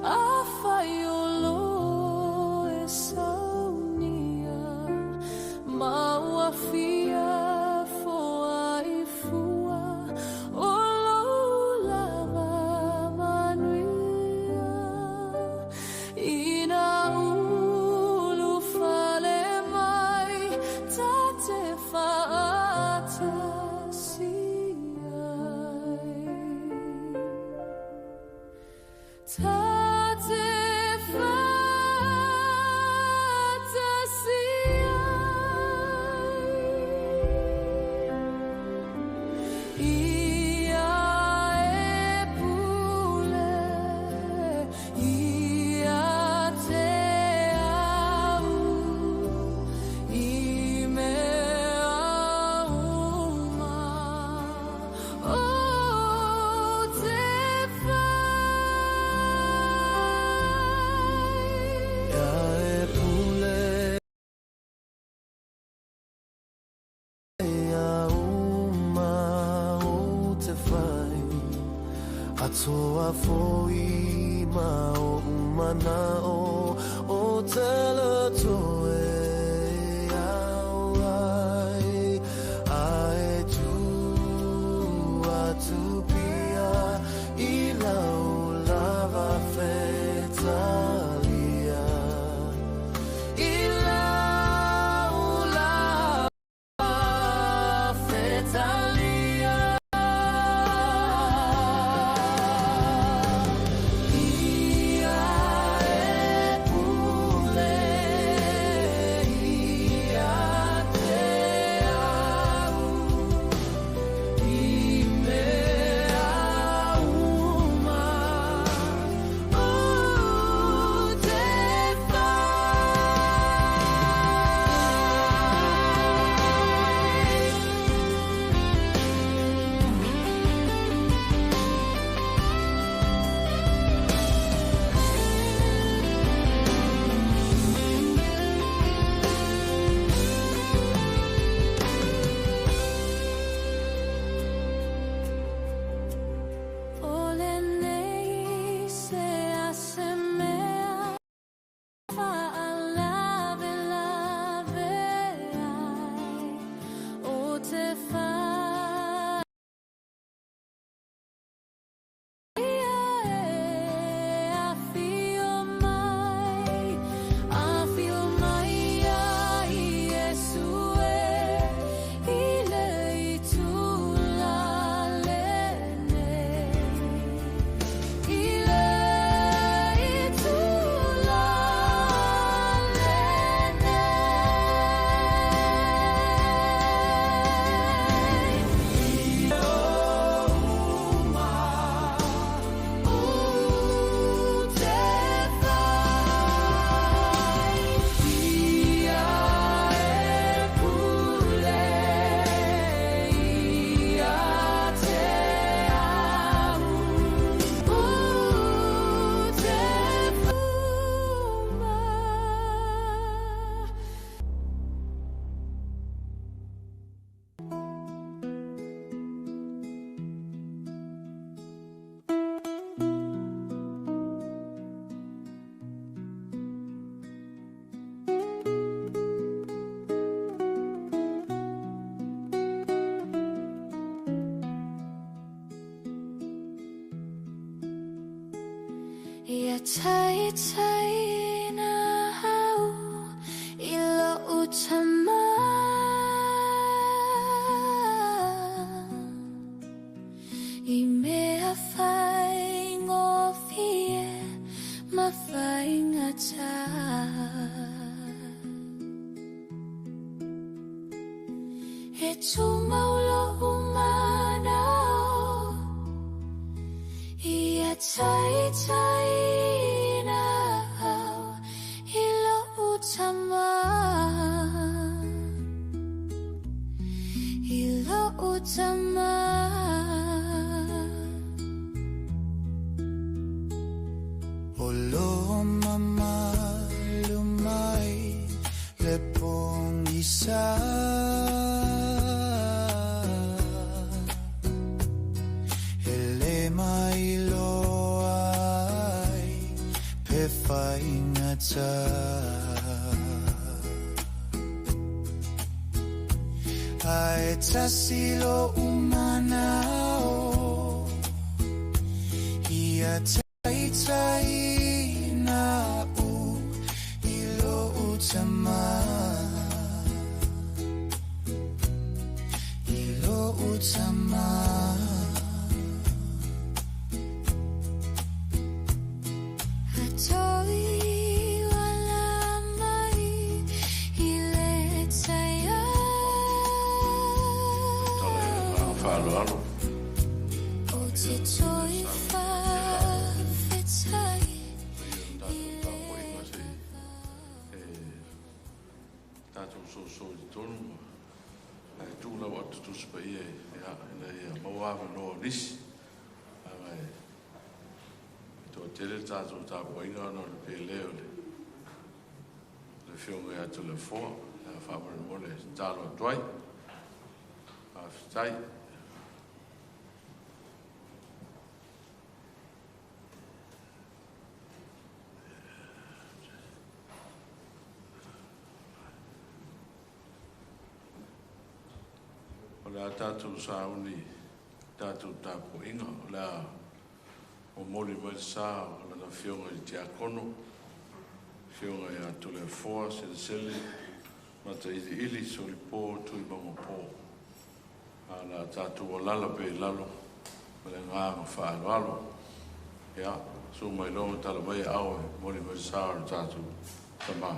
Afai o lo e saunia ma ua fia foai fua o lou lava manuia. Ina ulufale mai ta te faatasi ai. Ta te faatasi ai. Ia e pule ia te au i mea uma ou te fai. Ia e pule ia uma o te whai Atoa foi ma o mana'o o te loto e au ai A e tu atu pia i lau lava fetalia. I lau lava fetalia. Ia e pule ia te au i mea uma o te whai. O lenei se ase mea faalavelave ai o te whai e awhio mai, awhio mai a Iesu e i le itula lenei. I le itula lenei. O te whai ia e pule ia te au o te uma. Ia taitai na au i lou tama. I mea faigofie ma faigata. E tumau lou manao ia taitai na au i lou tama. I lou tama. O lo mamalu mai le pogisa. E le mailoa ai le faigata. Ae tasi lo'u mana'o, ia taitaiina a'u i lo'u tamā, i lo'u tamā. Atoi wala mai i le Tala i le taeao. agaga faaaloalo. O te toi whawhetai Paia o le i tatou le tapuaiga se i e tatou soso i totonu ma ae tuu lau Ato Tusi Paia ia ina ia maua avanoa o nisi, leaga e toatele le tatou tapuaiga ona o le pele o le Afioga ia Toleafoa. Ia faamolemole e tatalo atu ai. Faafetai. O le a tatou sauni i le tatou tapuaiga, o le a momoli mai le sa o lana Afioga i le Tiakono, Afioga ia Toleafoa Selesele Matailiili Solipo Tuimaugapo. Ae o le a tatou alala pea i lalo ma le agaga faaaloalo. Ia, susu mai loa ma tala mai aao e momoli mai le sa o le tatou tama.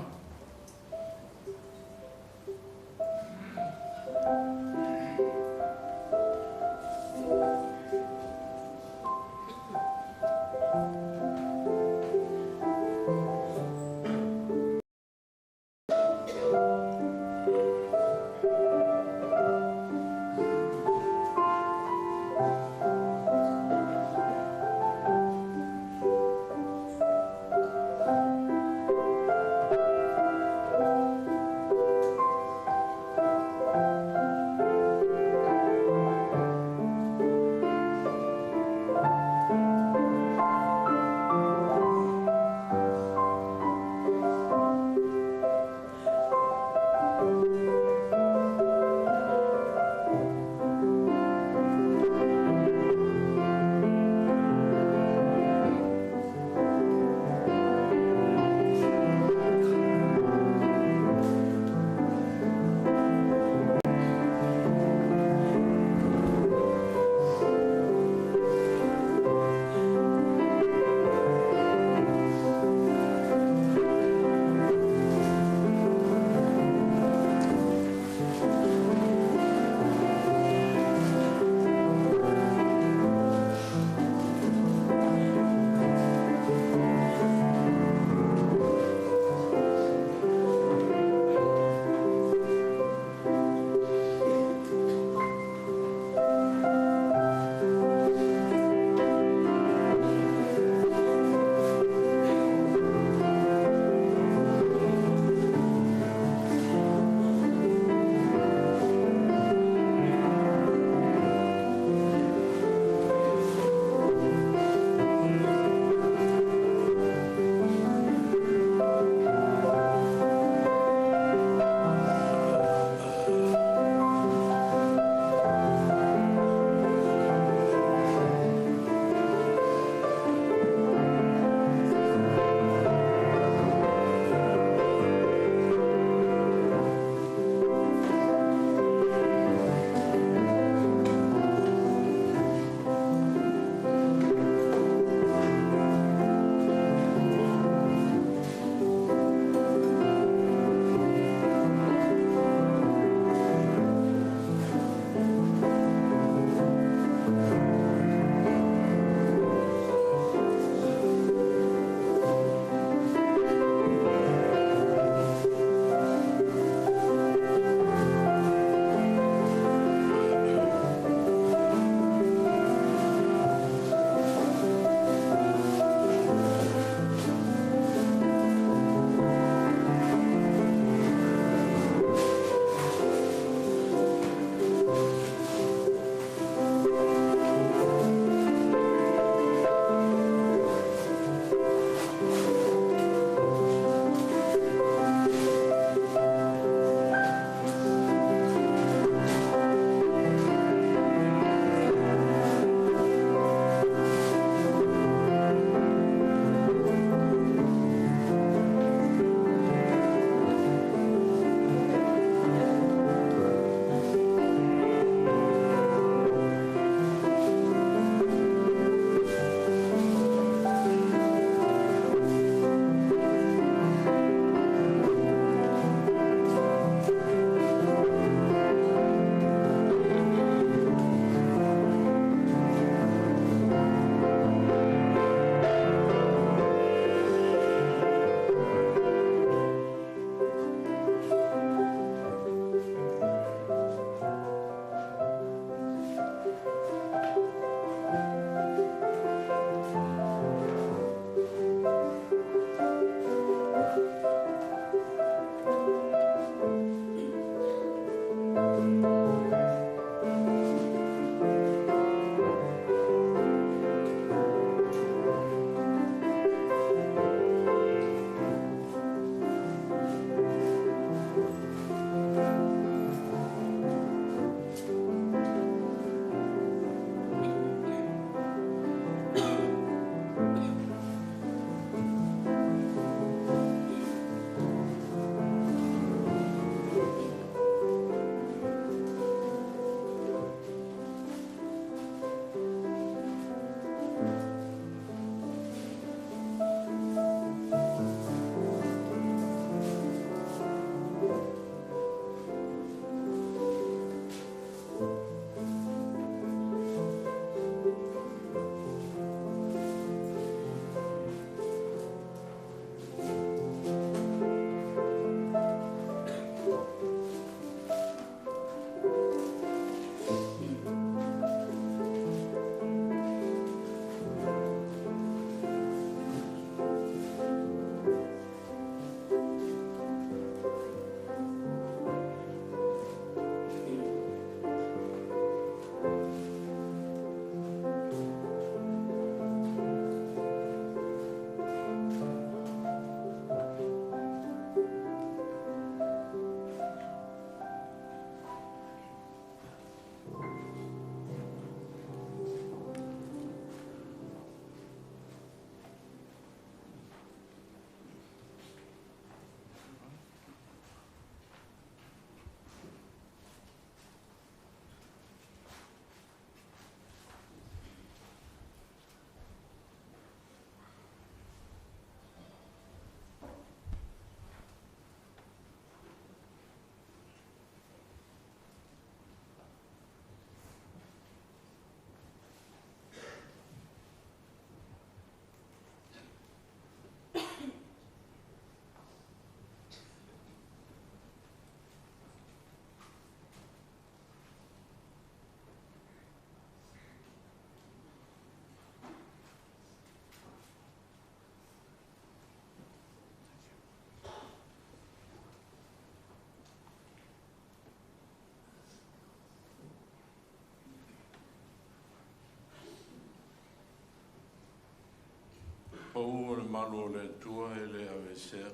malu o le Atua e le aveesea.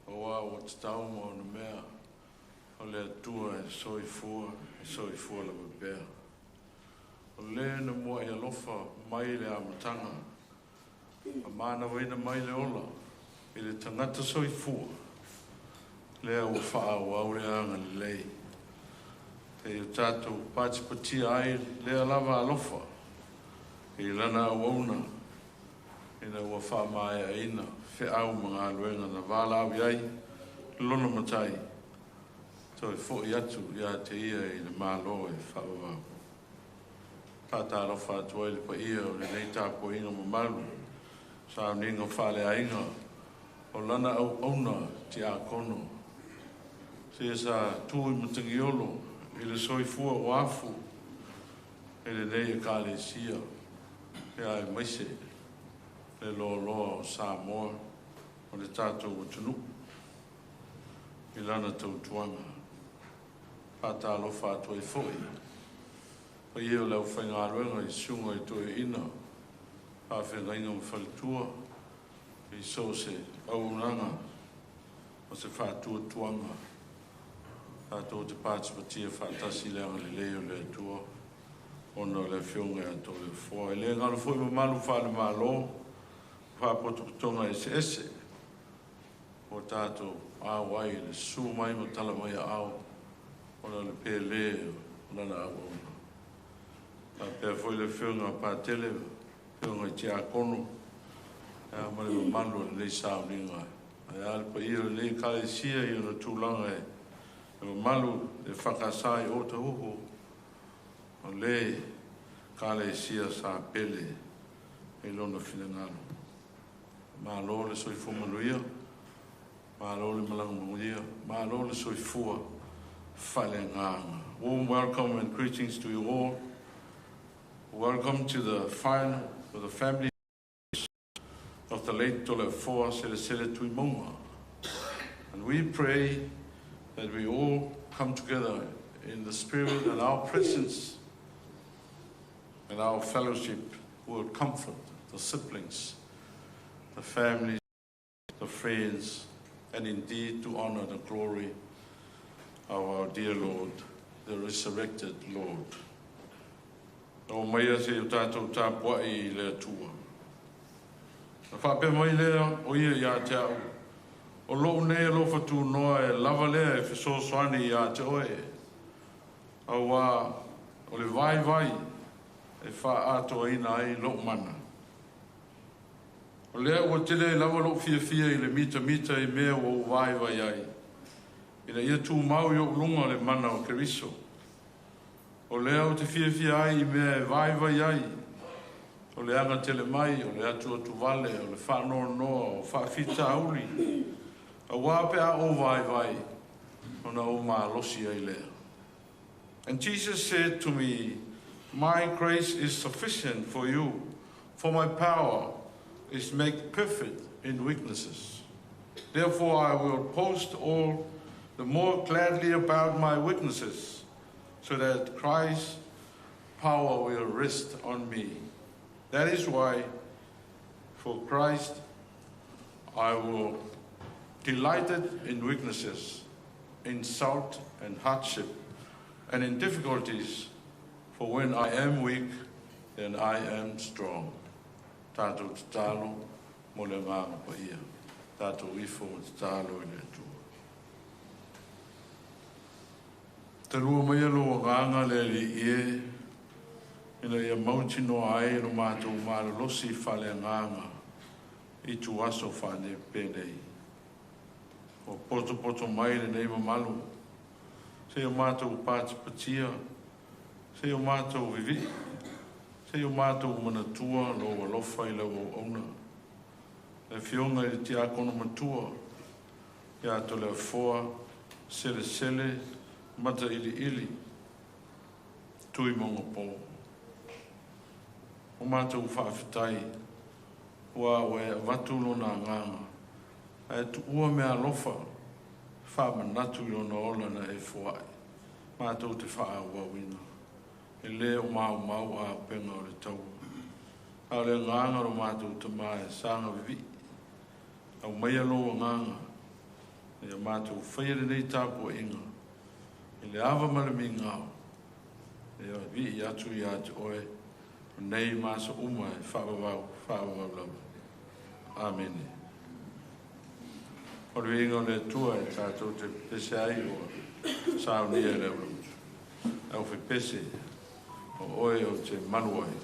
Auā ua tatau ma onomea o le Atua e soifua, e soifua lava pea. O le na muai alofa mai i le amataga, faamanavaina mai le ola i le tagata soifua, lea ua faaauau le agalelei. Seia tatou patipatia ai lea lava alofa i lana auauna ina ua faamaeaina feau ma galuega na valaau i ai lona Matai, toe foi atu ia te ia i le Malo e faavavau. Faatalofa atu ai i le paia o lenei tapuaiga mamalu, sauniga faaleaiga o lana auauna tiakono, seia sa tu i matagiolo i le soifua ua afu i lenei Ekalesia, aemaise le loaloa o Samoa o le tatou atunuu i lana tautuaga. Faatalofa atu ai foi paia o le aufaigaluega i susuga i toeaiina, faafeagaiga ma faletua i so o se auaunaga o se faatuatuaga tatou te patipatia faatasi le agalelei o le Atua ona o le Afioga ia Toleafoa. E le galo foi mamalu faale-Malo, faalapotopotoga eseese ua tatou auai i le susu mai ma tala mai aao ona o le pele o lana auauna. Faapea foi le Afioga a Patele, Afioga i Tiakono ma le mamalu o lenei sauniga. Ae a le paia o lenei Ekalesia i ona tulaga e mamalu, le EFKS i Otahuhu, o le Ekalesia sa pele i lona finagalo. Malo le soifua manuia, malo le malaga manuia, malo le soifua faaleagaga. Warm welcome and greetings to you all. Welcome to the final for the family of the late Toleafoa Selesele Tuimauga. And we pray that we all come together in the spirit and our presence and our fellowship will comfort the siblings, the families, the friends, and indeed to honor the glory of our dear Lord, the resurrected Lord. O maia se o tātou tapuai i le Atua. Na faapea mai lea o ia ia te au, o lou nei alofa tunoa e lava lea e fesoasoani ia te oe. Auā o le vaivai e faaatoaina ai lou mana. O lea ua tele ai lava lou fiafia i le mitamita i mea ua ou vaivai ai, ina ia tumau i ou luga le mana o Keriso. O lea ou te fiafia ai i mea e vaivai ai, o le agatele mai, o le atuatuvale, o le faanoanoa, o faafitauli, auā pe a ou vaivai, ona ou malosi ai lea. And Jesus said to me, "My grace is sufficient for you, for my power is made perfect in weaknesses. Therefore, I will boast all the more gladly about my weaknesses, so that Christ's power will rest on me. That is why, for Christ, I will delighted in weaknesses, insult and hardship, and in difficulties, for when I am weak, then I am strong." Tatou tatalo mo le agaga paia. Tatou ifo ma tatalo i le Atua. Talua maia lou agaga le Alii e, ina ia mautinoa ai lo matou malolosi faaleagaga i ituaso faanepenei. Ua potopoto mai lenei mamalu, seia o matou patipatia, seia o matou vivii, seia o matou manatua lou alofa i lau auauna. Le Afioga i le Tiakono Matua, ia Toleafoa Selesele Matailiili Tuimaugapo. O matou faafetai, ua ua e avatu lona agaga, ae tuua mea alofa faamanatu i lona ola na e foai, matou te faaauauina. E le o maumau auupega o le taua. A o le agaga o lo matou Tama e saga vivii, aumaia lou agaga ia matou faia lenei tapuaiga i le ava ma le migao, ia vii atu ia te oe o nei ma aso uma e faavavau, faavavau lava. Amene. O le viiga o le Atua e tatou te pepese ai ua saunia e le aufepese o oe ou te malu ai.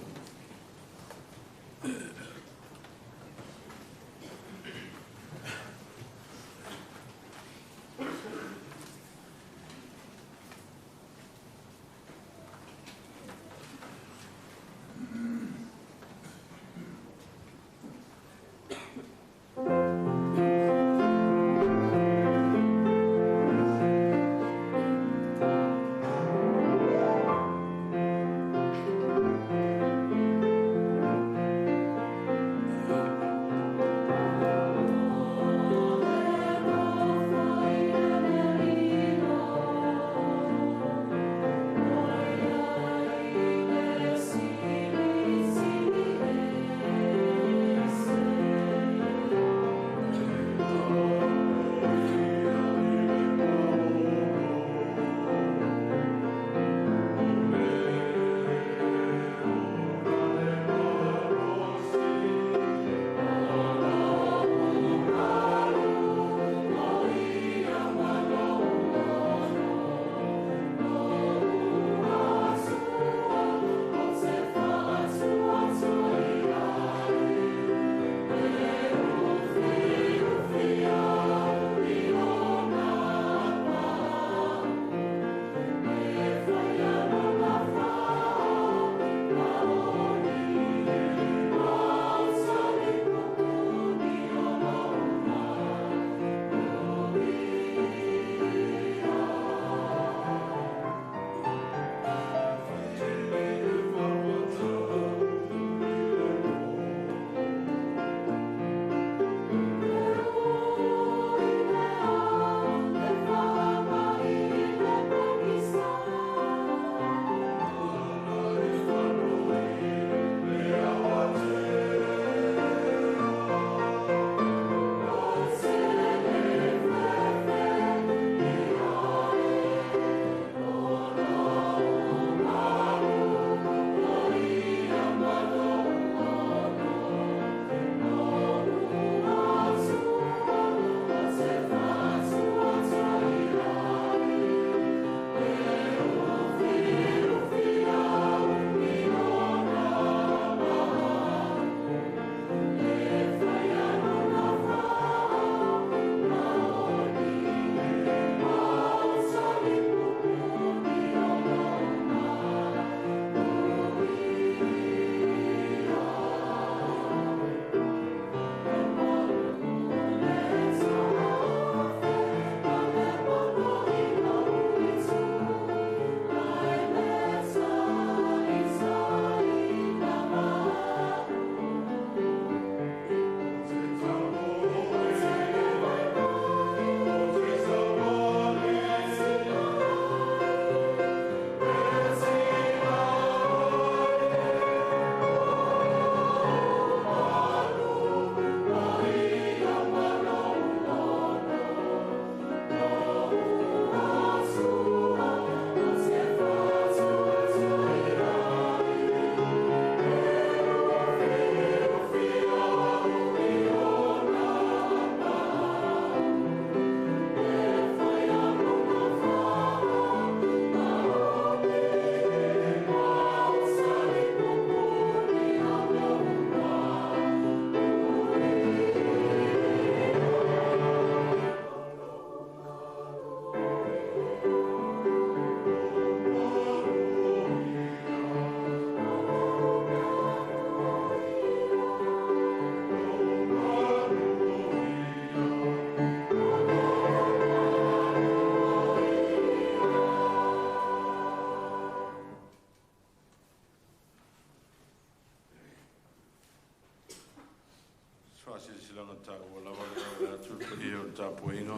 Faasilasilaga taua lava le atu le paia o le tapuaiga.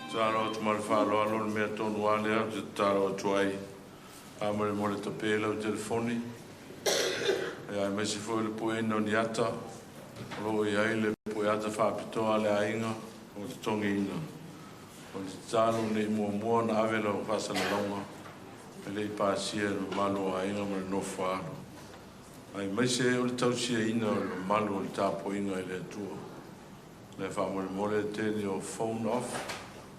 Tatalo atu ma le faaaloalo le mea tonu lava lea ou te tatalo atu ai. Faamolemole tape lau telefoni. Aemaise foi o le pueina o ni ata o lo o i ai le pueata faapitoa a le aiga ua totogiina. O le tatalo ne i muamua ona ave lau faasalalauga e le i pasia e le mamalu o aiga ma le nofo a alo, aemaise o le tausiaina o le mamalu o le tapuaiga i le Atua. Le faamolemole, turn your phone off,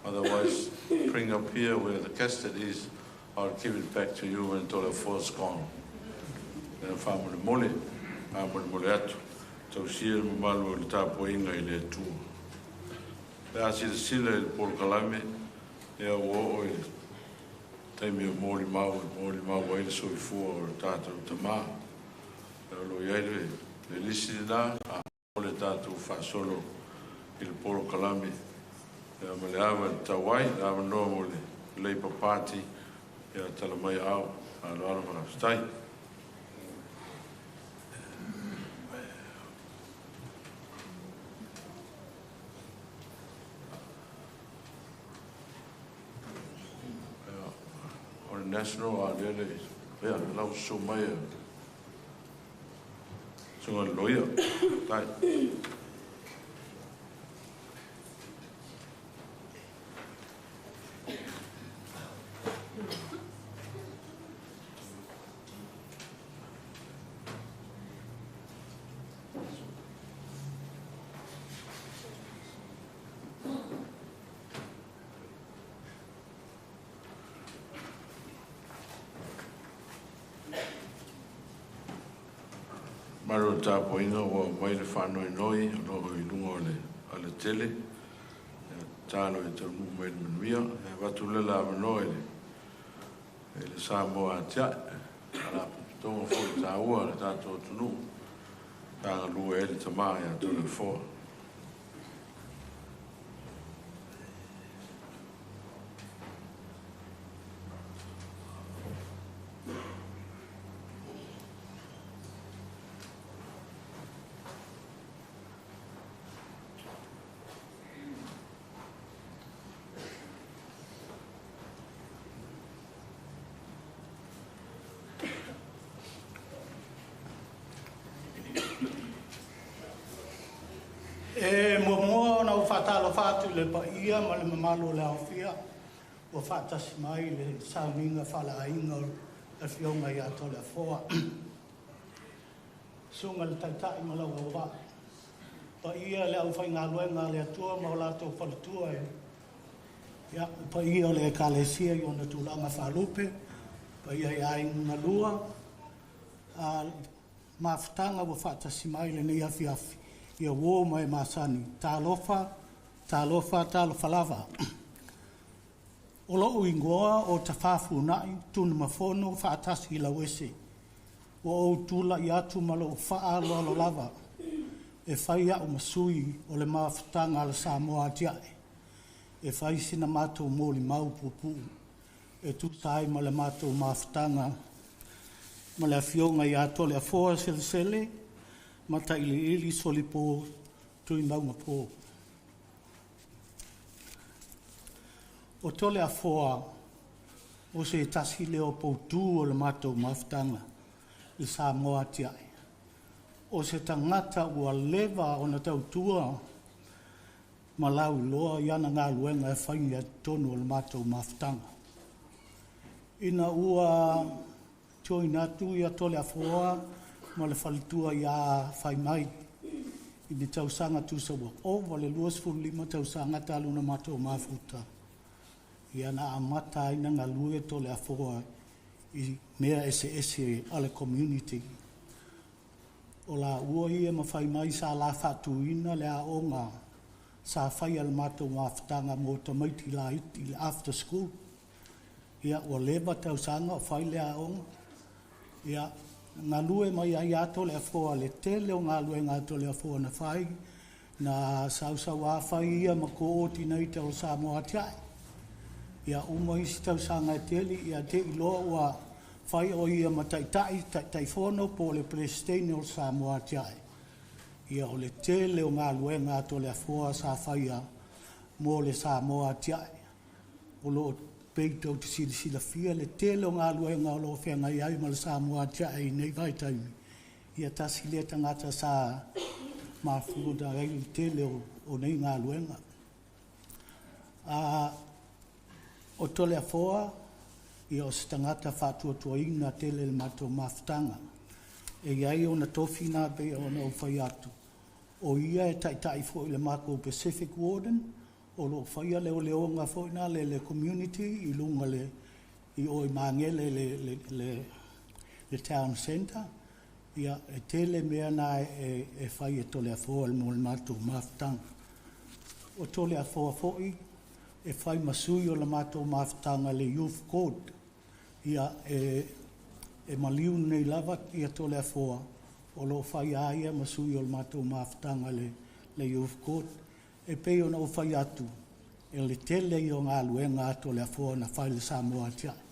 otherwise bring up here where the casket is. I'll give it back to you when Toleafoa's gone. Le faamolemole, faamolemole atu, tausia le mamalu o le tapuaiga i le Atua. Pe a silasila i le polokalame, ia ua oo i le taimi o molimau e molimau ai le soifua o le tatou tamā. O lo o i ai le lisi lena, a o le tatou faasolo i le polokalame ma le ava e tatau ai, le avanoa mo le Labour Party, ia tala mai aao. Faaaloalo, faafetai. O le National a lea le ia lau susu mai e susuga i le loia. Tai. Mamalu o le tapuaiga, ua aumai le faanoinoi o lo o i luga o le alatele. Ia tatalo e taunuu mai i le manuia. E avatu lea le avanoa i le Samoa Atiae, Faalapotopotoga foi taua a le tatou atunuu sa galue ai le tama ia Toleafoa. E muamua ona ou faatalofa atu i le paia ma le mamalu o le aofia ua faatasi mai i le sauniga faaleaiga o le Afioga ia Toleafoa. Susuga i le Taitai ma lau auvaa, paia le aufaigaluega a le Atua ma o latou faletua, ia, le paia o le Ekalesia i ona tulaga faalupe, paia i aiga galua, a mafutaga ua faatasi mai lenei afiafi, ia uo ma e masani, talofa, talofa, talofa lava. O lou igoa o Tafafunai Tunumafono Faatasi Lauese. Ua ou tulai atu ma lou faaaloalo lava e fai au ma sui o le mafutaga a le Samoa Atiae, e fai sina matou molimau puupuu e tusa ai ma le matou mafutaga ma le Afioga ia Toleafoa Selesele Matailiili Solipo Tuimaugapo. O Toleafoa o se tasi lea o poutu o le matou mafutaga i Samoa Atiae. O se tagata ua leva ona tautua ma lauiloa i ana galuega e fai i totonu o le matou mafutaga. Ina ua join atu ia Toleafoa ma le faletua ia Faimai i le tausaga tusa ua ova le 25 tausaga talu ona matou mafuta, ia na amata ai ona galue Toleafoa i mea eseese a le community. O laua ia ma Faimai sa la faatuina le aoga sa faia e le matou mafutaga mo tamaiti laiti, le after school. Ia, ua leva tausaga o fai le aoga. Ia, galue mai ai ia Toleafoa, le tele o galuega a Toleafoa na fai, na sausauā fai ia ma coordinator o Samoa Atiae. Ia, uma isi tausaga e tele, ia te i loa ua fai o ia ma taitai, taitaifono po o le Peresetene o Samoa Atiae. Ia, o le tele o galuega a Toleafoa sa faia mo le Samoa Atiae. O lo o pei tou te silasilafia le tele o galuega o lo o feagai ai ma le Samoa Atiae i nei vaitaimi. Ia tasi lea tagata sa mafua ai le tele o nei galuega. O Toleafoa, ia o se tagata faatuatuaina tele i le matou mafutaga. E i ai ona tofi na pei ona ou fai atu, o ia e taitai foi i le matou Pacific Warden, o lo o faia leoleoga foi na le community i luga le i o i Magele le town centre. Ia e tele mea na e fai e Toleafoa mo le matou mafutaga. O Toleafoa foi e fai ma sui o le matou mafutaga le Youth Court. Ia e maliu nei lava ia Toleafoa o lo o fai a ia ma sui o le matou mafutaga le Youth Court. E pei ona ou fai atu, e le tele ia o galuega a Toleafoa na fai i le Samoa Atiae.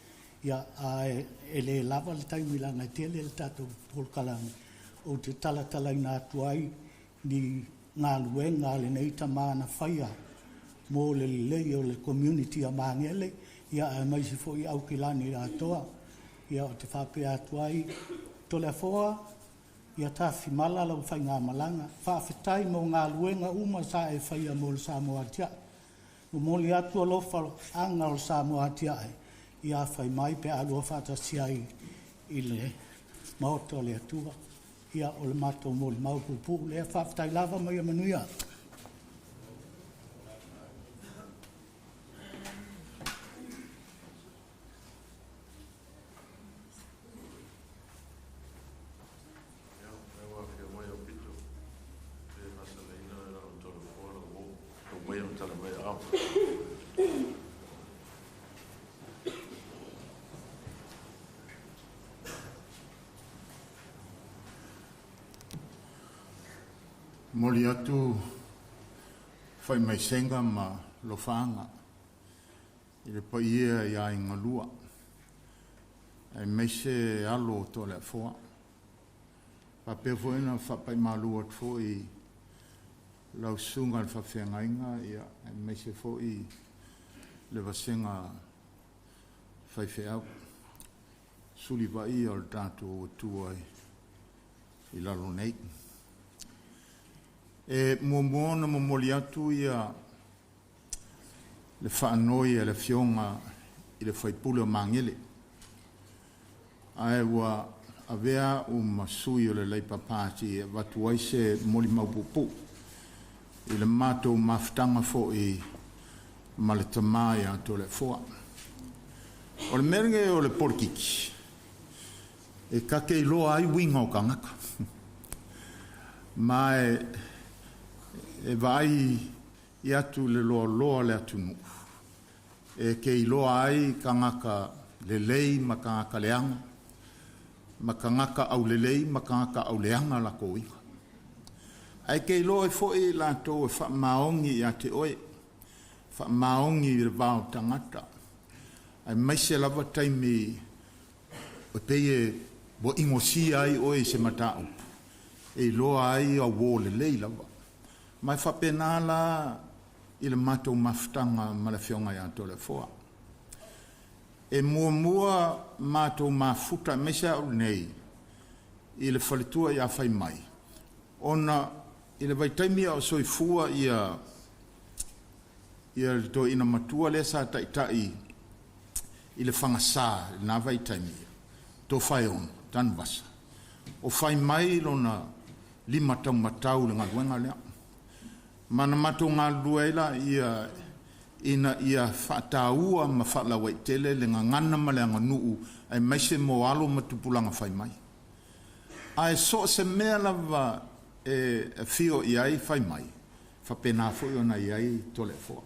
Ia, ae e le lava le taimi leaga e tele le tatou polokalame, ou te talatalaina atu ai ni galuega a lenei tama na faia mo le lelei o le community a Magele, ia aemaise foi Aukilani atoa. Ia ou te faapea atu ai, Toleafoa, ia tafimala lau faigamalaga. Faafetai mo galuega uma sa e faia mo le Samoa Atiae. Momoli atu alofaaga o le Samoa Atiae, ia fai mai pe a lua faatasi ai i le maota o le Atua. Ia o le matou molimau puupuu lea. Faafetai lava ma ia manuia. Ia, lea ua afio mai Aupito, e faasalaina e lau Toleafoa lau uo, lau maia ma tala mai aao. Momoli atu faamaisega ma lofaaga i le paia i aiga lua, aemaise alo o Toleafoa. Faapea foi ona faapaimalu atu foi i lau susuga i le faafeagaiga, ia, aemaise foi le vasega faifeau, suli vaaia o le tatou Atua i lalo nei. E muamua ona momoli atu ia le faanoi a le Afioga i le sui usufono o Magele, ae ua avea au ma sui o le Labour Party e avatu ai se molimau puupuu i le matou mafutaga foi ma le tama ia Toleafoa. O le mea lenei o le polokiki, e ta te iloa ai uiga o tagata. Ma e vaai atu i le loaloa o le atunuu, e te iloa ai tagata lelei ma tagata leaga, ma tagata aulelei ma tagata auleaga latou uiga. Ae te iloa ai foi latou e faamaoni ia te oe, faamaoni i le va o tagata, aemaise lava taimi e pei e ua inosia ai oe i se mataupu, e iloa ai au uo lelei lava. Ma e faapena la i le matou mafutaga ma le Afioga ia Toleafoa. E muamua matou mafuta, aemaise au nei, i le faletua ia Faimai, ona i le vaitaimi a o soifua ia le toeaina matua lea sa taitai i le fagasa i lena vaitaimi, Tofaeono, Tanuvasa, o Faimai lona lima taumatau i le galuega lea. Ma na matou galulue ai laia ina ia faataua ma faalauaitele le gagana ma le aganuu aemaise mo alo ma tupulaga fai mai. Ae so o se mea lava e afio i ai fai mai, faapena foi ona i ai Toleafoa.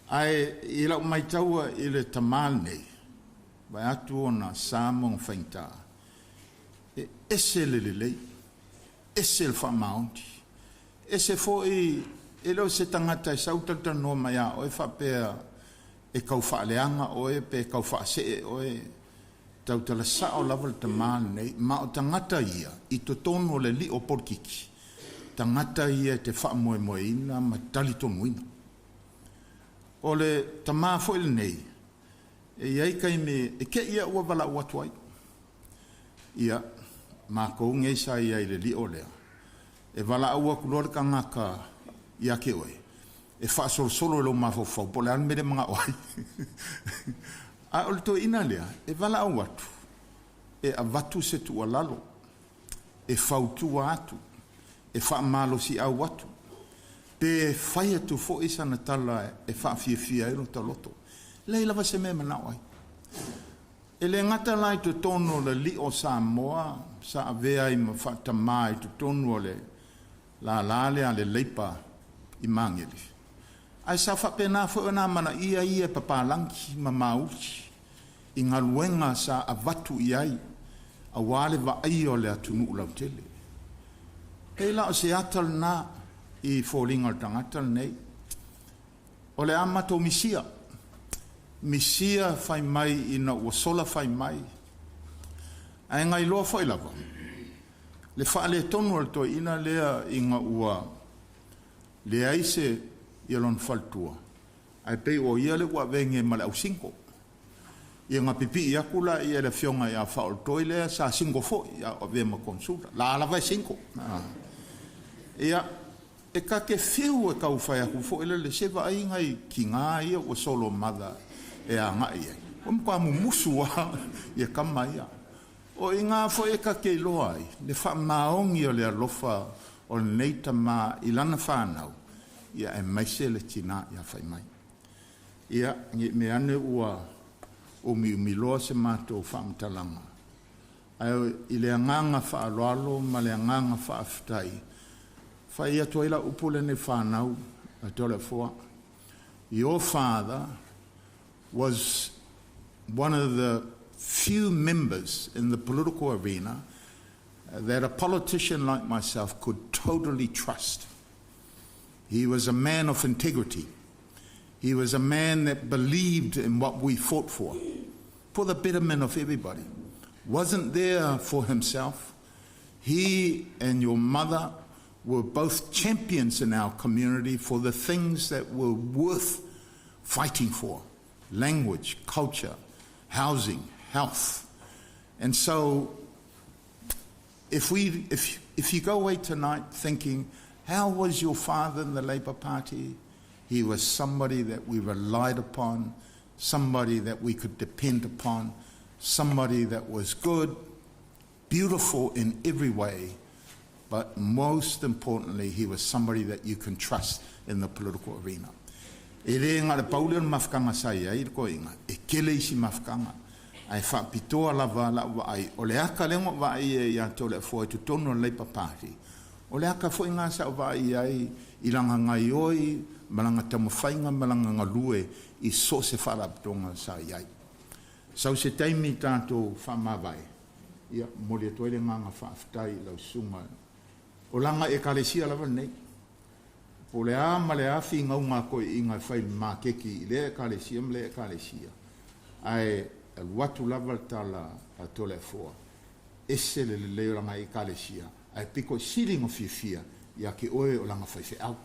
Ae i lau maitaua i le tama lenei, vaeatu ona sa ma ona faigata, e ese le lelei, ese le faamaoni, ese foi e le o se tagata e sau talatalanoa mai ia oe faapea e tau faaleaga oe pe tau faasee oe, tautala sao lava le tama lenei, ma o tagata ia i totonu o le alii o polokiki, tagata ia e te faamoemoeina ma talitonuina. O le tama foi lenei, e i ai taimi e te i au ua valaau atu ai. Ia, makou nei sa i ai i le lio lea, e valaau atu loa le tagata ia te oe, e faasolosolo i lou mafaufau po o le a le mea lea e manao ai. A o le toeaina lea, e valaau atu, e avatu se tuualalo, e fautua atu, e faamalosiau atu, pe fai atu foi sana tala e faafiafia ai lota loto. E leai lava se mea e manao ai. E le gata la i totonu o le lio Samoa sa avea ai ma faatamā i totonu o le lālā lea a le Leipa i Magele, ae sa faapena foi ona amanaia ia e papalagi ma mauli i galuega sa avatu i ai aua le vaaia o le atunuu lautele. Pei la o se ata lena i foliga o le tagata lenei. O le a matou misia, misia fai mai ina ua sola fai mai, ae gailoa foi lava le faaletonu o le toeaina lea ina ua leai se ia lona faletua, ae pei o ia lea ua avea nei ma le au single. Ia na pipii atu laia i le afioga ia Faaolotoi lea sa single foi a o avea ma konesula. La lava e single. Ia, e ta te fiu e tau fai atu foi lele, se vaai nai tina ia ua solo mother e agai i ai. Ua matua mumusu lava ia tama ia. O i ina foi e ta te iloa ai le faamaoni o le alofa o lenei tama i lana fanau, ia aemaise le tina ia Faimai. Ia, ne i mea ane ua umiumi loa se matou faamatalaga, ae i le agaga faaaloalo ma le agaga faafetai, fai atu ai lau upu lenei fanau a Toleafoa, Your father was one of the few members in the political arena that a politician like myself could totally trust. He was a man of integrity. He was a man that believed in what we fought for, for the betterment of everybody. Wasn't there for himself. He and your mother were both champions in our community for the things that were worth fighting for: language, culture, housing, health. And so if we if if you go away tonight thinking, how was your father in the Labour Party? He was somebody that we relied upon, somebody that we could depend upon, somebody that was good, beautiful in every way, but most importantly, he was somebody that you can trust in the political arena. E le na o le pau lea o le mafutaga sa i ai le toeaina, e tele isi mafutaga, ae faapitoa lava lau vaai, o le aka lea na ou vaai ai ia Toleafoa i totonu o le Labour Party, o le aka foi lena sa ou vaai ai i lana gaioi ma lana taumafaiga ma lana galue i so o se faalapotopotoga sa i ai. Sau se taimi tatou faamavae, ia, momoli atu ai le agaga faafetai i lau susuga. O lana Ekalesia lava lenei. Po o le a ma le a finauga a toeaiina e fai i le maketi i lea Ekalesia ma lea Ekalesia, ae alu atu lava le tala a Toleafoa, ese le lelei o lana Ekalesia, ae pito sili ona fiafia ia te oe o lana faifeau.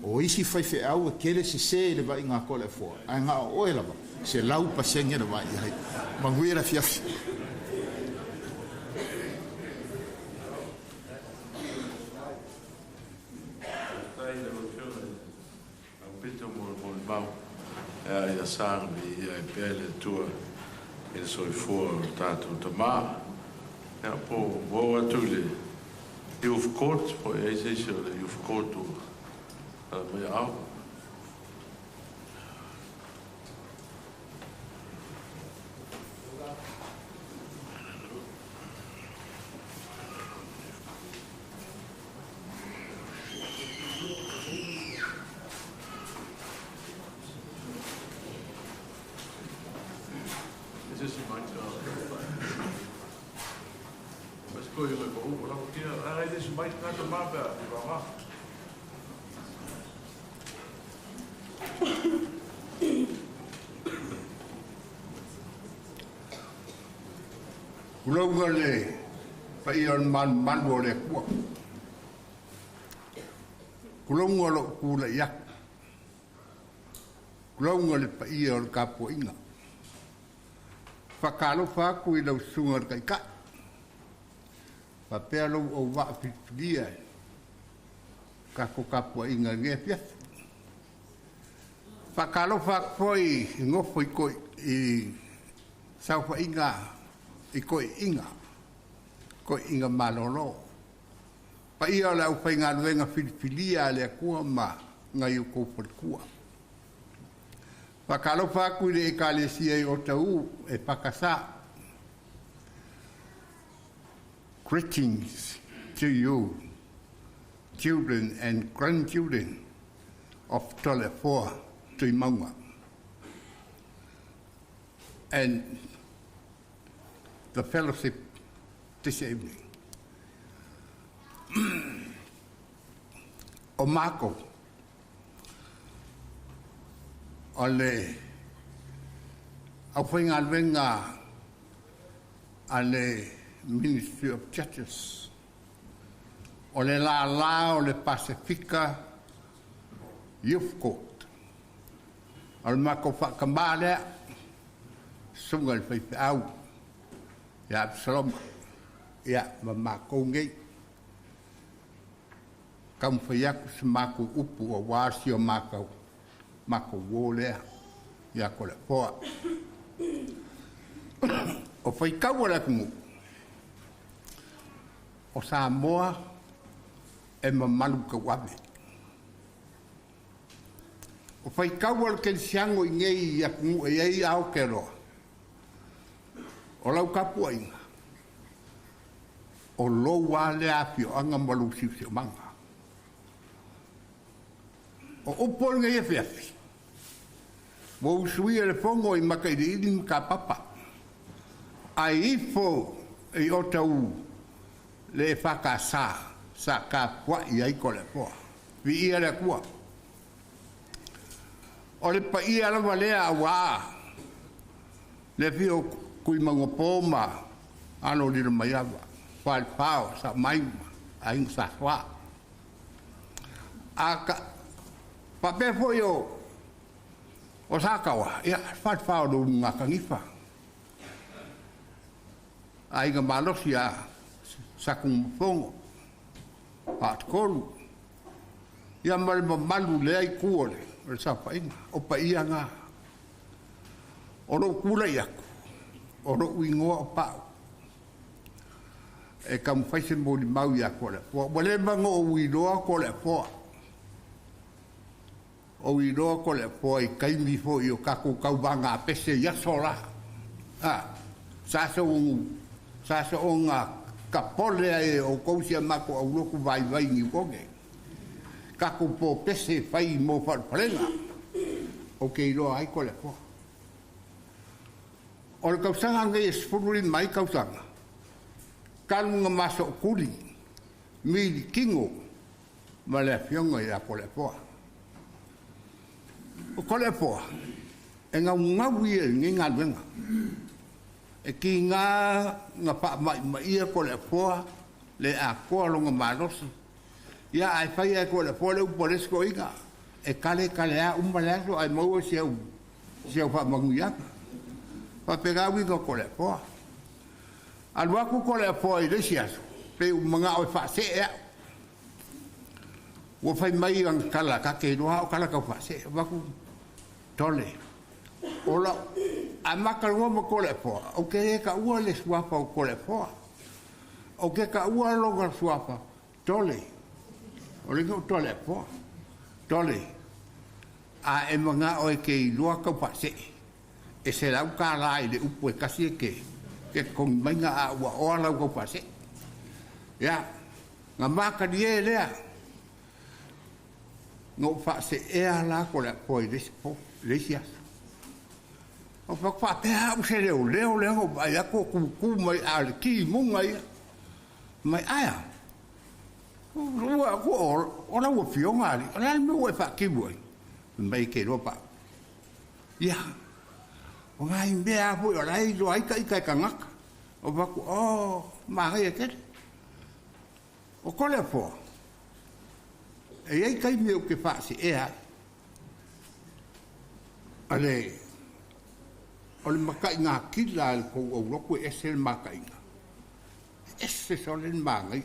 O isi faifeau e tele sese i le vaaiga a Toleafoa, ae na o oe lava, 100% le vaai i ai. Manuia le afiafi. Faafetai i lau Afioga i le Aupito mo le molimau. Ia saga viia ai pea le Atua i le soifua o le tatou tama. Ia, po ua oo atu i le Youth Court, po o i ai se isi o le Youth Court ua ala mai aao. Tulauga le paia o le malumalu o le Atua. Tulauga lou tulai atu. Tulauga le paia o le tapuaiga. Faatalofa atu i lau susuga i le Taitai. Faapea lou auvaa filifilia i tatou tapuaiga i lenei afiafi. Faatalofa atu foi i nofo i toi i saofaiga i toeaiina, toeaiina malolo. Paia o le aufaigaluega filifilia a le Atua ma nai o outou faletua. Faatalofa atu i le Ekalesia i Otahuhu EFKS. Greetings to you, children and grandchildren of Toleafoa Tuimauga and the fellowship this evening. O matou, o le aufaigaluega a le Ministry of Justice, o le lala o le Pasefika Youth Court. O le matou faatamā lea, susuga i le faifeau ia Apisaloma, ia ma matou nei. Taumafai atu se matou upu aua si o matou uo lea ia Toleafoa. O faitau a le atunuu, o Samoa e mamalu tauave. O faitau a le kerisiano i nei atunuu e i ai Aotearoa, o lau tapuaiga, o lou lava lea afioaga ma lou siosiomaga. O upu o lenei afiafi, ua usuia le fono i Matailiili ma Tapapa, ae ifo i Otahuhu le EFKS sa tapuai ai Toleafoa. Viia le Atua. O le paia lava lea aua le afio o Tuimaugapo ma alo o Lilomaiava, Falefao, Saomai ma Aiga Sa Soa. A faapea foi o Sataoa, ia, Falefao o le Ulugatanifa, Aiga Malosi ia Satunumafono, Faatolu, ia ma le mamalu lea itu o le saofaiga, o paia na. O lou tulai atu, o lou igoa o Pau, e taumafai se molimau ia Toleafoa. Ua leva ona ou iloa Toleafoa. Ou iloa Toleafoa i taimi foi o tatou tauvaga pese i aso la. Sa soona tapole ai e outou si a matou aulotu vaivai i Niutone. Tatou popese fai mo falefalega. Ou te iloa ai Toleafoa. O le tausaga lenei e 15 ai tausaga, talu na ma sootuli, militino ma le afioga ia Toleafoa. O Toleafoa, e gaugau ia i lenei galuega. E tiga na faamaimaia Toleafoa le atoa lona malosi. Ia ae fai e Toleafoa le upu a le isi toeaina, e kale kale a uma le aso ae maua si au faamanuiaga. Faapena uiga o Toleafoa. Alu atu Toleafoa i le isi aso, pe ua manao e faasee au. Ua fai mai ana tala, ta te iloa o tala tau faasee. Fai atu, Tole, o lau a mata loa ma Toleafoa, ou te le taua le suafa o Toleafoa. Ou te taua lona suafa, Tole. O le igoa o Toleafoa. Tole, a e manao e te iloa tau faasee, e $100 i le upu e tasi e te totogi maiga a ua oa lau tau faasee. Ia, na matalie lea, na ou faaseea la Toleafoa i le isi po, le isi aso. O faapea au se leoleo lea na ou vaai atu o tutu mai a o le timuga ia. Mai aea, ua o lau afioga alii, o le a le mea ua e faatimu ai? Fai mai e te iloa Pau. Ia, o nai mea foi o la e iloa ai taita e tagata. O fai atu, o, manaia tele. O Toleafoa, e i ai taimi ou te faaseea ai. O le mataigatila a le tou aulotu e ese le mataiga. Ese sole le manaia.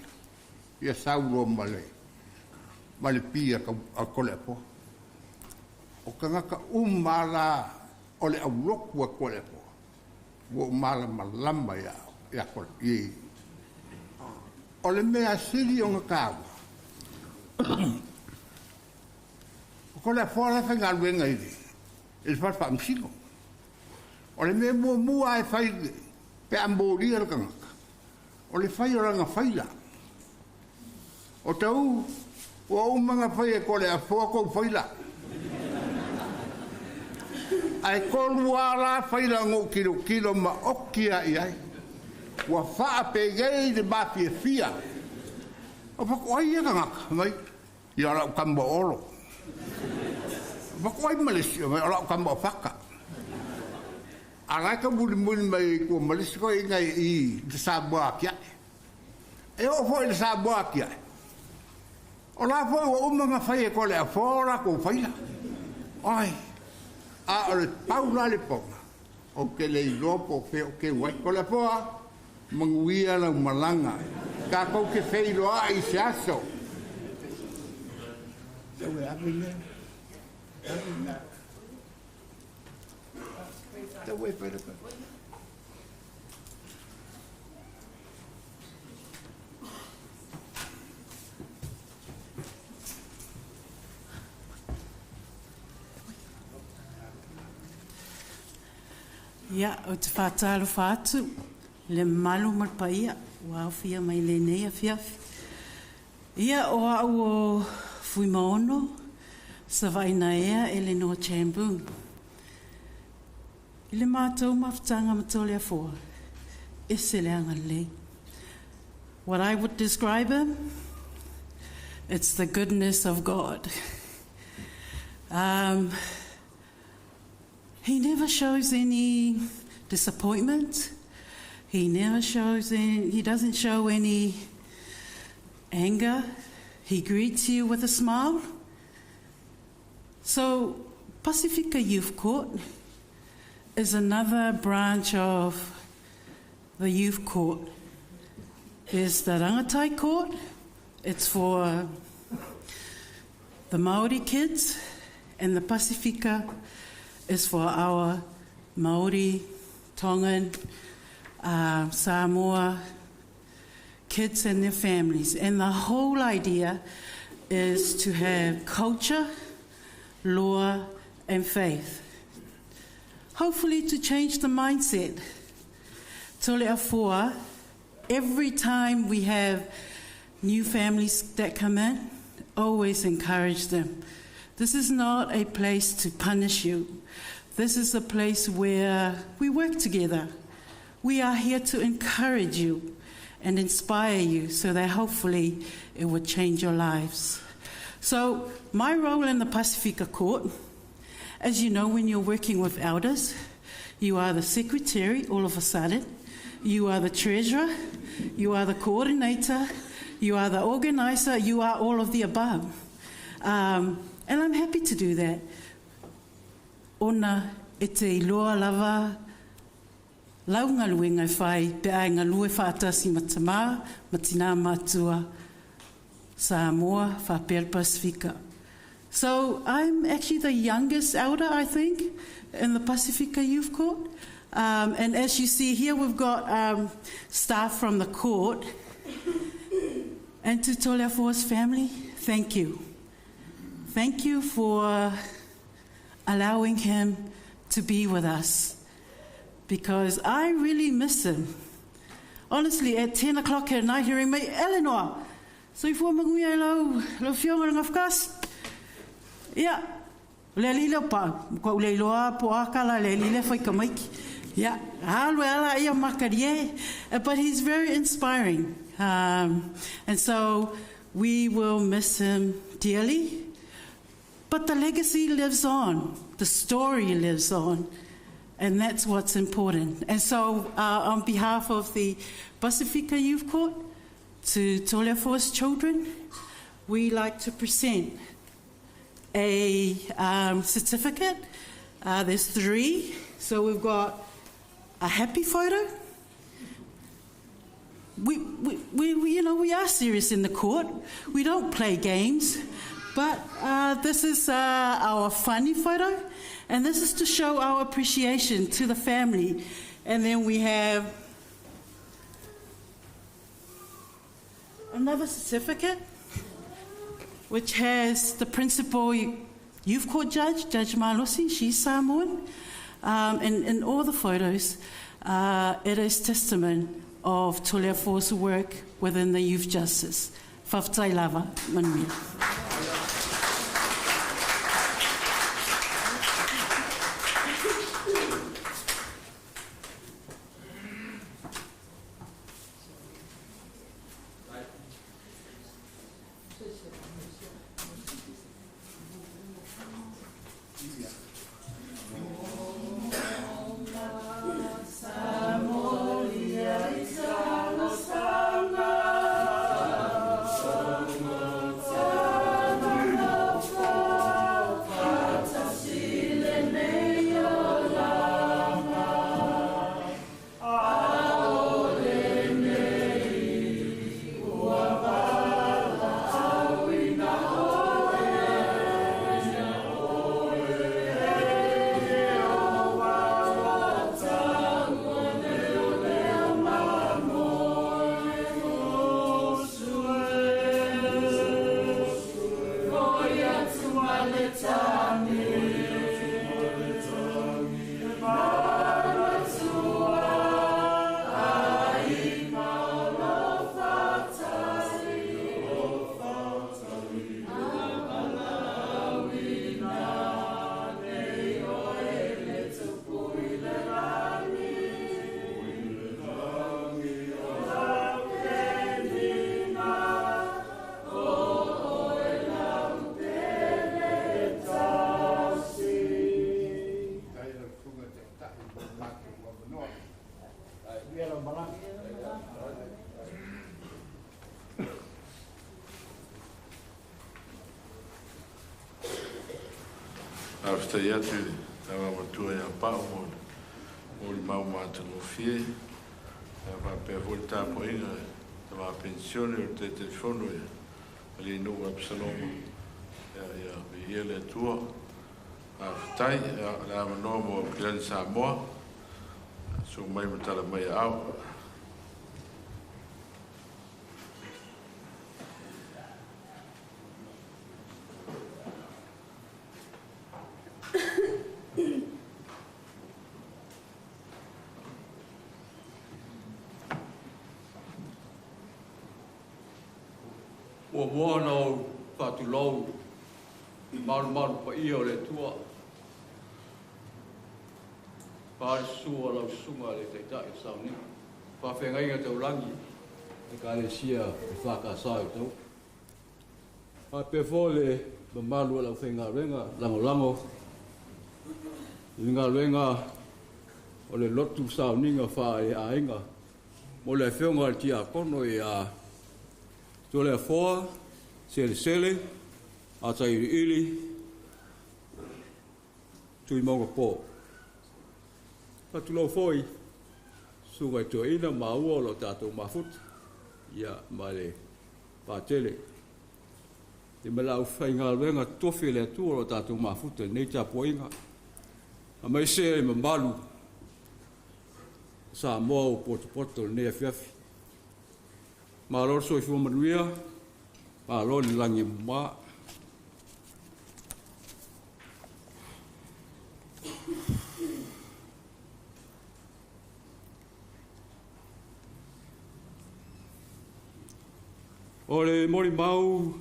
Ia sau loa ma le ma le pi a a Toleafoa. O tagata uma lava la o le aulotu a Toleafoa, ua ou malamalama ia ia i O le mea sili ona taua, o Toleafoa la e faigaluega i le i le fale faamasino. O le mea muamua lava e fai pe a molia le tagata, o le fai o lana faila. O tau, ua uma ona fai e Toleafoa tou faila. Ae tolu lava la faila na ou tilotilo maoti lava i ai. Ua faapenei le mafiafia. Ou fai atu, o ai ia tagata? Fai mai, ia o lau tama o Olo. Ou fai atu, o ai ma le isi? Fai mai, o lau tama o Fata. A o la e taumulimuli mai ai i tua ma le isi toeaina i i i le Samoa Atiae. E oo foi i le Samoa Atiae, o la foi ua uma ona fai e Toleafoa o latou faila. Oi, a o le pau la le pona, ou te le iloa po o fea o teu ai. Toleafoa, manuia lau malaga. Tatou te feiloai i se aso. Tau e ave mea. Ave mea. Tau e fai le Ia, ou te faatalofa atu i le mamalu ma le paia ua aofia mai lenei afiafi. Ia, o au o Fuimaono Savainaea Eleanor Chan Boon. I le matou mafutaga ma Toleafoa, ese le agalelei. What I would describe him, it's the goodness of God. Um, he never shows any disappointment. He never shows any, he doesn't show any anger. He greets you with a smile. So, Pasifika Youth Court is another branch of the youth court. There's the Rangatai Court. It's for the Maori kids, and the Pasifika is for our Maori, Tongan, Samoa kids and their families. And the whole idea is to have culture, law, and faith. Hopefully to change the mindset. Toleafoa, every time we have new families that come in, always encourage them. This is not a place to punish you. This is a place where we work together. We are here to encourage you and inspire you so that hopefully it will change your lives. So, my role in the Pasifika Court, as you know, when you're working with elders, you are the secretary all of a sudden, you are the treasurer, you are the coordinator, you are the organizer, you are all of the above. Um, and I'm happy to do that. Ona e te iloa lava lau galuega e fai pe a e galue faatasi ma tamā ma tinā matua Samoa faapea le Pasifika. So I'm actually the youngest elder, I think, in the Pasifika Youth Court. Um, and as you see here, we've got um, staff from the court. And to Toleafoa's family, thank you. Thank you for allowing him to be with us because I really miss him. Honestly, at 10 o'clock at night, hearing me, Eleanor, soifua manuia i lau, lau afioga i le Gafatasi. Ia, o le alii lea o Pau, matua ou le iloa po o a tala a le alii lea e fai tamaiti. Ia, alu e ala ia makalie. But he's very inspiring. Um, and so we will miss him dearly. But the legacy lives on. The story lives on. And that's what's important. And so, uh, on behalf of the Pasifika Youth Court, to Toleafoa's children, we like to present a um, certificate. Uh, there's three. So we've got a happy photo. We, we, we, you know, we are serious in the court. We don't play games. But uh, this is uh, our funny photo, and this is to show our appreciation to the family. And then we have another certificate, which has the principal youth court judge, Judge Malosi, she's Samoan. Um, and in all the photos, uh, it is testament of Toleafoa's work within the youth justice. Faafetai lava, manuia. Faafetai atu i le Tama Matua ia Pau mo le molimau matagofie, ae faapea foi le tapuaiga a le Tama Penisione o le Taitaifono ia Aliinuu Apisaloma. Ia, ia viia le Atua. Faafetai. Ia, o le avanoa mo Aukilani Samoa. Susu mai ma tala mai aao. Muamua ona ou faatulou i le malumalu paia o le Atua, vae le susu o lau susuga i le Taitai o Sauniga, faafeagaiga taulagi Ekalesia EFKS i Otahuhu. Faapea foi le mamalu o le aufaigaluega lagolago i le galuega o le lotu sauniga faale-aiga mo le afioga i le Tiakono ia Toleafoa Selesele Atailiili Tuimaugapo. Faatulou foi susuga i toeaina maua o lo o tatou mafuta ia ma le patele ia ma le aufaigaluega totofi a le Atua o lo o tatou mafuta i lenei tapuaiga, aemaise le mamalu o Samoa ua potopoto i lenei afiafi. Malo le soifua manuia, malo le lagi e mama. O le molimau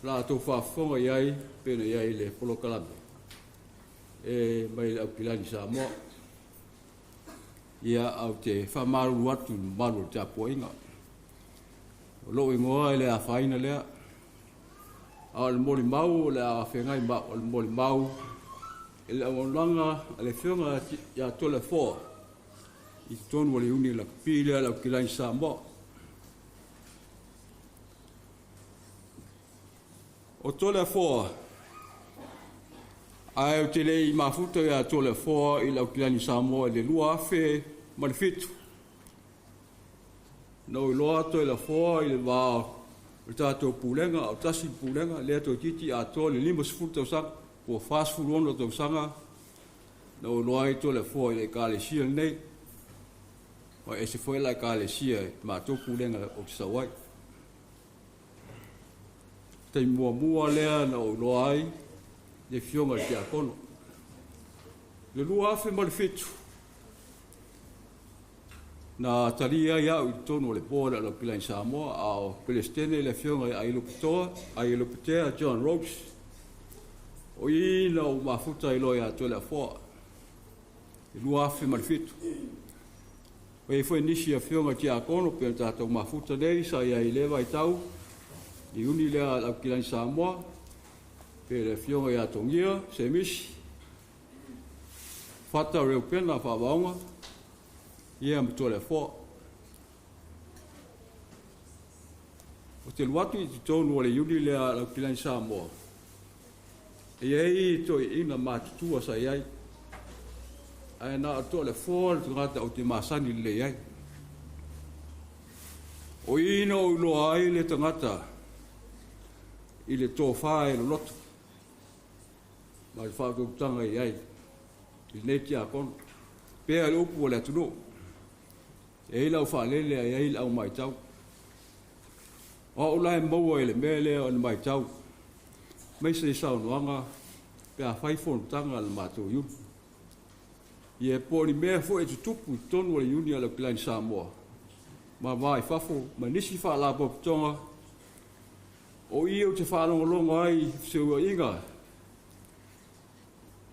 la outou faafofoga i ai pei ona i ai le polokalame e mai le Aukilani Samoa. Ia, ou te faamalulu atu i le mamalu o le tapuaiga. O lou igoa e le afaina lea, a o le molimau o le a feagai ma au, o le molimau i le auaunaga a le Afioga ia Toleafoa i totonu o le Iuni Lakapi lea a le Aukilani Samoa. O Toleafoa, ae ou te le i mafuta ia Toleafoa i le Aukilani Samoa i le 2007. Na ou iloa Toeleafoa i le va o le tatou Pulega, a o tasi le Pulega, lea toeitiiti atoa le 50 tausaga, po o 46 tausaga na ou iloa ai Toeleafoa i le Ekalesia lenei. Ma e ese foi la Ekalesia i matou Pulega ou te sau ai. Taimi muamua lea na ou iloa ai le afioga i le Tiakono. I le 2007, na talia ai au i totonu o le board a le Aukilani Samoa, a o Peresetene le afioga ia Ailupetea John Rose. O i na ou mafuta ai loa ia Toeleafoa i 2007. E i ai foi nisi afioga tiakono pei ona tatou mafuta nei sa i ai i lea vaitau i iuni lea a le Aukilani Samoa, pe le afioga ia Togia Semisi, Fata Reupena Faavaoga, ia ma Toeleafoa. Ou te alu atu i totonu o le iuni lea a le Aukilani Samoa, e i ai toeaiina matutua sa i ai, ae na o Toeleafoa le tagata ou te masani lelei ai. O i na ou iloa ai le tagata i le tofa e loloto ma le faautautaga i ai i lenei tiakono. Pea le upu o le atunuu, e i ai lau faalele ae i ai lau matau. O au la e maua i le mea lea o le matau, aemaise i saunoaga pe a fai fonotaga a le matou iuni. Ia po o ni mea foi e tutupu i totonu o le iuni a le Aukilani Samoa, ma va i fafo ma nisi faalapotopotoga, o i ou te faalogologo ai i fesuiaiga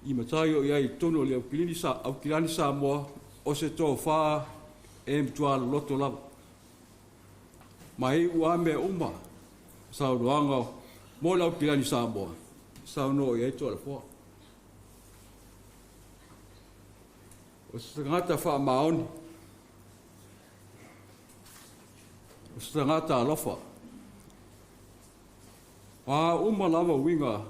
i matai o i ai i totonu o le Aukilani Samoa, o se tofa e matua loloto lava. Ma e iu lava mea uma, saunoaga mo le Aukilani Samoa, saunoa i ai Toalefoa. O se tagata faamaoni, o se tagata alofa, o a uma lava uiga,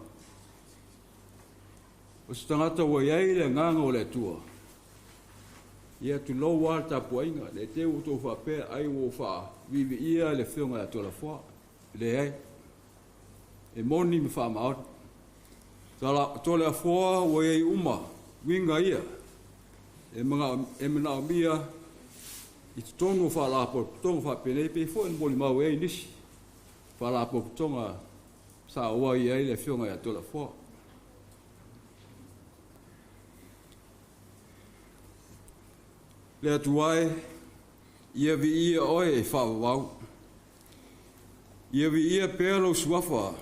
o se tagata ua i ai le agaga o le Atua. Ia tulou lava le tapuaiga, ne i te i ua outou faapea ai ua ou faaviiviia le afioga ia Toalefoa. Leai, e moni ma faamaoni. Toaleafoa ua i ai uma uiga ia e manaomia i totonu o faalapotopotoga faapenei, pei foi ona molimau ai nisi faalapotopotoga sa auai ai le afioga ia Toaleafoa. Le Atua e, ia viia oe e faavavau. Ia viia pea lou suafa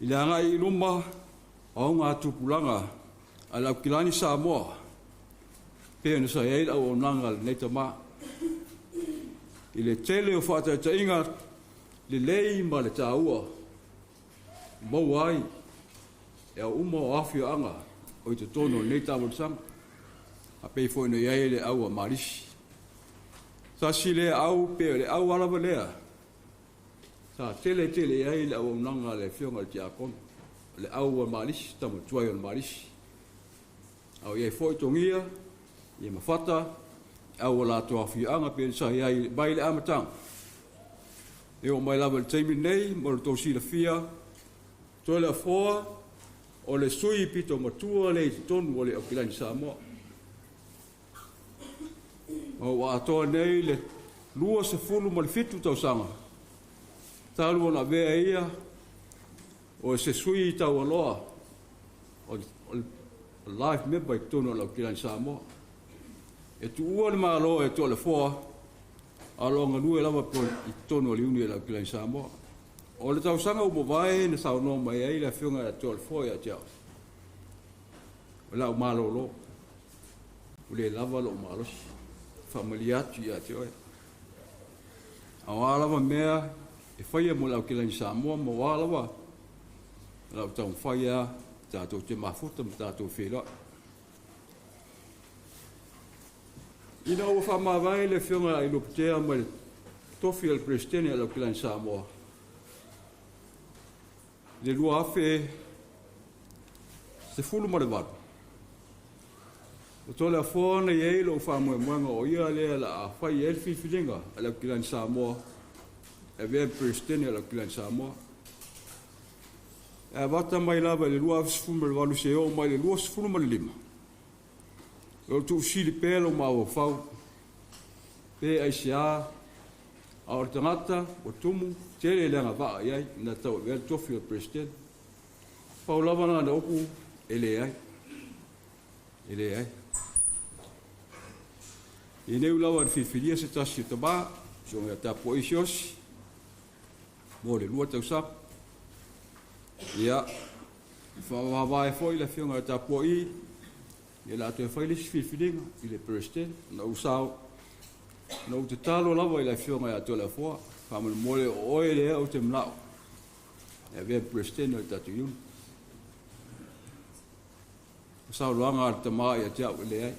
i le agai i luma o augatupulaga a le Aukilani Samoa, pei ona sa i ai le auaunaga a lenei tama. I le tele o faataitaiga lelei ma le taua maua ai e au uma o afioaga o i totonu o lenei taamilosaga, a pei foi ona i ai le au a Malisi. Tasi lea au, pe o le au lava lea sa tele tele i ai le auaunaga a le afioga i le tiakono, o le au a Malisi, tama tuai o le Malisi. A o i ai foi Togia, ia ma Fata, au o latou afioaga pe sa i ai mai le amataga. E oo mai lava i le taimi nei, mo le tou silafia, Toeleafoa o le sui pito matua lea i totonu o le Aukilani Samoa. Ma ua atoa nei le 27 tausaga talu ona avea ia o se sui taualoa o le life member i totonu o le Aukilani Samoa. E tuua le Malo e Toalefoa, a o lo o galue lava i totonu o le iuni o le Aukilani Samoa. O le tausaga ua mavae na saunoa mai ai le afioga ia Toalefoa ia te au, o lau malolo, ua le lava lou malosi, faamalie atu ia te oe. A o a lava mea e faia mo le Aukilani Samoa, ma o a lava lau taumafai lava tatou te mafuta ma tatou feiloai. Ina ua faamavae le afioga ia Ailupetea mai le tofi o le Peresetene a le Aukilani Samoa i le 2018, O Toleafoa na i ai lou faamoemoega o ia lea o le a fai i ai le filifiliga a le Aukilani Samoa e avea ma Peresetene o le Aukilani Samoa. E amata mai lava i le 2018 seia oo mai i le 25, o lo o tuufesili pea lou mafaufau pe aisea a o le tagata ua tumu tele le agavaa i ai na tauavea le tofi o le Peresetene. Pau lava lana upu e leai. E leai. E le ui lava i le filifilia se tasi o tama, Susuga ia Tapuai Siaosi, mo le 2 tausaga. Ia, faavavae foi le afioga ia Tapuai, ia le a toe fai le isi filifiliga i le Peresetene. Na ou sao, na ou tatalo lava i le afioga ia Toleafoa, faamolemole o oe lea ou te manao e avea ma Peresetene o le tatou Iuni. O saunoaga a le tama ia te au e leai.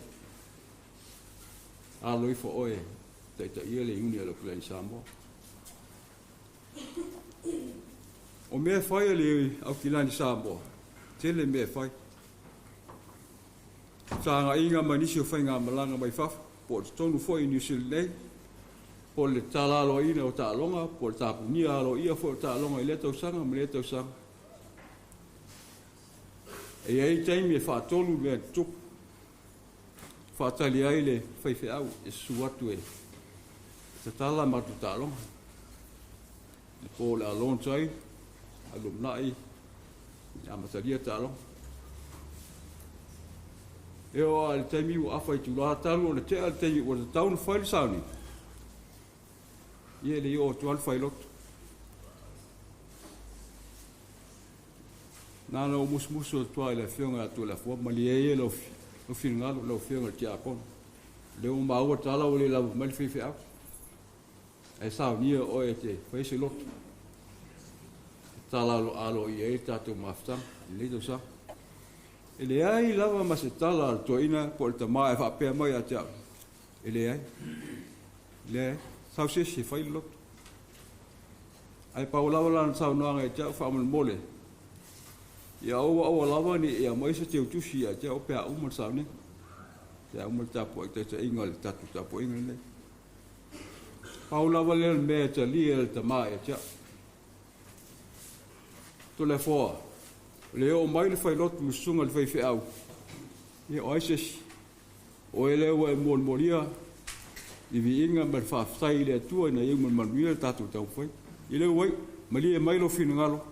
Alo ifo oe taitaia le Iuni a le Aukilani Samoa. O mea fai a le Aukilani Samoa, tele mea fai. Fefaagaiga ma nisi o faigamalaga mai fafo, po o totonu foi i Niu Sila nei, po o le talaloaina o taaloga, po o le tapunia aloaia foi o taaloga i lea tausaga ma lea tausaga. E i ai taimi e faatolu mea tutupu, faatali ai le faifeau e susu atu e tatala matou taaloga. Le po o le a launch ai, a lumanai, e amatalia taaloga. E oo lava i le taimi ua afa itula talu ona tea le taimi ua tatau ona fai le sauniga, ia e le i oo atu lava le failoto. Na ona ou musumusu atu lava i le afioga ia Toleafoa, malie ia lau finagalo, lau afioga i le tiakono. O lea ua maua tala ua le lava mai le faifeau. Ae saunia oe e te fai se loto. E tatala aloaia ai le tatou mafutaga i lenei tausaga. E leai lava ma se tala a le toeaina po o le tama e faapea mai ia te au. E leai. E leai. Sau se isi e fai le loto. Ae pau lava lana saunoaga ia te au faamolemole. Ia aua aua lava ne i aumai se teutusi ia te au pe a uma le sauniga. Pe a uma le tapuai taitaiga o le tatou tapuaiga lenei. Pau lava lea o le mea e talia e le tama ia te au. Toleafoa, o le oo mai le failotu i le susuga i le faifeau, ia o ai se isi? O oe lea ua e molimolia i viiga ma le faafetai i le Atua ina ia uma manuia le tatou taumafaiga. Ia lea ua iu, malie mai lou finagalo,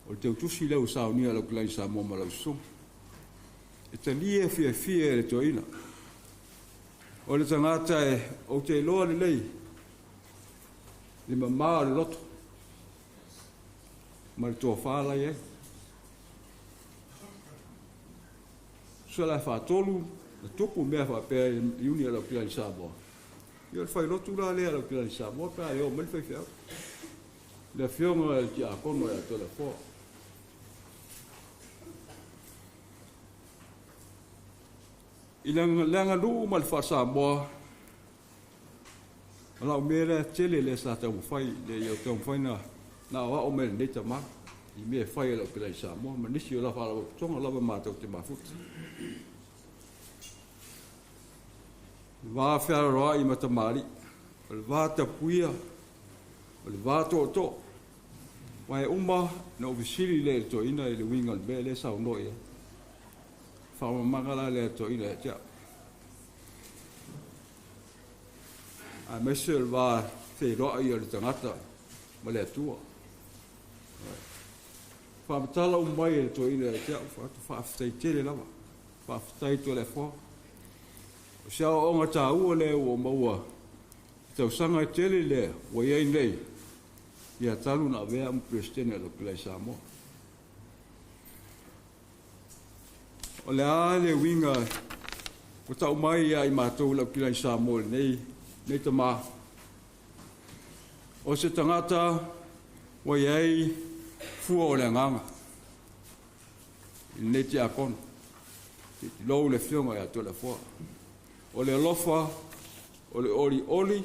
o le teutusi lea ua saunia e lau Kilani Samoa ma lau susuga. E talia fiafia e le toeaina. O le tagata e ou te iloa lelei le mama o le loto ma le tofa la i ai. Tusa la e faatolu na tupu mea faapea i Iuni a lau Kilani Samoa. Ia o le failotu la lea a lau Kilani Samoa pe a le oo mai le faifeau. Le afioga i le tiakono ia Toleafoa. I le aganuu ma le faa-Samoa, o lau mea lea tele lea sa taumafai, lea ia taumafai na aoao mai lenei tama i mea e fai e lau Kilani Samoa ma nisi o la faalapotopotoga lava matou te mafuta. Le va fealoaloai ma tamalii, o le va tapuia, o le va tootoo. Aua e uma na ou fesili lea i le toeaina i le uiga o le mea lea e saunoa i ai. Faamamaga la lea a le toeaina ia te au. Aemaise o le va feiloai o le tagata ma le Atua. Faamatala uma mai e le toeaina ia te au, faafetai tele lava. Faafetai Toleafoa. O se aoaoga taua lea ua maua i tausaga e tele lea ua i ai nei, ia talu ona avea au ma Peresetene o le Aukilani Samoa. O le a le uiga ua tau mai ia i matou le Aukilani Samoa i lenei tama? O se tagata ua i ai fua o le agaga i lenei tiakono. Tulou le afioga ia Toleafoa. O le alofa, o le olioli,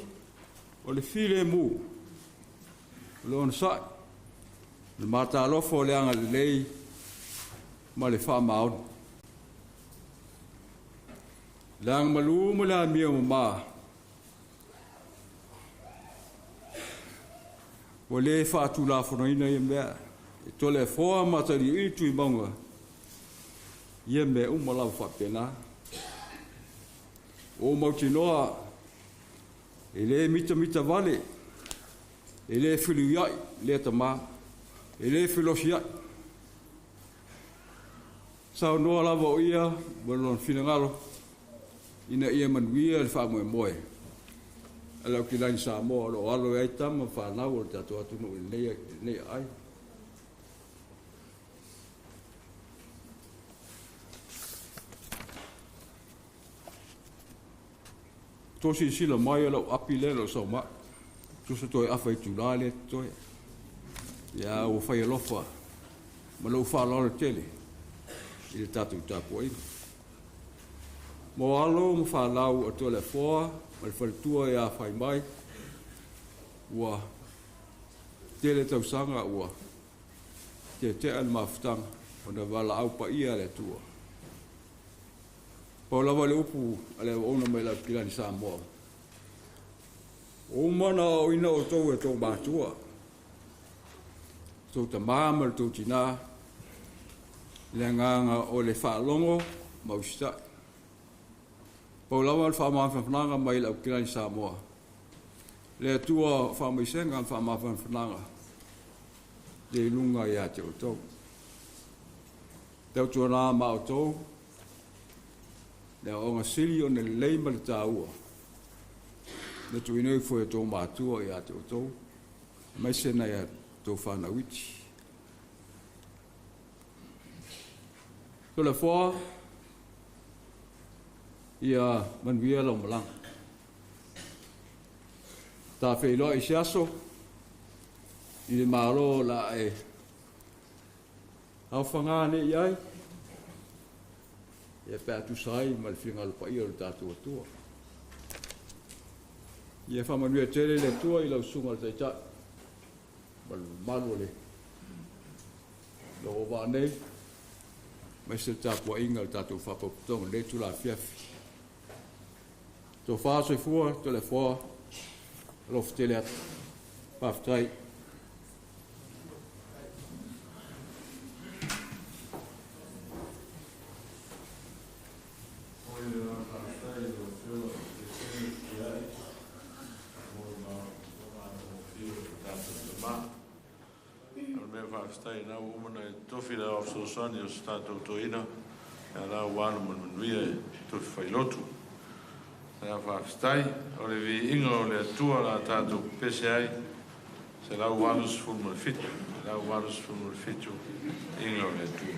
o le filemu, o le onosai, o le matalofa, o le agalelei ma le faamaoni. Le agamalu ma le amio mamā, ua lē faatulafonoina ia mea, e Toleafoa ma Mataliuili Tuimauga, ia mea uma lava faapena. Ua ou mautinoa e lē mitamita vale, e lē feliuia'i lea tamā, e lē felosia'i. Saunoa lava o ia ma lona finagalo ina ia manuia le faamoemoe a le Aukilani Samoa o lo o alo ai tama ma fanau o le tatou atunuu i lenei aai. Tou silasila mai o lau api lea o lo o sau mai. Tusa toe afa itula lea totoe. Ia ua fai alofa ma lou faaaloalo tele i le tatou tapuaiga. Mo alo ma fanau a Toleafoa ma le faletua ia Faimai, ua tele tausaga ua tetea le mafutaga ona valaau paia a le Atua. Pau lava le upu a le auauna mai le Aukilani Samoa, ua uma ona aoaoina outou e tou matua, tou tamā ma le tou tinā, le agaga o le faalogo ma usitai. Pau lava le faamafanafanaga mai le Aukilani Samoa, le Atua o faamaisega ma faamafanafanaga le i luga ia te outou. Tautuana ma outou, le aoaoga sili ona lelei ma le taua, na tuuina ifo e outou matua ia te outou, aemaise nai a outou fanau iti. Toleafoa, ia manuia lau malaga. Ta feiloai i se aso, i le Malo o le a e aofaga nei i ai, ia pe a tusa ai ma le finagalo paia o le tatou Atua. Ia faamanuia tele le Atua i lau susuga i le Taitai ma le mamalu o le lou auvaa nei, aemaise le tapuaiga o le tatou Faalapotopotoga i lenei itula afiafi. Tofa soifua, Toleafoa, alofa tele atu. Faafetai. Faafetai na ua uma ona e tofi le ao fesoasoani o se tatou toeaina ia la ua alu ma le manuia e tofi failotu. Ia faafetai o le viiga o le Atua la tatou pepese ai 187, 187, viiga o le Atua.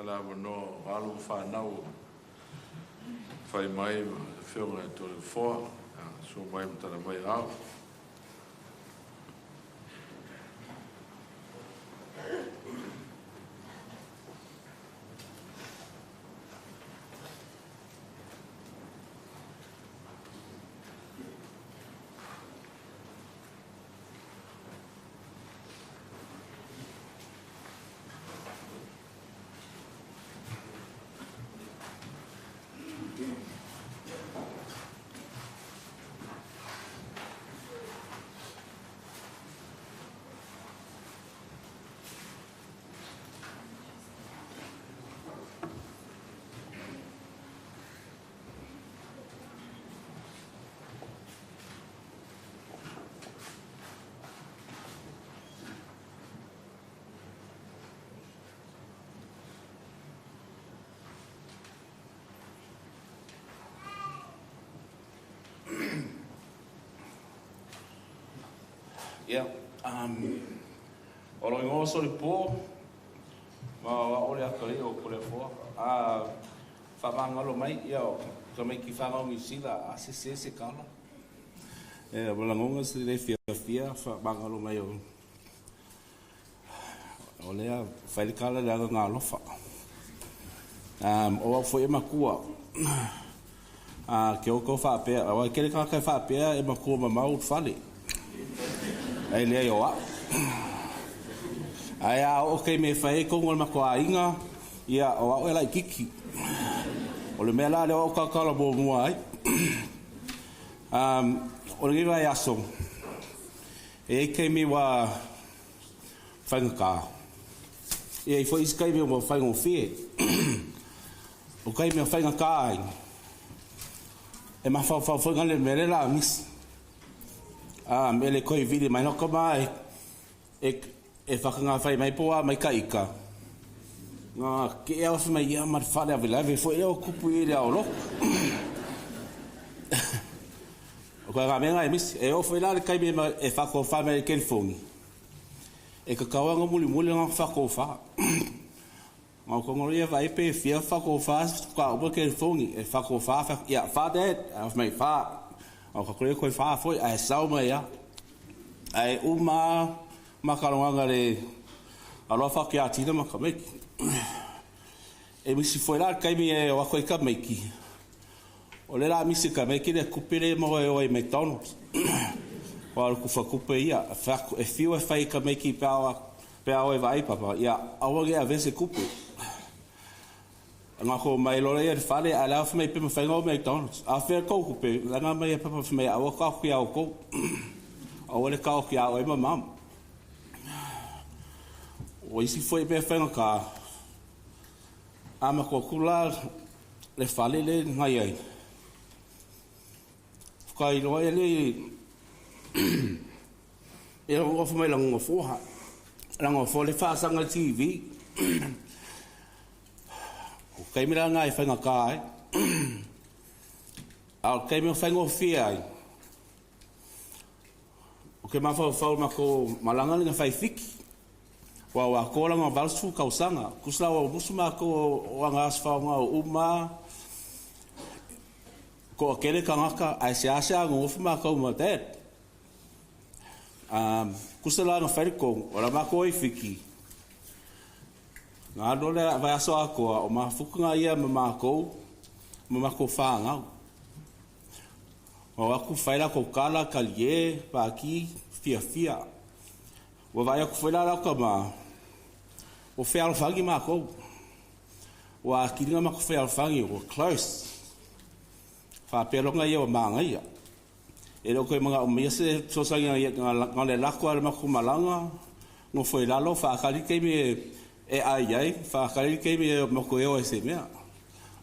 le avanoa o alo ma fanau o fai mai ma le Afioga ia Toleafoa, susu mai ma tala mai aao. Ia, um, o lou igoa o Solipo, ma o a'u le atalii o Toleafoa. A faamagalo mai, ia, o tamaiti fanau Niu Sila, a sese se tala. E ua lagona se le fiafia faamagalo mai o o lea fai le tala i le agaga alofa. Um, o au foi e matua. A ke outou faapea, aua e tele tagata e faapea e matua mamao le fale. Ae leai o a'u. Ae a oo taimi e fai ai tonu o le matou aiga, ia o a'u e laitiiti. O le mea la lea o a'u tautala muamua ai. Um, o lenei vaiaso, e i ai taimi ua faigata. E i ai foi isi taimi ua faigofie. O taimi e faigata ai, e mafaufau foi na le mea le la misi. A me le koi vili mai no ka ma e e e whakangā mai po a mai ka ika. Ngā ke ea wafi mai ia ma le whale ave lave foi leo kupu i le ao loko. O ka ngā mea ngā e misi. E o foi la le kaimi e whakawha mai e kerifongi. E kakawa ngā muli muli ngā whakawha. Ngā kongoro ia vai pe fia whakawha ka uma kerifongi. E whakawha, ia, wha dad. A mai wha. O ka kore koe wha foi, a e sau mai ia. A e uma makalonganga le alofa ke atina ma ka meiki. E misi foi la kaimi e o ako i ka meiki. O le la misi ka meiki le kupe le mo e o e McDonald's. O alu kufa kupe ia. E fiu e whai ka meiki pe ao e vai papa. Ia, aua ge a vese kupe. Nga ko mai lora ia le fale, a le awha mai pe mawhainga o McDonald's. A whea kou kupe, langa mai e papa wha mai aua ka ki au kou. Aua le kao ki au e ma mama. O isi foi pe whainga ka. A ma ko kula le fale le ngai ai. Whakailoa e le e rongo mai lango foha. Lango fo le whaasanga TV. O kaimira ngai whainga ka ai. A o kaimira whainga fia ai. O ke mawhau ma ko malanga le whai fiki. Wa wa ko langa valsu kausanga. Kusla wa musu ma ko o anga asfa nga o uma. Ko kele kangaka ai se ase ngo fu ma ko ma tet. Kusla nga whai ko ora ma ko i fiki. Ngā role vai aso akoa o mafuku ngā ia ma mākou, ma mākou whāngau. O aku whaila ko kala, kalie, pāki, fia fia. Ua vai aku whaila rau ka ma, o whea alwhangi mākou. Ua akiringa mako whea alwhangi, ua close. Whāpēronga ia o mānga ia. E leo koe mga o mea se sosangi ngā le lako ale mako malanga, ngō whai lalo, whaakari kei me e ai ai, whaakari kei me moko eo e se mea.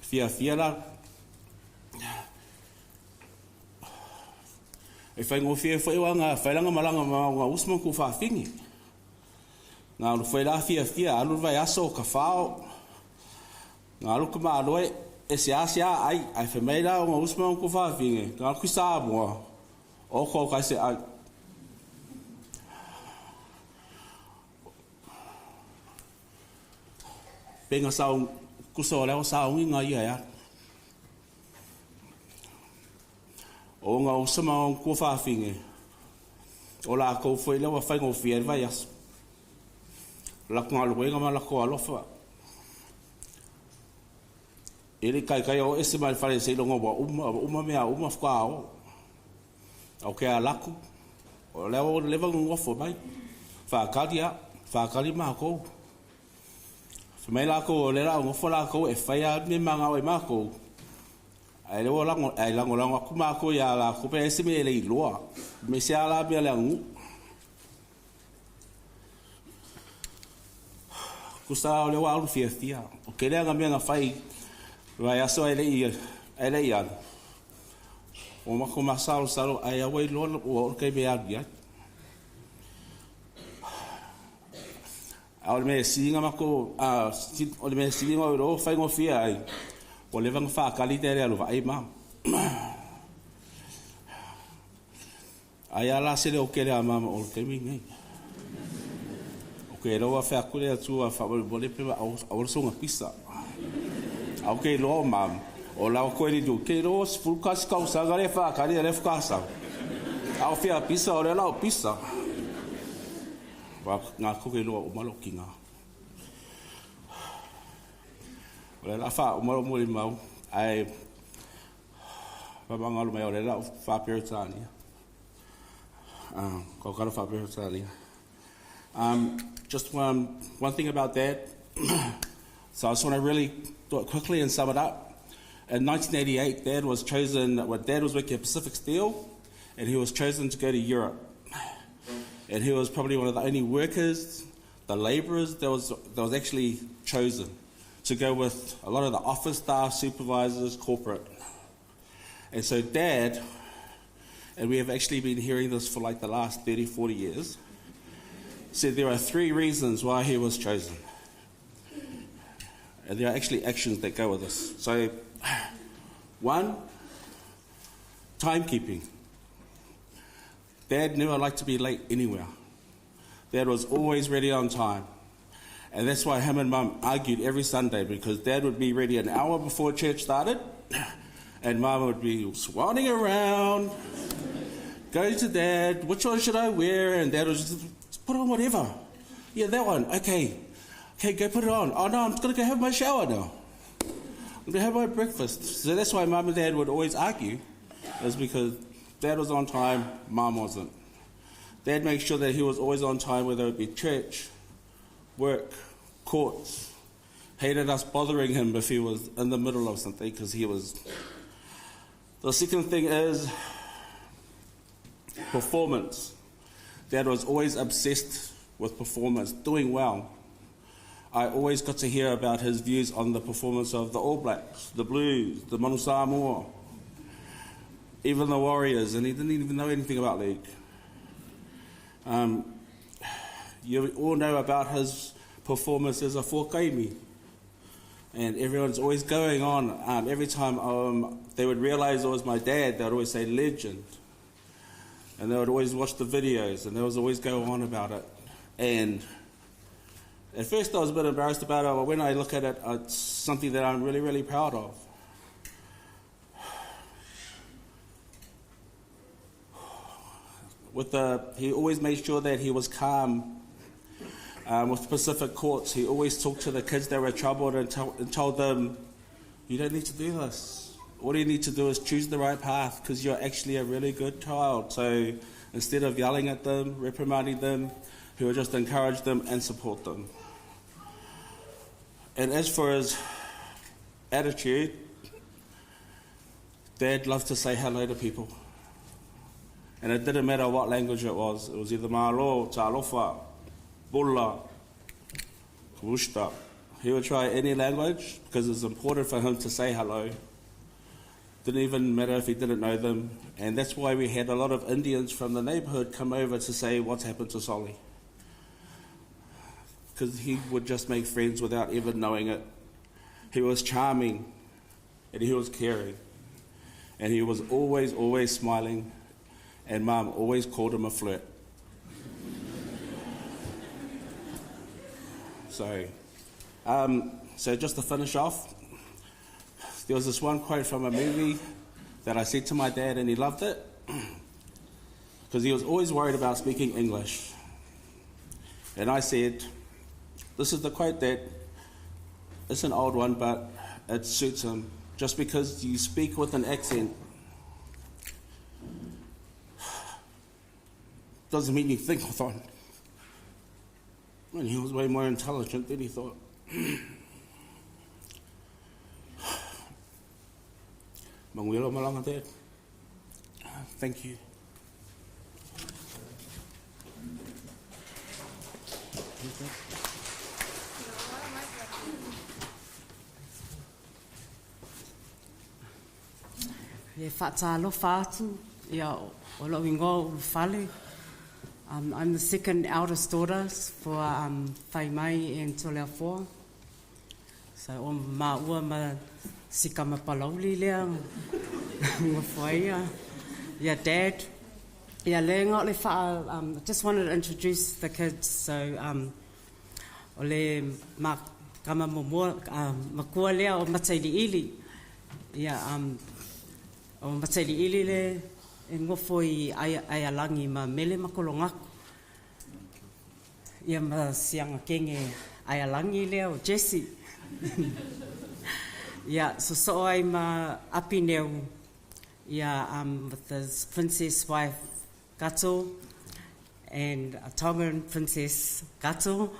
Fia fia la. E whai ngō fia whai wa ngā whailanga malanga ma ngā usma ku whawhingi. Ngā alu whai la fia fia, alu vai aso ka whao. Ngā alu ka maaloe, e se ase a ai, ai whai mai la o ngā usma ku whawhingi. Ngā alu ki Samoa, o kau kai se ai. Pe ga saogi, tusa o le ao saogiga ia e alu. O ona uso ma ona tuafafine, o latou foi lea ua faigofie ai le vaiaso, o latou galuega ma latou alofa. E le i taitai o ese mai le fale seiloga ua uma, ua uma mea uma faatoa o. Ou te alu atu, o lea ua leva ona nofo mai, faatali lava, faatali matou. Fai mai latou o lea o le a nofo latou e fai lava mea e manao ai matou, ae lea ua lago, ae lagolago atu matou ia latou pe a i ai se mea e le iloa, aemaise lava la mea o le aganuu. Tusa lava o lea ua alu fiafia. O tele ana mea na fai i le vaiaso ae le i ae le i alu. Ua matou masalosalo ai lava ua iloa ua oo le taimi e alu ai. A o le mea sili ona matou o le mea sili ona ou iloa ua faigofie ai, ua leva ona faatali le alu vaai ma. Ai a la se leo tele a mama o le taimi lenei. Ou te iloa ua fai atu le Atua faamolemole pe aua le soona pisa. Ae ou te iloa o mama, o la koe le ke iloa 11 tausaga le faatali a le faatoa sau. A o fia pisa o lea la o pisa. Wa ngā koke iloa o malo ki ngā. O le la wha o malo mo mau, ai Faamagalo mai o le lau faa-Peretania. Kaukalo faa-Peretania. Just one thing about Dad. So I just want to really do it quickly and sum it up. In 1988, Dad was chosen, well, Dad was working at Pacific Steel, and he was chosen to go to Europe. And he was probably one of the only workers, the labourers, that was actually chosen to go with a lot of the office staff, supervisors, corporate. And so Dad, and we have actually been hearing this for like the last 30, 40 years, said there are three reasons why he was chosen. And there are actually actions that go with this. So, one, timekeeping. Dad never liked to be late anywhere. Dad was always ready on time. And that's why him and Mum argued every Sunday, because Dad would be ready an hour before church started, and Mum would be swanning around, going to Dad, which one should I wear? And Dad was just, put on whatever. Yeah, that one, okay. Okay, go put it on. Oh no, I'm going to go have my shower now. I'm going to have my breakfast. So that's why Mum and Dad would always argue, is because Dad was on time, Mum wasn't. Dad made sure that he was always on time, whether it be church, work, courts. Hated us bothering him if he was in the middle of something, because he was... The second thing is performance. Dad was always obsessed with performance, doing well. I always got to hear about his views on the performance of the All Blacks, the Blues, the Manu Samoa, even the Warriors, and he didn't even know anything about league. You all know about his performance as a fokaimi, and everyone's always going on. Every time they would realise it was my dad, they would always say legend, and they would always watch the videos, and they would always go on about it. And at first I was a bit embarrassed about it, but when I look at it, it's something that I'm really, really proud of. He always made sure that he was calm. With Pacific Courts, he always talked to the kids that were troubled and told them, you don't need to do this. All you need to do is choose the right path, because you're actually a really good child. So instead of yelling at them, reprimanding them, he would just encourage them and support them. And as for his attitude, Dad loved to say hello to people. And it didn't matter what language it was. It was either Malo, Talofa, Bulla, Kumusta. He would try any language because it's important for him to say hello. Didn't even matter if he didn't know them. And that's why we had a lot of Indians from the neighbourhood come over to say what's happened to Solly. Because he would just make friends without even knowing it. He was charming and he was caring. And he was always, always smiling. And Mum always called him a flirt. So So just to finish off, there was this one quote from a movie that I said to my dad and he loved it because he was always worried about speaking English. And I said, this is the quote that it's an old one, but it suits him. Just because you speak with an accent doesn't mean you think with one. And he was way more intelligent than he thought. Manguela malanga dad. Thank you. E faatalofa atu, ia, o lou igoa o Ulufale. Um, I'm the second eldest daughter for um, Faimai and Toleafoa. So, o maua ma si kama palauli lea, ngofo ia, ia dad. Ia le nga o le wha, um, just wanted to introduce the kids. So, um, o le ma kama momoa, uh, makua lea o Matailiili. Ia, um, o Matailiili le e ngofo i Aialangi ma Mele Makolongaku. Ia ma sianga kenge Aialangi lea o Jesse. Ia, so so ai ma Apineu, ia, um, with his princess wife Gato, and a Tongan princess Gato,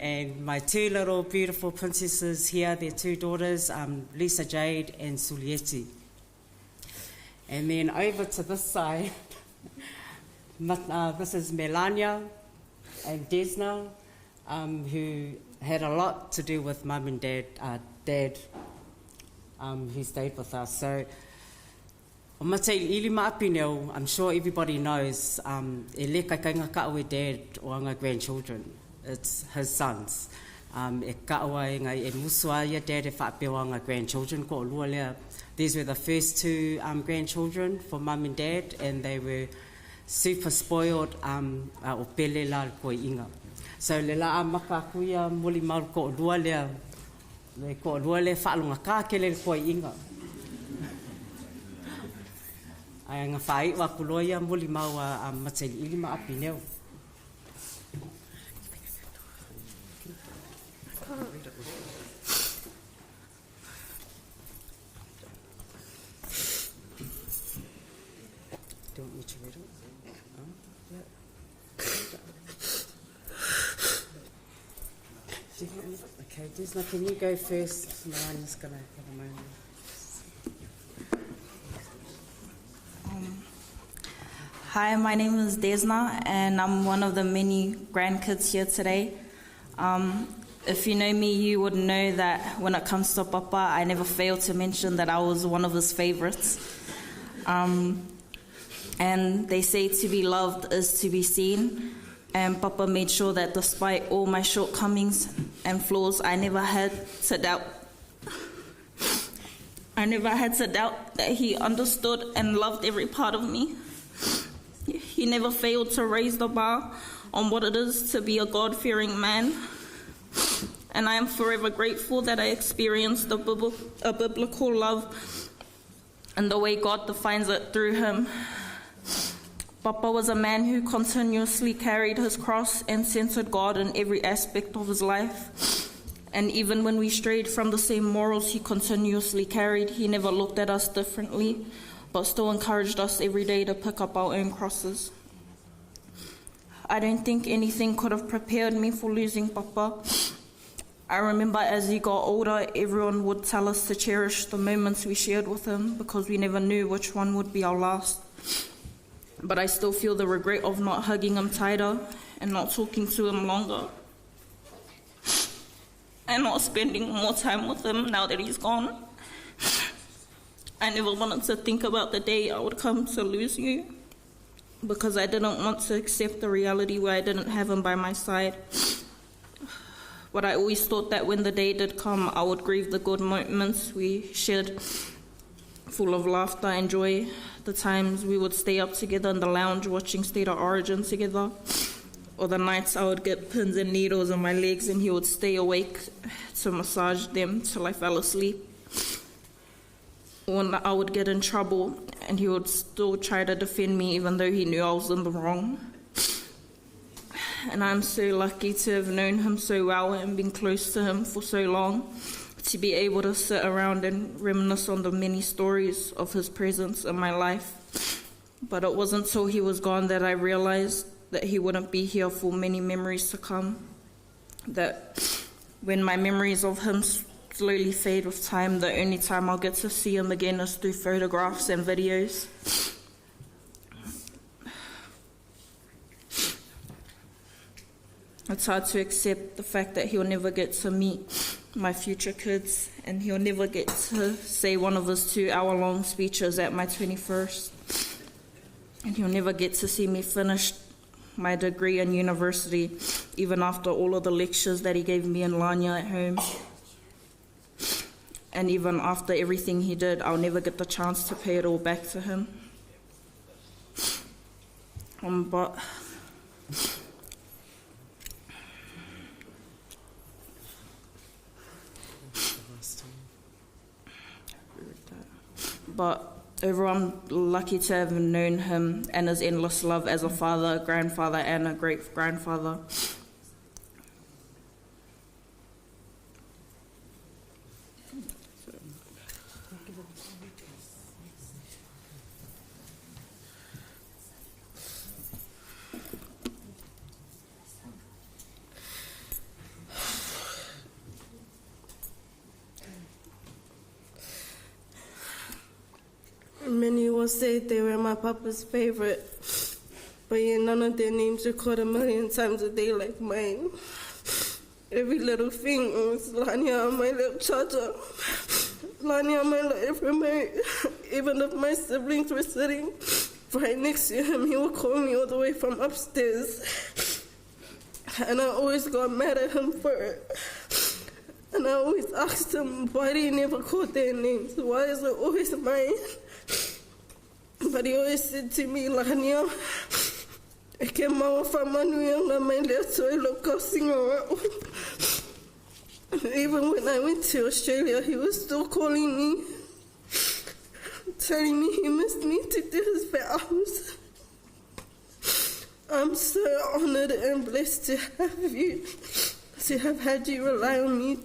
and my two little beautiful princesses here, their two daughters, um, Lisa Jade and Sulieti. And then over to this side, this is Melania and Desna, um, who had a lot to do with mum and dad, uh, dad um, who stayed with us. So, o Matailiili ma Apineu, I'm sure everybody knows, um, e le kaikainga ka'u e dad o anga grandchildren. It's his sons. Um, e ka'ua e ngai, e musu a ia dad e whaapeo anga grandchildren ko o lua lea. These were the first two um, grandchildren for mum and dad, and they were super spoiled um, uh, o pele la koe inga. So le la a maka aku ia moli mau ko o lua lea, le ko o lua lea whaalonga kā kele le koe inga. Ai nga whaiwa aku loa ia moli mau a, a Matailiili ma Apineu. Do you want me to read it? Oh, yeah. Okay, Desna, can you go first? Melania's going to have a moment. Um, hi, my name is Desna, and I'm one of the many grandkids here today. Um, if you know me, you would know that when it comes to Papa, I never fail to mention that I was one of his favorites. Um, and they say to be loved is to be seen. And Papa made sure that despite all my shortcomings and flaws, I never had to doubt. I never had to doubt that he understood and loved every part of me. He never failed to raise the bar on what it is to be a God fearing man. And I am forever grateful that I experienced a, a biblical love and the way God defines it through him. Papa was a man who continuously carried his cross and centered God in every aspect of his life. And even when we strayed from the same morals he continuously carried, he never looked at us differently, but still encouraged us every day to pick up our own crosses. I don't think anything could have prepared me for losing Papa. I remember as he got older, everyone would tell us to cherish the moments we shared with him because we never knew which one would be our last. But I still feel the regret of not hugging him tighter and not talking to him longer. And not spending more time with him now that he's gone. I never wanted to think about the day I would come to lose you because I didn't want to accept the reality where I didn't have him by my side. But I always thought that when the day did come, I would grieve the good moments we shared, full of laughter and joy, the times we would stay up together in the lounge watching State of Origin together. Or the nights I would get pins and needles in my legs and he would stay awake to massage them till I fell asleep. When I would get in trouble and he would still try to defend me even though he knew I was in the wrong. And I'm so lucky to have known him so well and been close to him for so long, to be able to sit around and reminisce on the many stories of his presence in my life. But it wasn't till he was gone that I realized that he wouldn't be here for many memories to come. That when my memories of him slowly fade with time, the only time I'll get to see him again is through photographs and videos. It's hard to accept the fact that he'll never get to meet my future kids and he'll never get to say one of his 2-hour-long speeches at my 21st. And he'll never get to see me finish my degree in university, even after all of the lectures that he gave me and Lanya at home. And even after everything he did, I'll never get the chance to pay it all back to him. But overall, I'm lucky to have known him and his endless love as a father, a grandfather, and a great-grandfather. Many will say they were my papa's favorite, but yet none of their names are called a million times a day like mine. Every little thing was Lania on my lip charger, Lania on my lip remote. Even if my siblings were sitting right next to him, he would call me all the way from upstairs. And I always got mad at him for it. And I always asked him, why do you never call their names? Why is it always mine? But he always said to me, Lania, e ke maua whamanuianga mai le atua i lo kausinga wa'u. Even when I went to Australia, he was still calling me, telling me he missed me to do his vows. I'm so honored and blessed to have you, to have had you rely on me,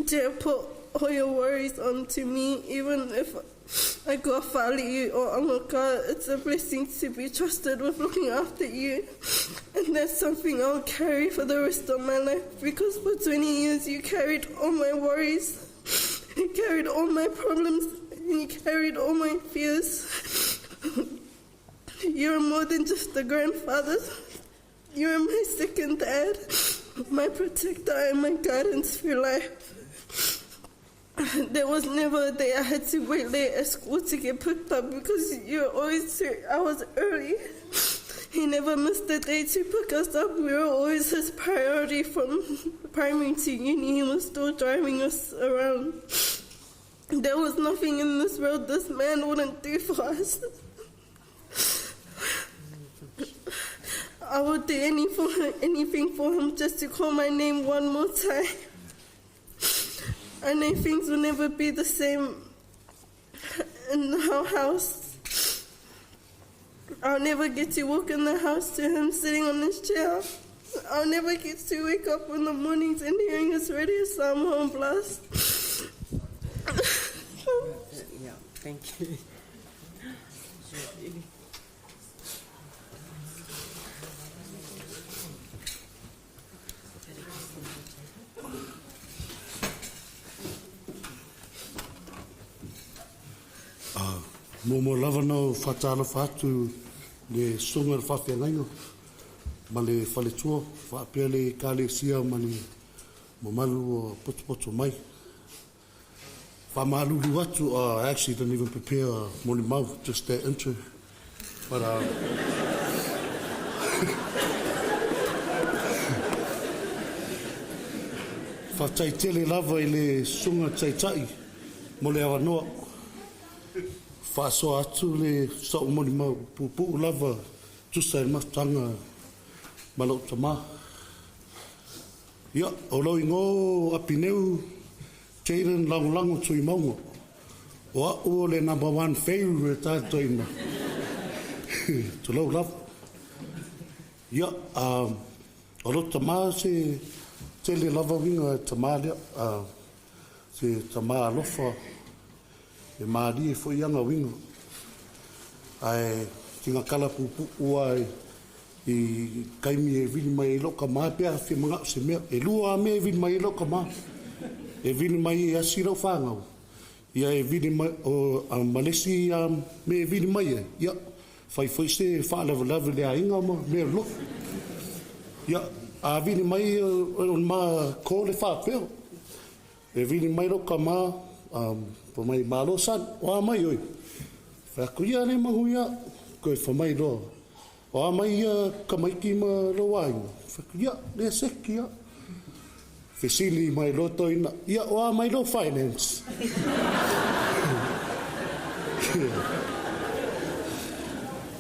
to have put all your worries onto me, even if I got fali or angoka. It's a blessing to be trusted with looking after you. And that's something I'll carry for the rest of my life, because for 20 years you carried all my worries, you carried all my problems, and you carried all my fears. You're more than just a grandfather. You're my second dad, my protector, and my guidance through life. There was never a day I had to wait late at school to get picked up, because you were always too, I was early. He never missed a day to pick us up. We were always his priority from primary to uni. He was still driving us around. There was nothing in this world this man wouldn't do for us. I would do anything for him just to call my name one more time. I know things will never be the same in our house. I'll never get to walk in the house to him sitting on his chair. I'll never get to wake up in the mornings and hearing his radio Samoan blast. Yeah, thank you. Muamua lava na ou faatalofa atu le susuga i le faafeagaiga ma le faletua faapea le Ekalesia ma le mamalu ua potopoto mai. Faamalulu atu, I actually didn't even prepare a molimau, just that intro. But Faafetai tele lava i le susuga taitai mo le avanoa. Faasoa atu le sa'u molimau puupuu lava tusa i le mafutaga ma lou tamā. Ia, o lou igoa o Apineu Jayden Lagolago Tuimauga. O a'u o le number one favourite a le toeaina. Tulou lava. Ia, o lou tamā se tele lava uiga e tamā lea, se tamā alofa e malie foi ana uiga. Ae sina tala puupuu lava i taimi e vili mai ai lou tama pe a fia manao se mea. E lua lava mea e vili mai ai lou tama. E vili mai e asi lau fanau, ia e vili mai, o, ma le isi mea e vili mai ai, ia, fai foi se faalavelave i le aiga ma mea loloto. Ia, a vili mai o le ma call e faapea, E vili mai lou tama, fai mai, Malo son, o a mai oe? Fai atu, Ia le manuia. Toe fai mai loa, O a mai ia tamaiti ma lou aiga? Fai atu, Ia, le seki ia. Fesili mai loa toeaina, Ia, o a mai lou finance?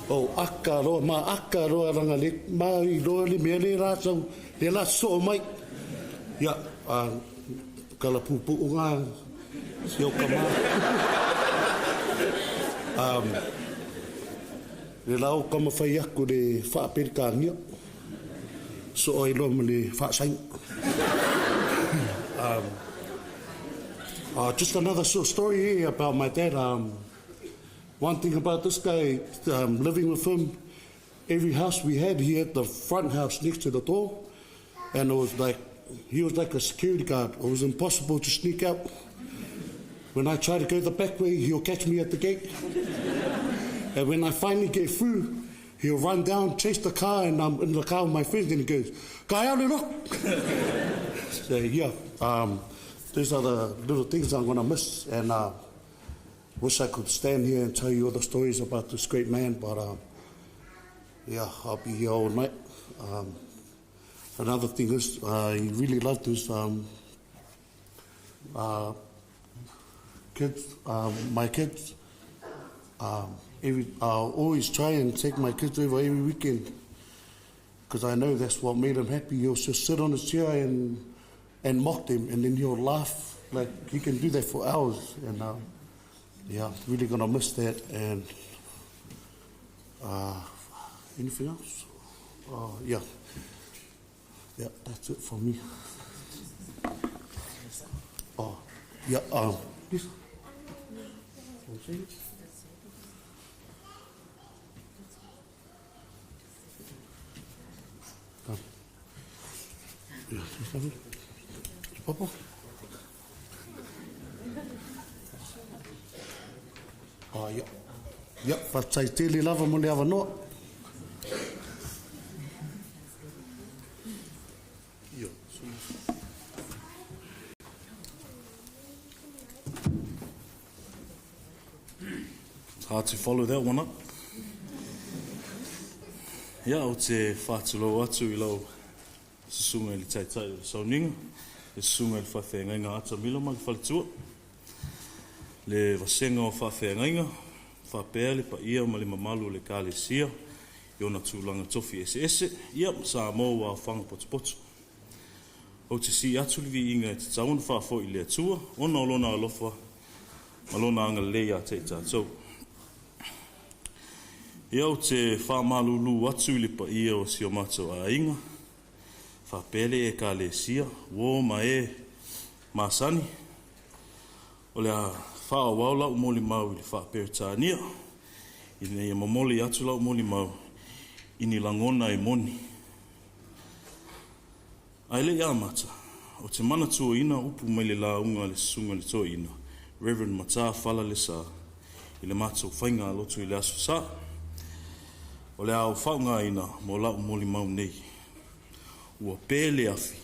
Oh, aka loa, ma aka loa langa le, ma iloa le mea le la sau, le la sosoo mai. Ia, tala puupuu na si ou tama. Le la o taumafai atu le Faa-Peretania, soo ai loa ma le Faa-Saina. Just another short story here about my dad. One thing about this guy, living with him, every house we had, he had the front house next to the door, and it was like, he was like a security guard. It was impossible to sneak out. When I try to go the back way, he'll catch me at the gate. And when I finally get through, he'll run down, chase the car, and I'm in the car with my friends, and he goes, Kai look! So, yeah, those are the little things I'm going to miss, and wish I could stand here and tell you all the stories about this great man, but yeah, I'll be here all night. Another thing is, he really loved his kids, my kids. I always try and take my kids over every weekend, because I know that's what made him happy. He'll just sit on his chair and mock them, and then he'll laugh. Like, he can do that for hours. And yeah, really going to miss that. And anything else? Yeah. Yeah, that's it for me. Oh, yeah. Yes. Papa? Oh, yeah. Yeah, faafetai tele lava mo le avanoa. It's hard to follow that one up. Ia, ou te faatulou atu i lau susuga i le Taitai o le Sauniga, le susuga i le Faafeagaiga Ata Milo ma le Faletua, le vasega o faafeagaiga, faapea le paia ma le mamalu o le Ekalesia i ona tulaga tofi eseese, ia ma Samoa ua aofaga potopoto. Ou te sii atu le viiga e tatau ona faafoi i le Atua, ona o lona alofa ma lona agalelei ia te i tatou. Ia, ou te faamalulu atu i le paia o si o matou aiga, faapea le Ekalesia, uo ma e masani, o le a faaauau lau molimau i le Faa-Peretania, ina ia momoli atu lau molimau i ni lagona e moni. Ae le i amata, ou te manatuaina upu mai le lauga a le susuga i le toeaina, Reverend Mata Fala Lesa, i le matou faigalotu i le Aso Sa. O le a ou faaaogaina mo lau molimau nei. Ua pe le afi,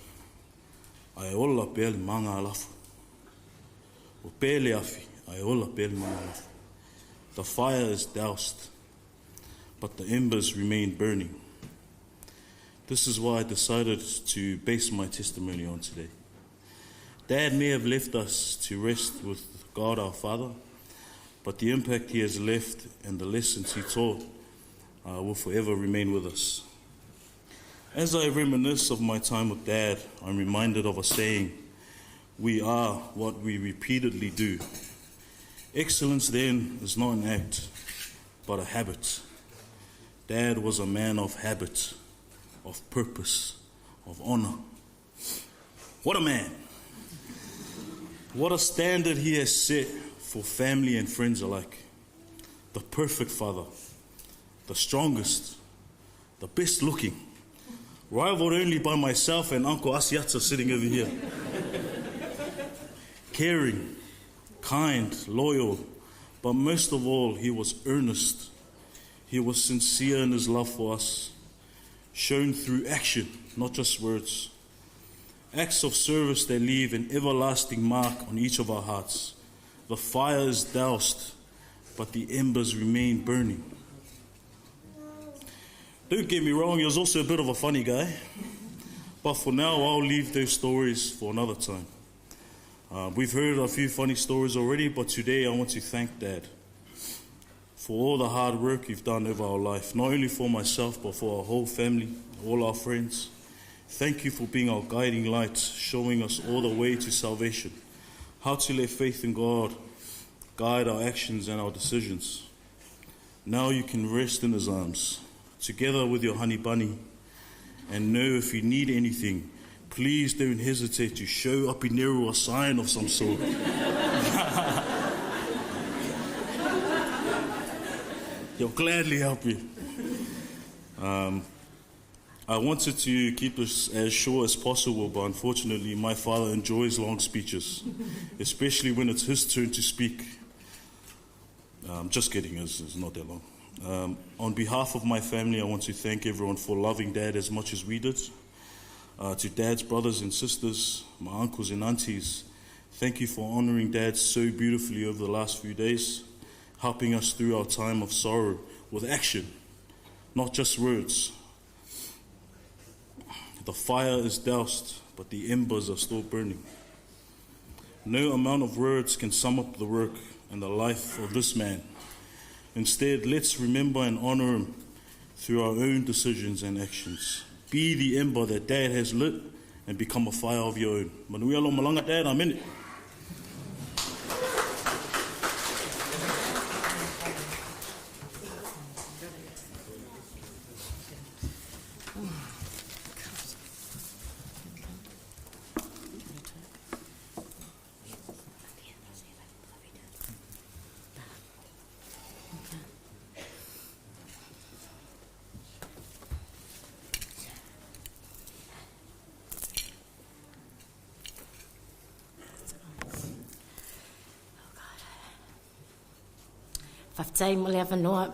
ae ola pea le magalafo. Ua pe le afi, ae ola pea le magalafo. The fire is doused, but the embers remain burning. This is why I decided to base my testimony on today. Dad may have left us to rest with God our Father, but the impact he has left and the lessons he taught will forever remain with us. As I reminisce of my time with Dad, I'm reminded of a saying, we are what we repeatedly do. Excellence then is not an act, but a habit. Dad was a man of habit, of purpose, of honor. What a man! What a standard he has set for family and friends alike. The perfect father, the strongest, the best looking, rivaled only by myself and Uncle Asiata sitting over here. Caring, kind, loyal, but most of all, he was earnest. He was sincere in his love for us, shown through action, not just words. Acts of service that leave an everlasting mark on each of our hearts. The fire is doused, but the embers remain burning. Don't get me wrong, he was also a bit of a funny guy. But for now, I'll leave those stories for another time. Uh, we've heard a few funny stories already, but today I want to thank Dad for all the hard work you've done over our life, not only for myself, but for our whole family, all our friends. Thank you for being our guiding light, showing us all the way to salvation, how to let faith in God guide our actions and our decisions. Now you can rest in His arms, together with your honey bunny, and know if you need anything, please don't hesitate to show up in a sign of some sort. He'll gladly help you. Um, I wanted to keep this as short as possible, but unfortunately, my father enjoys long speeches, especially when it's his turn to speak. Um, just kidding, it's, it's not that long. Um, on behalf of my family, I want to thank everyone for loving Dad as much as we did. Uh, to Dad's brothers and sisters, my uncles and aunties, thank you for honoring Dad so beautifully over the last few days, helping us through our time of sorrow with action, not just words. The fire is doused, but the embers are still burning. No amount of words can sum up the work and the life of this man. Instead, let's remember and honor him through our own decisions and actions. Be the ember that Dad has lit and become a fire of your own. Manuia lo malanga, Dad, I'm in it. Faafetai mo le avanoa.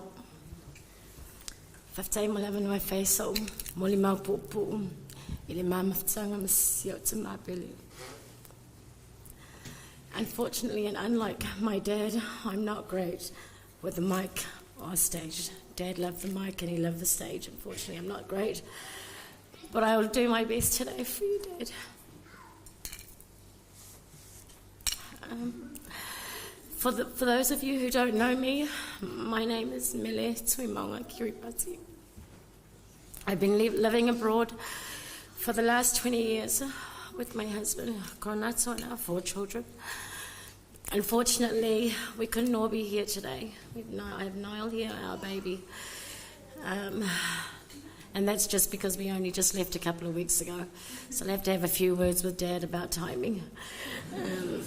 Faafetai mo le avanoa e fai sou molimau puupuu i le ma mafutaga ma si ou tamā pele. Unfortunately, and unlike my dad, I'm not great with the mic or stage. Dad loved the mic and he loved the stage. Unfortunately, I'm not great. But I will do my best today for you, Dad. Um, for, the, for those of you who don't know me, my name is Mele Tuimaunga Kiripati. I've been li- living abroad for the last 20 years with my husband, Konato, and our four children. Unfortunately, we couldn't all be here today. I have Niall here, our baby. Um, and that's just because we only just left a couple of weeks ago. So I'll have to have a few words with Dad about timing. Um,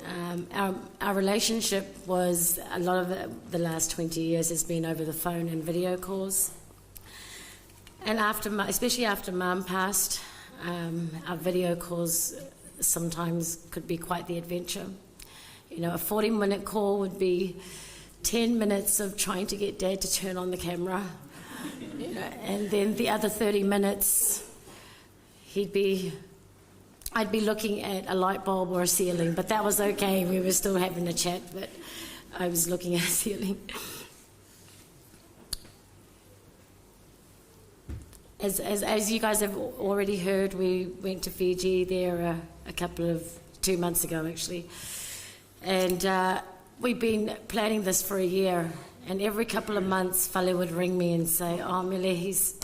um, our, our relationship was a lot of the last 20 years has been over the phone and video calls. And after, especially after Mum passed, um, our video calls sometimes could be quite the adventure. You know, a 40 minute call would be 10 minutes of trying to get Dad to turn on the camera. You know, and then the other 30 minutes, he'd be I'd be looking at a light bulb or a ceiling, but that was okay. We were still having a chat, but I was looking at a ceiling. As, as, as you guys have already heard, we went to Fiji there a, a couple of two months ago, actually. And uh, we've been planning this for a year. And every couple of months, Fale would ring me and say, Oh, Mele, he's,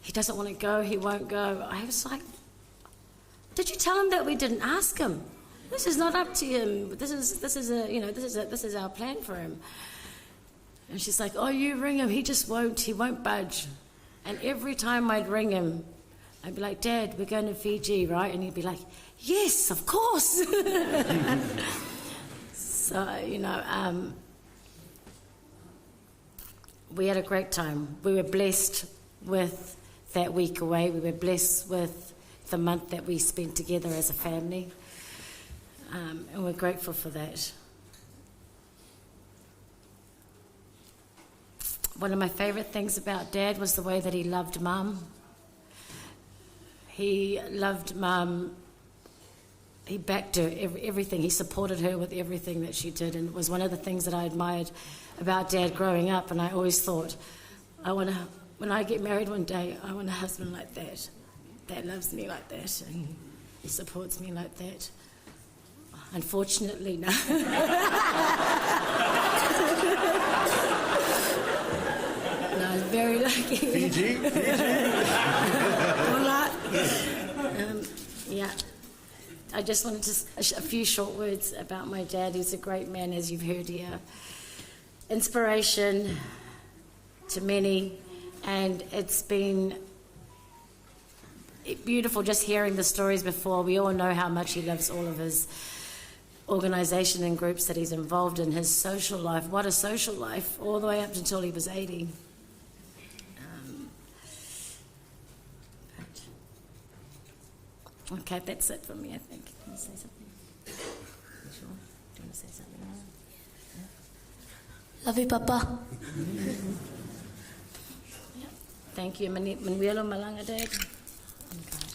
he doesn't want to go, he won't go. I was like, Did you tell him that we didn't ask him? This is not up to him. This is, this is, a, you know, this is, a, this is our plan for him. And she's like, Oh, you ring him. He just won't. He won't budge. And every time I'd ring him, I'd be like, Dad, we're going to Fiji, right? And he'd be like, Yes, of course. so, you know, um, we had a great time. We were blessed with that week away. We were blessed with the month that we spent together as a family. Um, and we're grateful for that. One of my favourite things about Dad was the way that he loved Mum. He loved Mum. He backed her, every, everything. He supported her with everything that she did. And it was one of the things that I admired about Dad growing up. And I always thought, I want to, when I get married one day, I want a husband like that, that loves me like that and supports me like that. Unfortunately, no. no, I'm very lucky. Fiji, Fiji. Hola. Um, yeah. I just wanted to a few short words about my dad. He's a great man, as you've heard here. Inspiration to many, and it's been beautiful just hearing the stories before. We all know how much he loves all of his organisation and groups that he's involved in, his social life. What a social life, all the way up until he was 80. Um, but, okay, that's it for me, I think. Can you say something? Sure. Do you want to say something? Yeah. Love you, Papa. yeah. Thank you. Manuelo Malanga, Dad. Okay.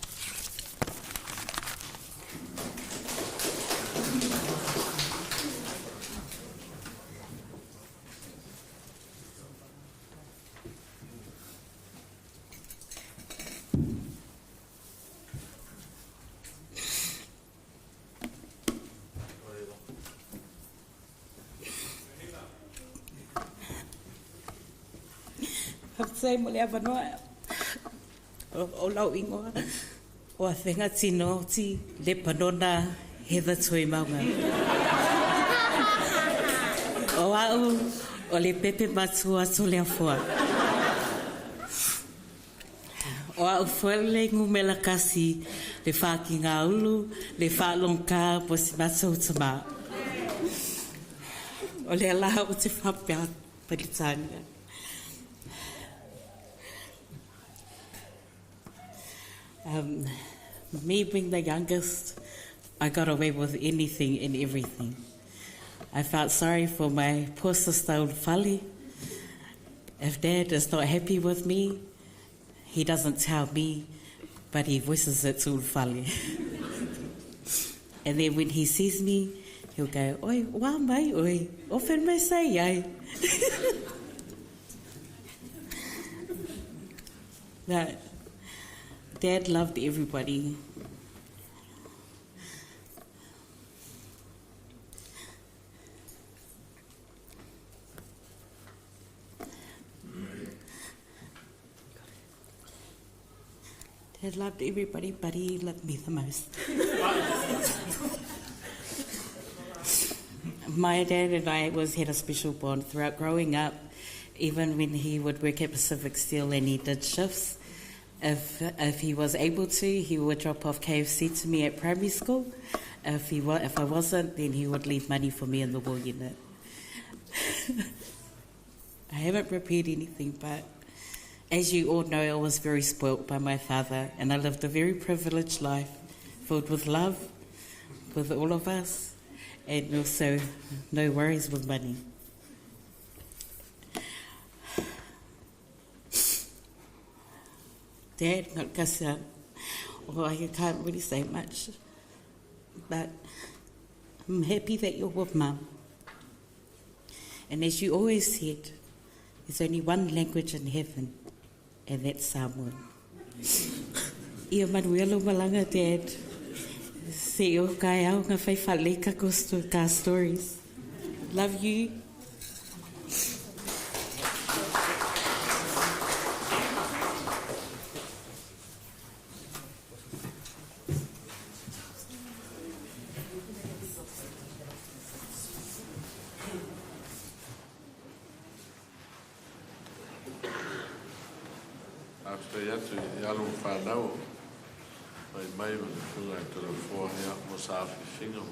Faafetai mo le avanoa. O lau ingoa o Afega Tino Ti Lepanona Heather Tuimauga. O au o le pepe matua Toleafoa. O au foi le ngumela kasi le whāki ngā ulu, le whaalongka mo si matou tama. O le ala o te whapea Peritania. Um, me being the youngest, I got away with anything and everything. I felt sorry for my poor sister Ulfali. If Dad is not happy with me, he doesn't tell me, but he voices it to Ulfali. and then when he sees me, he'll go, Oi, wa mai, oi, ofen me say, ai. But Dad loved everybody. Dad loved everybody, but he loved me the most. My dad and I was had a special bond throughout growing up. Even when he would work at Pacific Steel and he did shifts, if if he was able to, he would drop off KFC to me at primary school. If he wa- if I wasn't, then he would leave money for me in the wall unit. I haven't prepared anything, but as you all know, I was very spoilt by my father, and I lived a very privileged life, filled with love, with all of us, and also no worries with money. Dad, Ngakasa, well, I can't really say much, but I'm happy that you're with Mum. And as you always said, there's only one language in heaven, and that's Samoan. Ia manuia malanga, Dad. Se o kai au ngā whai whaleka ko sto, ka stories. Love you. Faafetai atu i alo ma fanau o fai mai ma le Afioga ia Toleafoa mo saafiafiga ma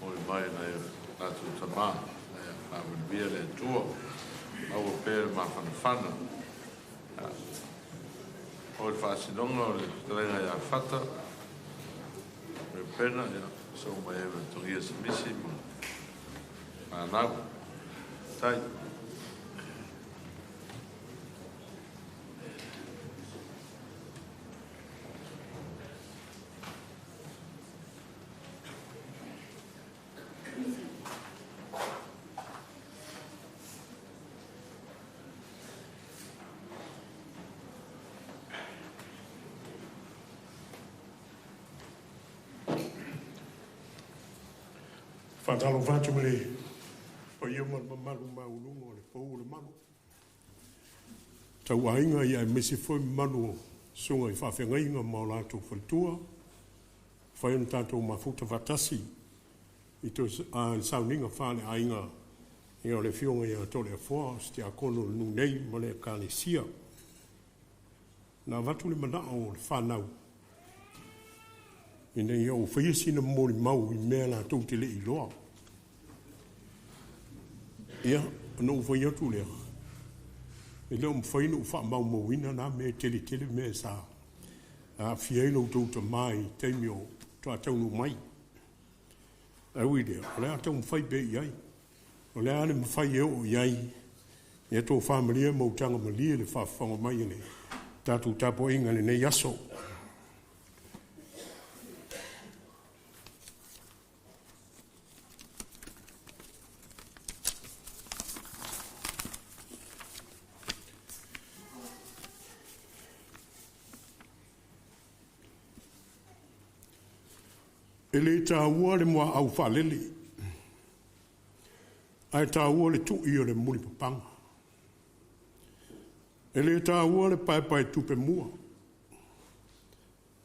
momoli mai e nai o latou tama. Ia faamanuia le Atua, maua pea le mafanafana. O le faasinoga o le fetalaiga ia Fata Reupena, ia sosoo mai ai ma Togia Simisi ma fanau. Faafetai. Faatalofa atu i le paia ma le mamalu maualuga o le pau o le malu, tauaiga aemaise foi mamalu o susuga i faafeagaiga ma o latou faletua, mafai ona tatou mafuta faatasi i le sauniga faaleaiga o le Afioga ia Toleafoa, o se tiakono o le nuu nei ma le Ekalesia. Na avatu le manao o le fanau ina ia ou faia sina molimau i mea latou te le i iloa. Ia, ona ou fai atu lea, e le o mafai ona ou faamaumauina na mea, e tele tele mea sa aafia ai lo outou tama i taimi o faatoa taunuu mai. Ae ui i lea, o le a taumafai pea i ai. O le a le mafai e oo i ai, ia tofa malie ma utaga malie le faafofoga mai a le tatou tapuaiga i lenei aso. E le taua le muaau faalele, ae taua le tui o le mulipapaga. E le taua le paepaetupe mua,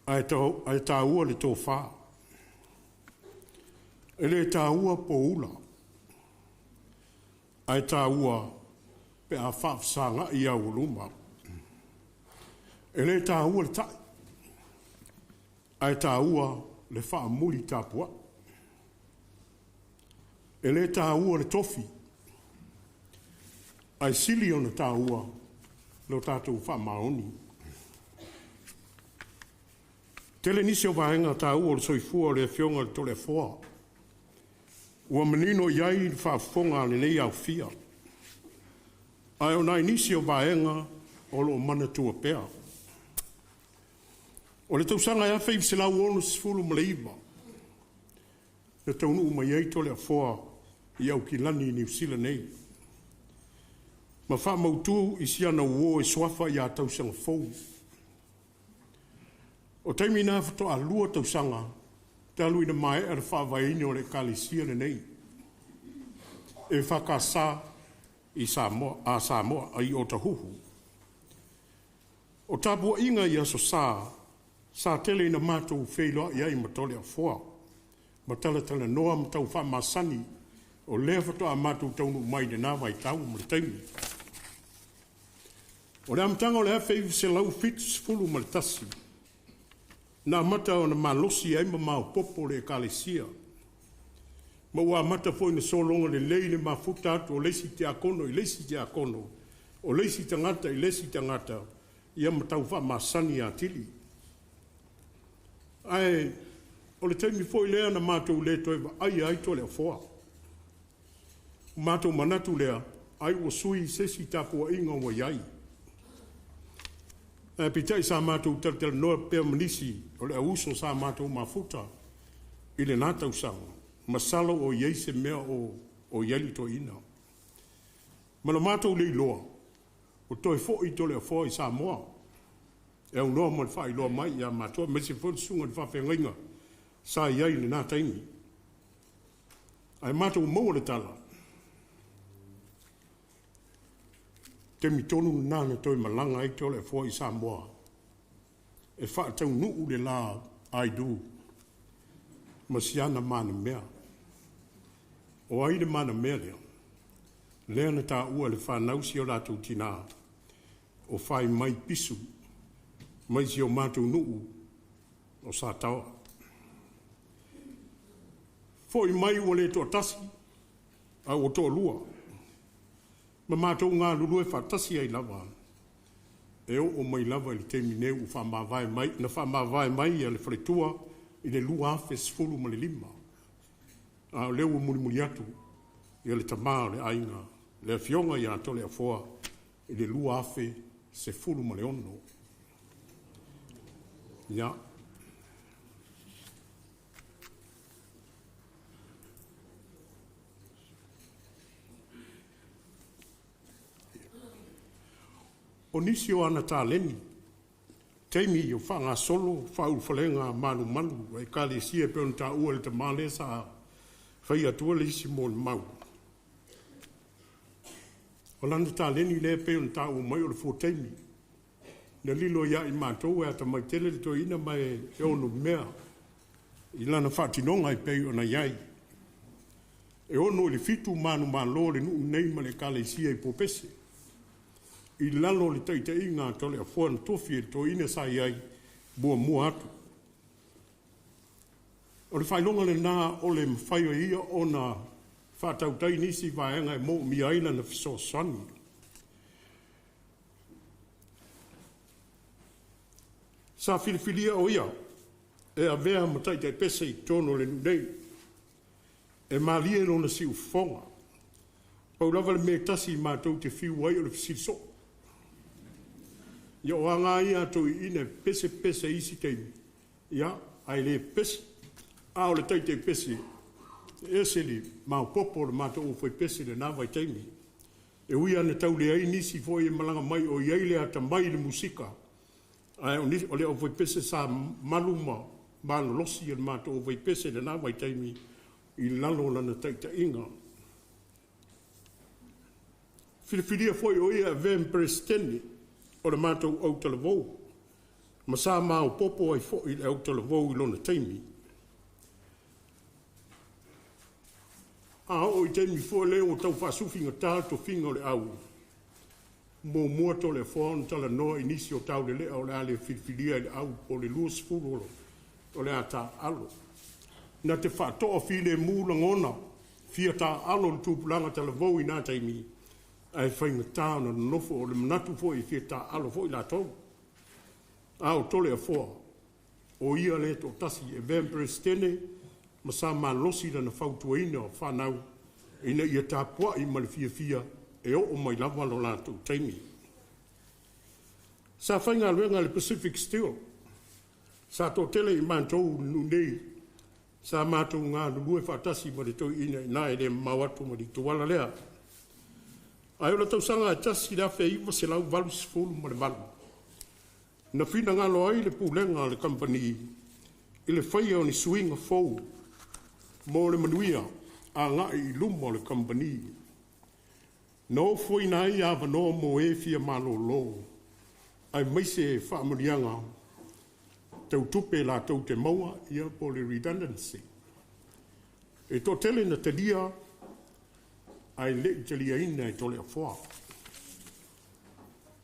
ae taua le tofa. E le taua poula, ae taua pe a faafesagai aualuma. E le taua le ta'i, ae taua le faamuli tapuai. E le taua le tofi, ae sili ona taua lo tatou faamaoni. Tele nisi o vaega taua o le soifua o le Afioga i le Toleafoa ua manino i ai le faafofoga a lenei aofia, ae o nai nisi o vaega o lo o manatua pea. O le tausaga e 1969 na taunuu mai ai Toleafoa i Aukilani i Niu Sila nei, ma faamautu i si ana uo e suafa ia Tausagafou. O taimi na faatoa 2 tausaga talu ina maea le faavaeina o le Ekalesia lenei e EFKS i Samoa, a Samoa i Otahuhu. O tapuaiga i Aso Sa, sa tele ina matou feiloai ai ma Toleafoa, ma talatalanoa ma tau faamasani, o lea faatoa matou taunuu mai i lena vaitau ma le taimi. O le amataga o le 1971, na amata ona malosi ai ma maopoopo le Ekalesia, ma ua amata foi ona sologa lelei le mafuta atu o le isi tiakono i le isi tiakono, o le isi tagata i le isi tagata, ia ma tau faamasani atili. Ae o le taimi foi lea na matou le toe vaaia ai Toleafoa. Ua matou manatu lea, ai ua sui se isi tapuaiga ua i ai. Ae peitai sa matou talatalanoa pea ma nisi o le auuso sa matou mafuta i lena tausaga, masalo o i ai se mea o i ai le toeaina. Ma lo matou le iloa, ua toe foi Toleafoa i Samoa e aunoa ma le faailoa mai ia matou, aemaise foi le susuga i le faafeagaiga sa i ai i lena taimi. Ae matou maua le tala, taimi tonu lena na toe malaga ai Toleafoa i Samoa e faataunuu le la I do ma siana manamea. O ai le manamea lea? Lea na taua e le fanau si o latou tinā, o Faimai Pisu. mai si o matou nuu o Sataoa. Fo'i mai ua le toatasi, a ua toalua, ma matou galulue faatasi ai lava, e oo mai lava i le taimi nei ua faamavae mai, na faamavae mai le faletua i le 2015, a o lea ua mulimuli atu ia le tama o le aiga, le afioga ia Toleafoa i le 2016. Ia. O nisi o ana taleni, taimi o faagasolo faaulufalega malumalu a Ekalesia e pei ona taua e le tama lea sa fai atua le isi molimau. O lana taleni lea e pei ona taua mai o le fua taimi. Na lilo ia i matou e atamai tele le toeaina ma e onomea i lana faatinoga e pei ona i ai. E 6 i le 7 manumalo o le nuu lenei ma le Ekalesia i Popese, i lalo o le taitaiga a Toleafoa na tofi e le toeaina sa i ai muamua atu. O le faailoga lena o le mafai o ia ona faatautai nisi vaega e moomia ai lana fesoasoani. Sa filifilia o ia e avea ma taitaipese i totonu o le nuu nei, e malie lona siufofoga. Pau lava le mea e tasi matou te fiu ai o le fesili soo. Ia o aga ia a toeaiina e pepese pepese i isi taimi, ia ae le pepese. A o le taitaipese, e ese le maopoopo o le matou aufaipese i lena vaitaimi. E ui lava ina tau leai nisi foi e malaga mai o i ai le atamai i le musika, ae o le aufaipese sa malu ma malolosi le matou aufaipese i lena vaitaimi i lalo o lana taitaiga. Filifilia foi o ia e avea ma Peresetene o le matou autalavou, ma sa maopoopo ai foi le autalavou i lona taimi. A oo i taimi foi lea ua tau faasufigata le tofiga o le au, muamua Toleafoa ona talanoa i nisi o taulelea o le a le filifilia i le au po o le 20 o le a taaalo. Na te faatoafilemu lagona fia taaalo le tupulaga talavou i na taimi, ae faigata ona nonofo o le manatu foi e fia taaalo foi latou. A o Toleafoa, o ia lea e toatasi e avea ma Peresetene ma sa malosi lana fautuaina o fanau ina ia tapuai ma le fiafia e oo mai lava lo latou taimi. Sa faigaluega i le Pacific Steel, sa toatele i matou i le nuu nei, sa matou galulue faatasi ma le toeaina i ina e le mamao atu ma le ituala lea. Ae o le tausaga e 1988, na finagalo ai le pulega a le kamupani i le faia o ni suiga fou mo le manuia agai i luma o le kamupani. Na ofoina ai avanoa mo e fia malolo, aemaise faamanuiaga tau tupe latou te maua, ia po o le redundancy. E toatele na talia ae le i taliaina e Toleafoa.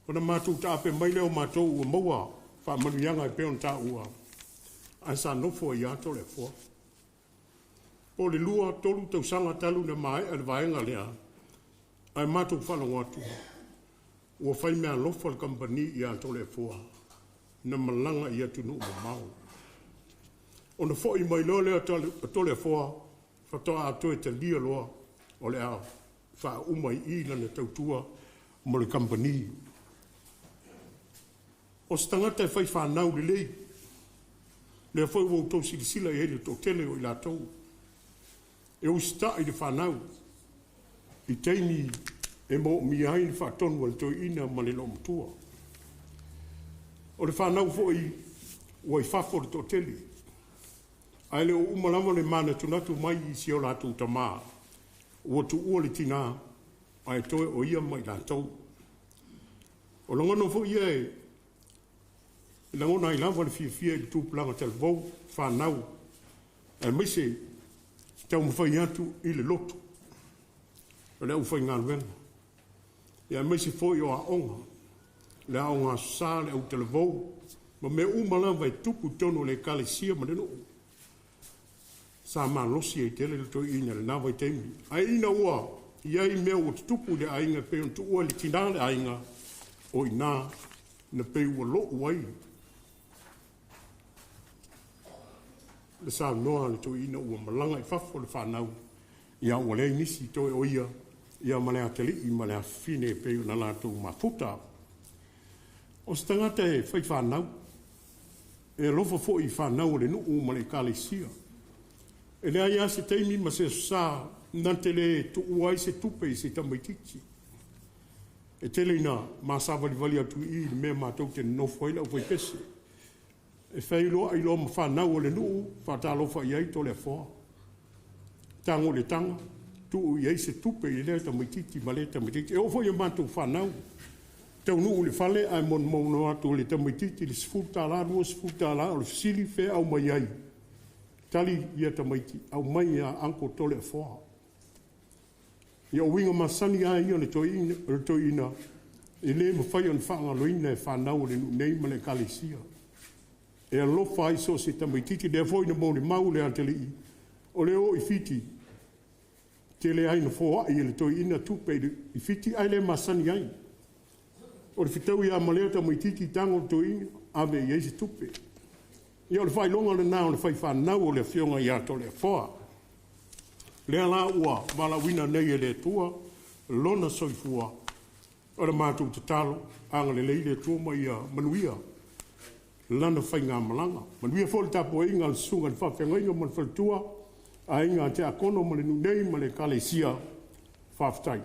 Ona matou taape mai lea o matou ua maua faamanuiaga e pei ona taua, ae sa nofo ai lava Toleafoa. Po o le 2, 3 tausaga talu ona maea le vaega lea, ae matou faalogo atu ua fai meaalofa le kamupani ia Toleafoa na malaga i atunuu mamao. Ona foi mai loa lea o Toleafoa, faatoa toe talia loa o le a faauma i i lana tautua mo le kamupani. O se tagata e fai fanau lelei, lea foi ua outou silasila i ai i le toatele o i latou e usitai i le fanau i taimi e moomia ai le faatonu a le toeaina ma le loomatua. O le fanau foi ua i fafo le toatele, ae le o uma lava le manatunatu mai i si o latou tamā, ua tuua le tinā ae toe o ia ma i latou. O lagona foi ia e lagona ai lava le fiafia i le tupulaga talavou, fanau, aemaise taumafai atu i le lotu o le aufaigaluega, aemaise foi o aoga, le aoga Aso Sa, le autalavou. Ma mea uma lava e tupu i totonu o le Ekalesia ma le nuu. Sa malosi ai tele le toeaina i lena vaitaimi. Ae ina ua i ai mea ua tutupu i le aiga e pei ona tuua e le tina le aiga, o i ina na pei ua lou ai le saunoa a le toeaina ua malaga i fafo le fanau, ia ua leai nisi toe o ia, ia ma le atalii ma le afafine e pei ona latou mafuta. O se tagata e fai fanau, e alofa foi i fanau a le nuu ma le ekalesia. E leai lava se taimi ma se aso sa na te le tuua ai se tupe i se tamaitiiti. E tele ina ma savalivali atu i i i le mea matou te nonofo ai le aufaipese. E feiloai loa ma fanau a le nuu, faatalofa i ai Toleafoa. Tago i le taga, tuu i ai se tupe i lea tamaitiiti ma lea tamaitiiti. E oo foi i a matou fanau, taunuu i le fale ae monomono atu e le tamaitiiti le $10, $20, o le fesili, fea e aumai ai? Tali ia tamaiti, aumai ia Uncle Toleafoa. Ia o uiga masani lava ia o le toeaina, e le mafai ona faagaloina e fanau a le nuu nei ma le ekalesia. E alofa ai so o se tamaitiiti, lea foi na molimau le atalii, o le o i Fiti, tele ai ina foai e le toeaina tupe i Fiti ae le masani ai. O le fetaui lava ma lea tamaitiiti tago le toeaina, ave i ai se tupe. Ia o le faailoga lena o le faifanau o le afioga ia Toleafoa. Lea la ua valaauina nei e le Atua lona soifua, o le matou tatalo, agalelei le Atua ma ia manuia lana faigamalaga. Manuia foi le tapuaiga a le susuga i le faafeagaiga ma le faletua, aiga Tiakono ma le nuu nei ma le Ekalesia. Faafetai.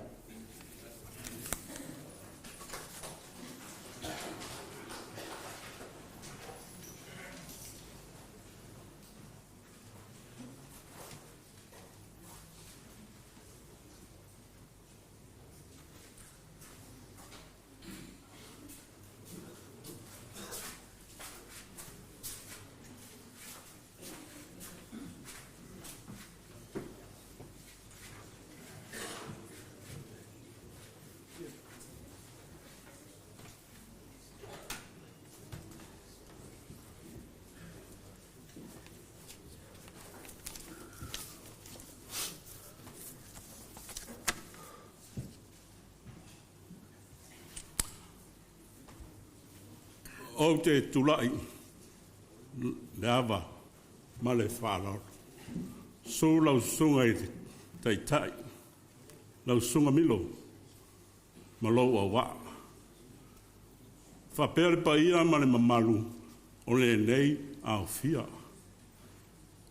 Ou te tulai le ava ma le faaaloalo. Susu lau susuga i le Taitai, lau Susuga Milo ma lou auvaa. Faapea le paia ma le mamalu o lenei aofia.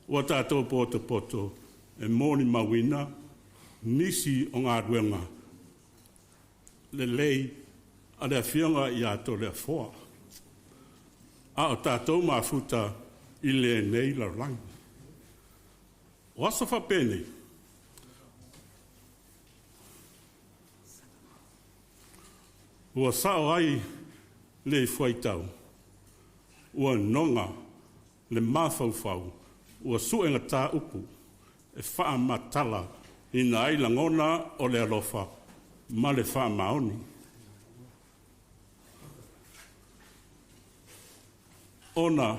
Ua tatou potopoto e molimauina nisi o galuega lelei a le Afioga ia Toleafoa, a o tatou mafuta i lenei lalolagi. O aso faapenei, ua sao ai le fuaitau, ua noga le mafaufau, ua suegata upu e faamatalaina ai lagona o le alofa ma le faamaoni. Ona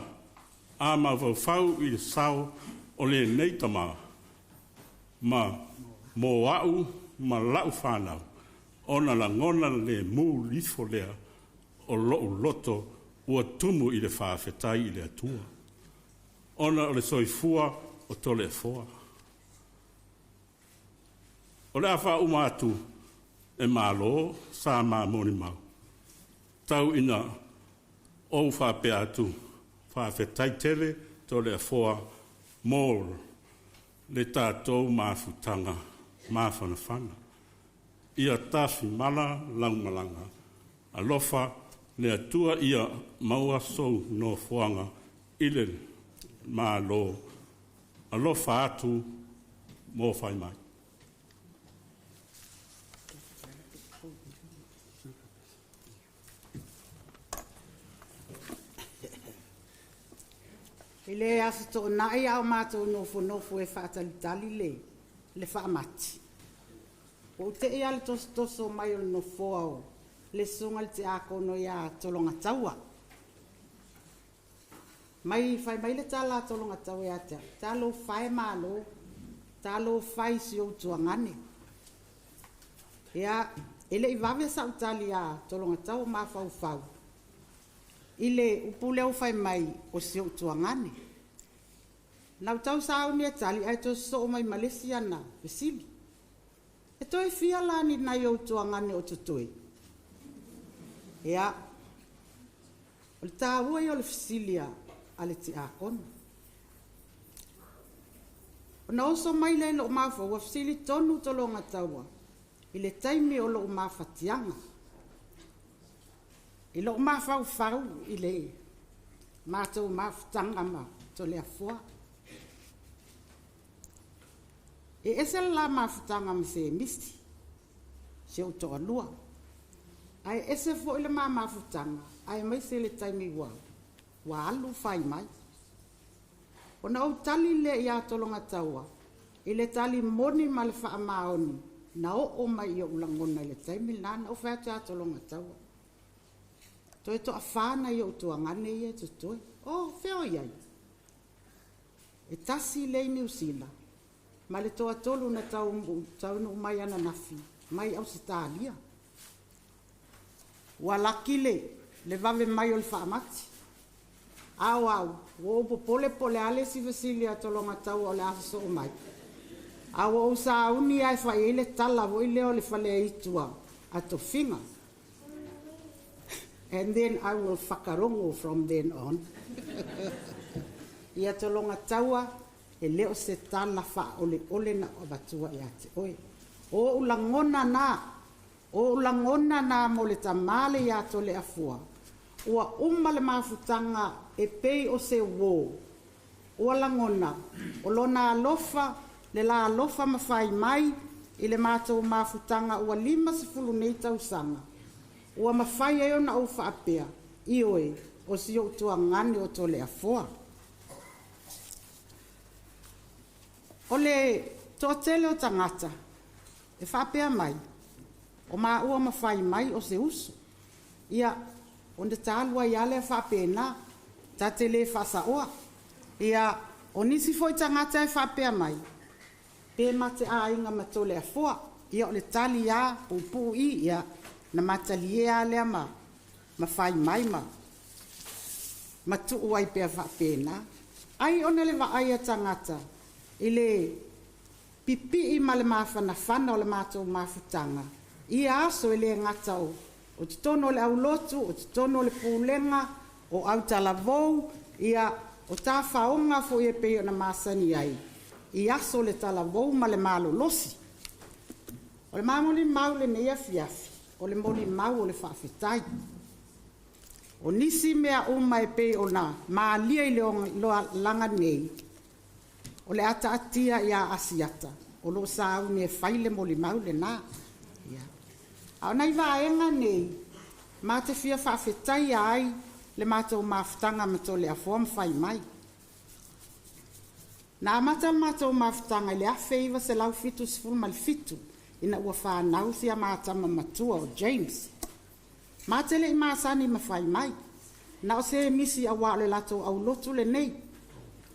a mafaufau i le sao o lenei tama ma mo au ma lau fanau, ona lagona lemu ifo lea o lou loto ua tumu i le faafetai i le Atua, ona o le soifua o Toleafoa. O le a faauma atu e Malo sa ma molimau, tau ina ou faapea atu, faafetai tele Toleafoa mo le tatou mafutaga mafanafana. Ia tafimala lau malaga, alofa le Atua ia maua sou nofoaga i le Malo, alofa atu mo fai mai. I le Aso Toonai a o matou nofonofo e faatalitali le le faamati, ua ou tei lava i le tosotoso mai o le nofoa o le Susuga i le Tiakono ia Tologataua. Mai fai mai le tala a Tologatau ia te au, Talofa e Malo, talofa i si ou tuagane. Ia, e le i vave sau tali ia Tologatau o mafaufau i le upu lea ua fai mai o si ou tuagane. Na ou tau sauni e tali ae toe sosoo mai ma le isi ana fesili. E toe fia la ni nai ou tuagane o totoe? Ia, o le taua ia o le fesili a le tiakono. Ona oso mai lea i lou mafaufau, ua fesili tonu Tologataua i le taimi o lou mafatiaga. I lou mafaufau i le matou mafutaga ma Toleafoa. E ese le la mafutaga ma Semisi, si ou toalua. Ae ese foi le ma mafutaga, aemaise le taimi ua alu fai mai. Ona ou tali lea ia Tologataua i le tali moni ma le faamaoni na oo mai i ou lagona i le taimi lena. Na ou fai atu ia Tologataua, toe toafa nai ou tuagane ia e totoe. O, fea o i ai? E tasi lea i Niu Sila, ma le toatolu na taunuu mai ananafi mai Ausetalia. Ua laki le vave mai o le faamati. A o au, ua ou popole po o le a le isi fesili a Tologataua o le a sosoo mai. A ua ou sauni lava e fai ai le tala foi lea o le faleaitu a tofiga. And then I will whakarongo from then on. Ia Tologataua, e le o se tala faaoleole na ou avatua ia te oe. O ou lagona na, o ou lagona na mo le tama le ia Toleafoa, ua uma le mafutaga e pei o se uō. Ua lagona, o lona alofa, le la alofa ma fai mai i le matou mafutaga ua 50 nei tausaga, ua mafai ai ona ou faapea, ioe, o si ou tuagane o Toleafoa. O le toatele o tagata e faapea mai, o maua ma fai mai o se uso. Ia, ona ta alu ai lava lea faapena, ta te le faasaoa. Ia, o nisi foi tagata e faapea mai, pe ma te aiga ma Toleafoa. Ia, o le tali lava, puupuu i, ia, na ma talie lava lea ma fai mai ma tuu ai pea faapena. Ai ona le vaai a tagata i le pipii ma le mafanafana o le matou mafutaga i ia aso e le gata o totonu o le aulotu, o totonu o le pulega, o autalavou, ia, o tafaoga foi e pei ona masani ai i aso o le talavou ma le malolosi. O le molimau i lenei afiafi, o le molimau o le faafetai. O nisi mea uma e pei ona malia i le olaga nei, o le a taatia ia Asiata, o lo o sauni e fai le molimau lena. Ia. A o nai vaega nei, ma te fia faafetaia ai le matou mafutaga ma Toleafoa ma fai mai. Na amata le matou mafutaga i le 1977 ina ua fanau si a ma tama matua o James. Ma te le i masani ma fai mai. Na o se misi aua o le latou aulotu lenei.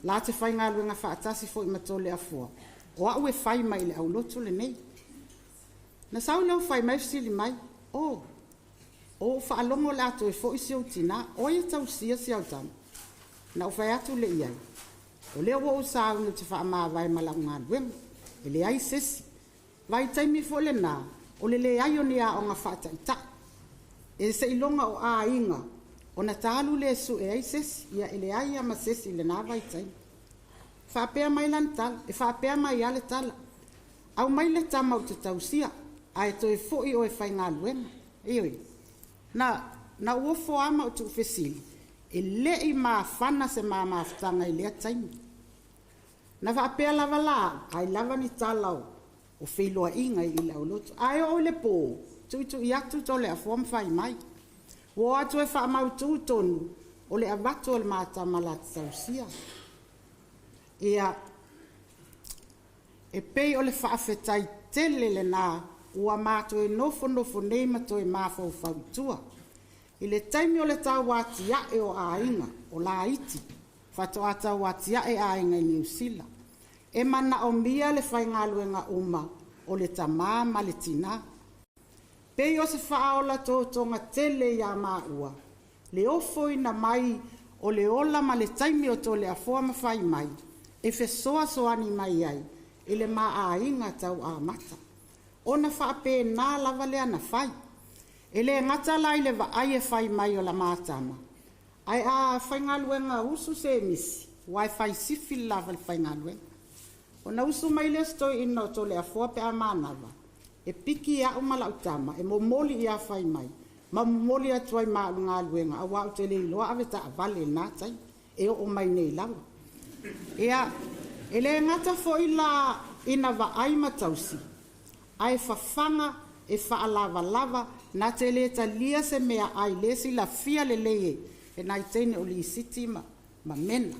La te faigaluega faatasi foi ma Toleafoa, o au e fai mai i le aulotu lenei. Na sau lea o fai mai fesili mai, O, o ou faalogo o le a toe foi si ou tinā, o ai e tausia si au tama? Na ou fai atu lea i ai, o lea ua ou sauni ou te faamavae ma lau galuega, e leai se isi. Vaitaimi foi lena, o le leai o ni aoga faataitai. E seiloga o aiga ona ta alu lea e sue ai se isi, ia e leai lava ma se isi i lena vaitaimi. Faapea mai lana tala, e faapea mai lava le tala, Aumai le tama ou te tausia, ae toe foi oe e faigaluega. Ioe. Na ou ofo lava ma ou tuufesili, e le i mafana se ma mafutaga i lea taimi. Na faapea lava la au, ai lava ni tala o feiloaiga i le aulotu. Ae oo i le po, tuitui atu Toleafoa ma fai mai. Ua o atu e faamautu tonu o le avatu o le ma tama la te tausia. Ia, e pei o le faafetai tele lena ua ma toe nofonofo nei ma toe mafaufau i tua. I le taimi o le tauatiae o aiga, o laiti. Faatoa tauatia'e aiga i Niu Sila. E manaomia le faigaluega uma o le tamā ma le tinā. Pei o se faaola totoga tele iā maua, le ofoina mai o le ola ma le taimi o Toleafoa ma Faimai e fesoasoani mai ai i le ma aiga tau amata. Ona faapena lava lea na fai. E le gata la i le vaai e fai mai o la ma tama, ae a faigaluega usu se misi, aua e fai sifi le la falefaigaluega. Ona usu mai lea o si toeaina o Toleafoa pe a manava, e piki au ma lau tama e momoli ia Faimai ma momoli atu ai ma au i le galuega auā ou te le iloa avetaavale i lena taimi, e oo mai nei lava. Ia, e le gata foi la ina vaai ma tausi, ae fafaga e faalavalava na te le talia se meaai lea e silafia lelei e nai teine o Lisiti ma Mena.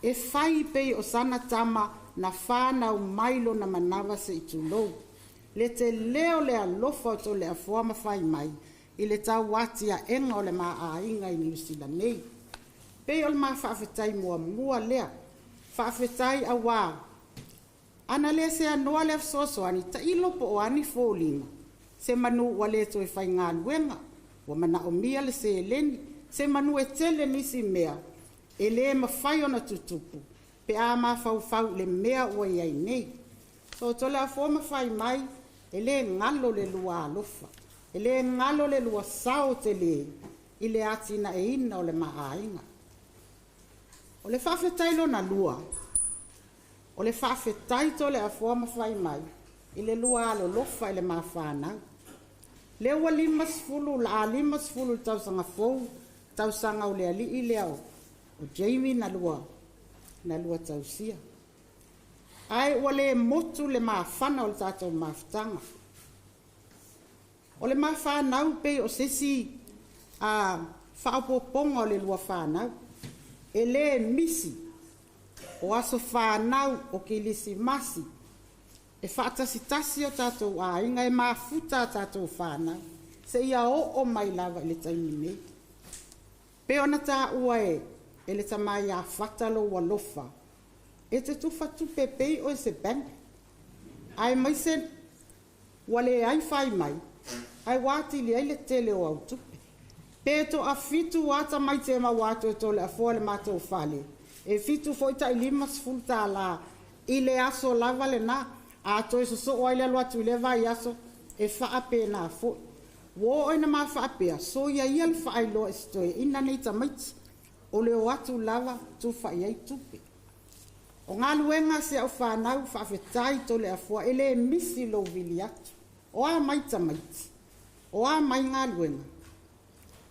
E fai pei o sana tama na fanau mai lona manava se i tulou. Le telē o le alofa o Toleafoa ma Faimai i le tauatia'ega o le ma aiga i Niu Sila nei. Pei o le ma faafetai muamua lea. Faafetai auā ana le seanoa lea fesoasoani, tailo po o a ni foliga, semanu ua le toe faigaluega, ua manaomia le seleni, semanu e tele nisi mea e le mafai ona tutupu pe a mafaufau i le mea ua i ai nei. So Toleafoa ma Faimai, e le galo le lua alofa, e le galo le lua sao telē i le atinaeina o le ma aiga. O le faafetai lona lua, o le faafetai Toleafoa ma Faimai i le lua alolofa i le ma fanau. Lea ua 50, o le a 50 i le tausaga fou, tausaga o le alii lea o Jamie na lua tausia. Ae ua le motu le mafana o le tatou mafutaga. O le ma fanau pei o se isi faaopoopoga o le lua fanau. E le misi o aso fanau, o kilisimasi, e faatasitasi o tatou aiga, e mafuta a tatou fanau, seia oo mai lava i le taimi nei. Pei ona taua e le tama ia Fata lou alofa, e te tufa tupe pei oe se bank, aemaise ua leai Faimai, ae ua atili ai le tele o au tupe. Pe toafitu lava tamaiti e maua atu e Toleafoa i le matou fale, e fitu foi tai $50 i le aso lava lena. A toe sosoo ai le alu atu i lea vaiaso, e faapena foi. Ua oo ina ma faapea, soia ia le faailoa i si toeaina nei tamaiti, o le o atu lava tufa i ai tupe. O galuega a si au fanau, faafetai Toleafoa, e le misi lou vili atu. O a mai tamaiti, o a mai galuega,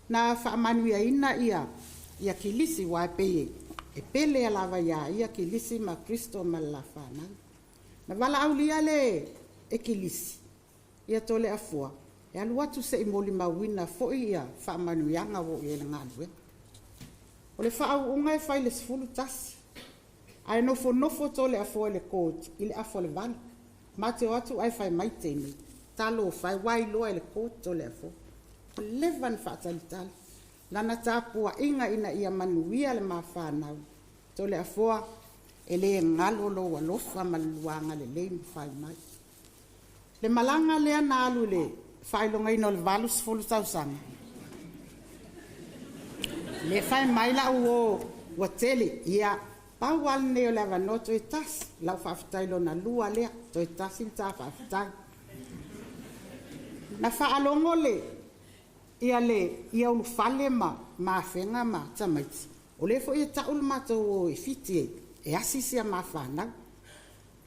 na faamanuiaina ia Kilisi, aua e pei e pele lava ia ia Kilisi ma Kristo ma le la fanau. Na valaaulia le e Kilisi ia Toleafoa e alu atu se i molimauina foi ia faamanuiaga ua oo i ai i le galuega. O le faauuga e fai i le 11, ae nofonofo Toleafoa i le court i le afa o le 8. Ma te o atu ae fai mai teine, talofa e, ua iloa e le court Toleafoa. Ua leva ona faatalitali lana tapuaiga ina ia manuia le ma fanau. Toleafoa, e le galo lou alofa ma le lua agalelei ma fai mai. Le malaga lea na alu i le faailogaina o le 80 tausaga, le fai mai lau uo ua tele, ia, pau lava lenei o le avanoa toe tasi, lau faafetai lona lua lea, toe tasi le ta faafetai. Na faalogo le ia le ia ulufale ma Afega ma tamaiti, o lea foi e tau le matou o i Fiti e asi si a ma fanau.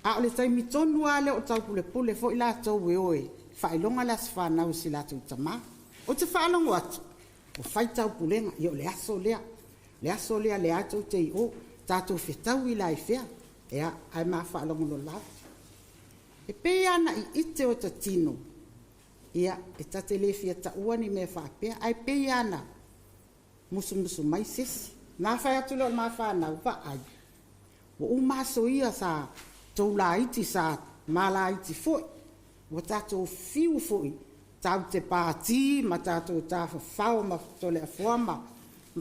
A o le taimi tonu lava lea o taupulepule foi latou e o e faailoga le aso fanau o si latou tamā. Ou te faalogo atu, ua fai taupulega, ia o le aso lea, le aso lea lea tou te i o, tatou fetaui la i fea, ia, ae ma faalogologo lava. E pei lava ona iite o ta tino, ia, e ta te le fia taua ni mea faapea, ae pei lava ona musumusu mai se isi. Na fai atu lea o le ma fanau, vaai, ua uma aso ia sa tou laiti sa ma laiti foi, ua tatou fiu foi tatou te pati ma tatou tafafao ma Toleafoa ma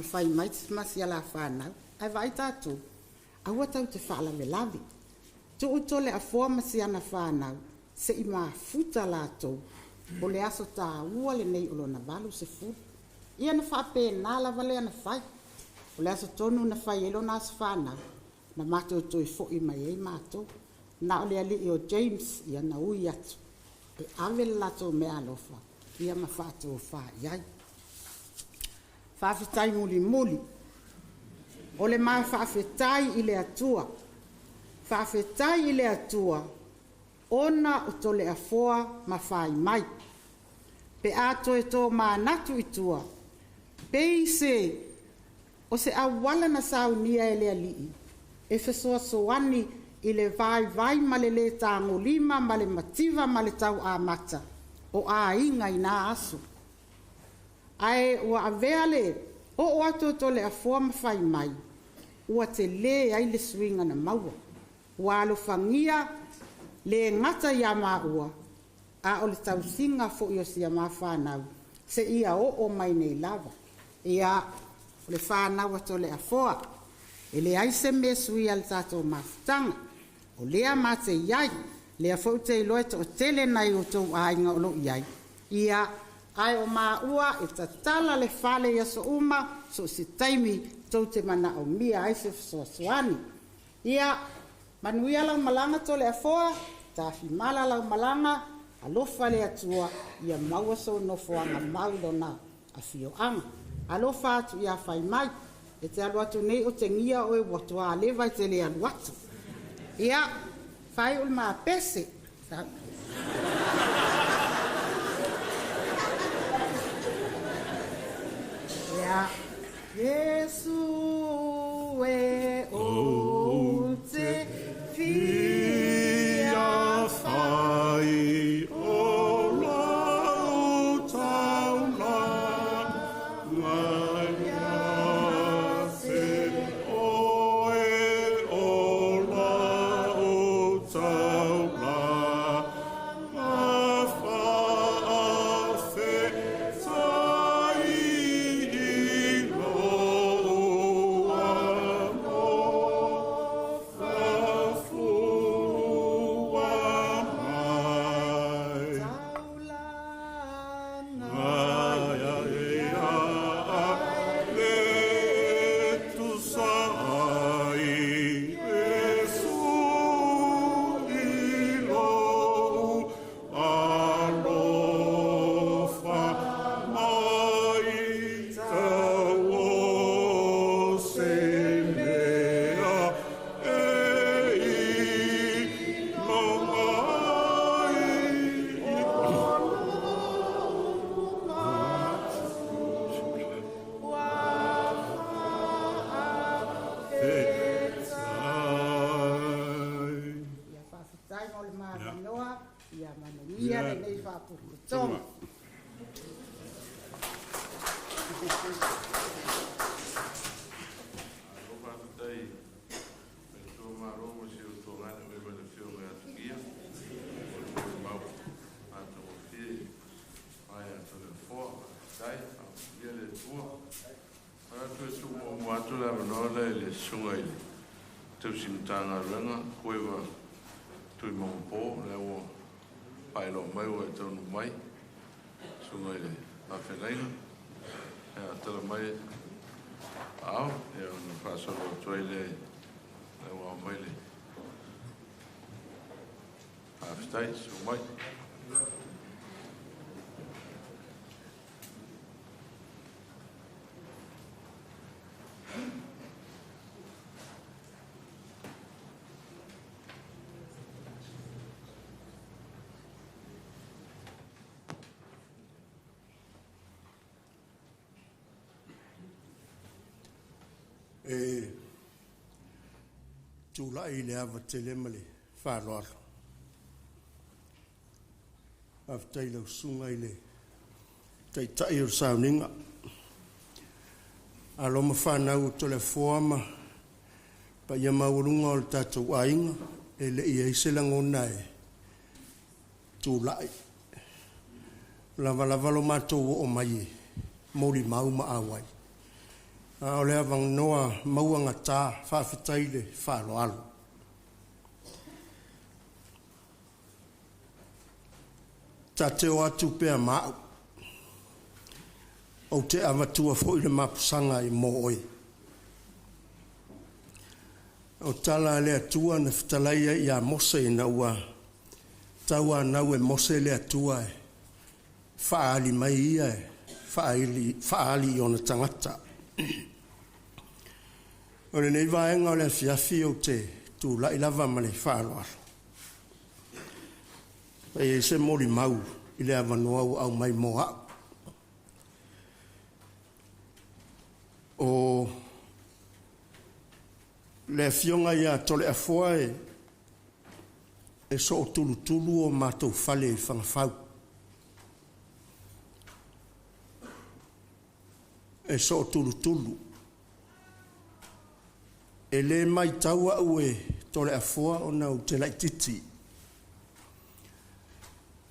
Faimai ma si a la fanau. Ae vaai tatou, aua tatou te faalavelave. Tuu Toleafoa ma si ana fanau se i mafuta latou, o le aso taua lenei o lona 80. Ia na faapena lava lea na fai. O le aso tonu na fai ai lona aso fanau, na matou toe foi mai ai matou. Na o le alii o James ia na ui atu e ave le latou meaalofa ia ma faatofa i ai. Faafetai mulimuli. O le ma faafetai i le Atua. Faafetai i le Atua ona o Toleafoa ma Faimai. Pe a toe tomanatu i tua, pei se o se auala na saunia e le Alii e fesoasoani i le vaivai ma le lē tagolima ma le mativa ma le tauamata o aiga i na aso. Ae ua avea le oo atu o Toleafoa ma Faimai, ua telē ai le suiga na maua. Ua alofagia le gata ia maua, a o le tausiga foi o si a ma fanau seia oo mai nei lava. Ia, o le fanau a Toleafoa, e leai se mea e suia i le tatou mafutaga. O lea ma te i ai, lea foi ou te iloa e toatele nai o outou aiga o lo o i ai, ia, ae o maua e tatala le fale i aso uma, so o se taimi tou te manaomia ai se fesoasoani. Ia manuia lau malaga Toleafoa, tafimala lau malaga, alofa le Atua ia maua sou nofoaga mau i Lona afioaga. Alofa atu ia Faimai, e te alu atu nei otegia oe ua tualeva e te le alu atu. Ia, faaiu le ma pese. Ia, Iesu e ou te fia fai o lau taulaga ia te oe o lau taulaga faafetai i lou alofa fua mai. Ia faafetai mo le maavanoa, ia manuia lenei faapotopotoga. Malo faafetai faletua malo mo si ou tuagana mai ma le afioga ia Tugia mo le molimau matagofie i le ia Toleafoa. Faafetai, faamanuia le Atua. Manatu e tuu muamua atu le avanoa lea i le Susuga i le Tausi Matagaluega Kueva Tuimaupo, lea ua faailoa mai ua e taunuu mai, Susuga i le Faafeagaiga. Ia, tala mai aao, ia ona faasolo atu ai lea, lea ua ao mai le faafetai, susu mai. E tulai i le ava tele ma le faaaloalo. Faafetai i lau susuga i le Taitai o le sauniga. Alo ma fanau o Toleafoa ma paia maualuga o le tatou aiga, e le i i ai se lagona e tulai. Lava lava lo matou oo mai e molimau ma auai. A o le avanoa mauagata, faafetai i le faaaloalo. Ta te o atu pea ma au, ou te avatua foi le mapusaga i mō oe. O tala a le Atua na fetalai ai ia Mose ina ua tauanau e Mose le Atua e faaali mai ia e faaili, faaali i ona tagata. O lenei vaega o le afiafi ou te tulai lava ma le faaaloalo. E i ai se molimau i le avanoa ua aumai mo au. O le afioga ia Toleafoa e e sootulutulu o matou fale i Fagafau. E sootulutulu. E le matau au e Toleafoa ona ou te laititi.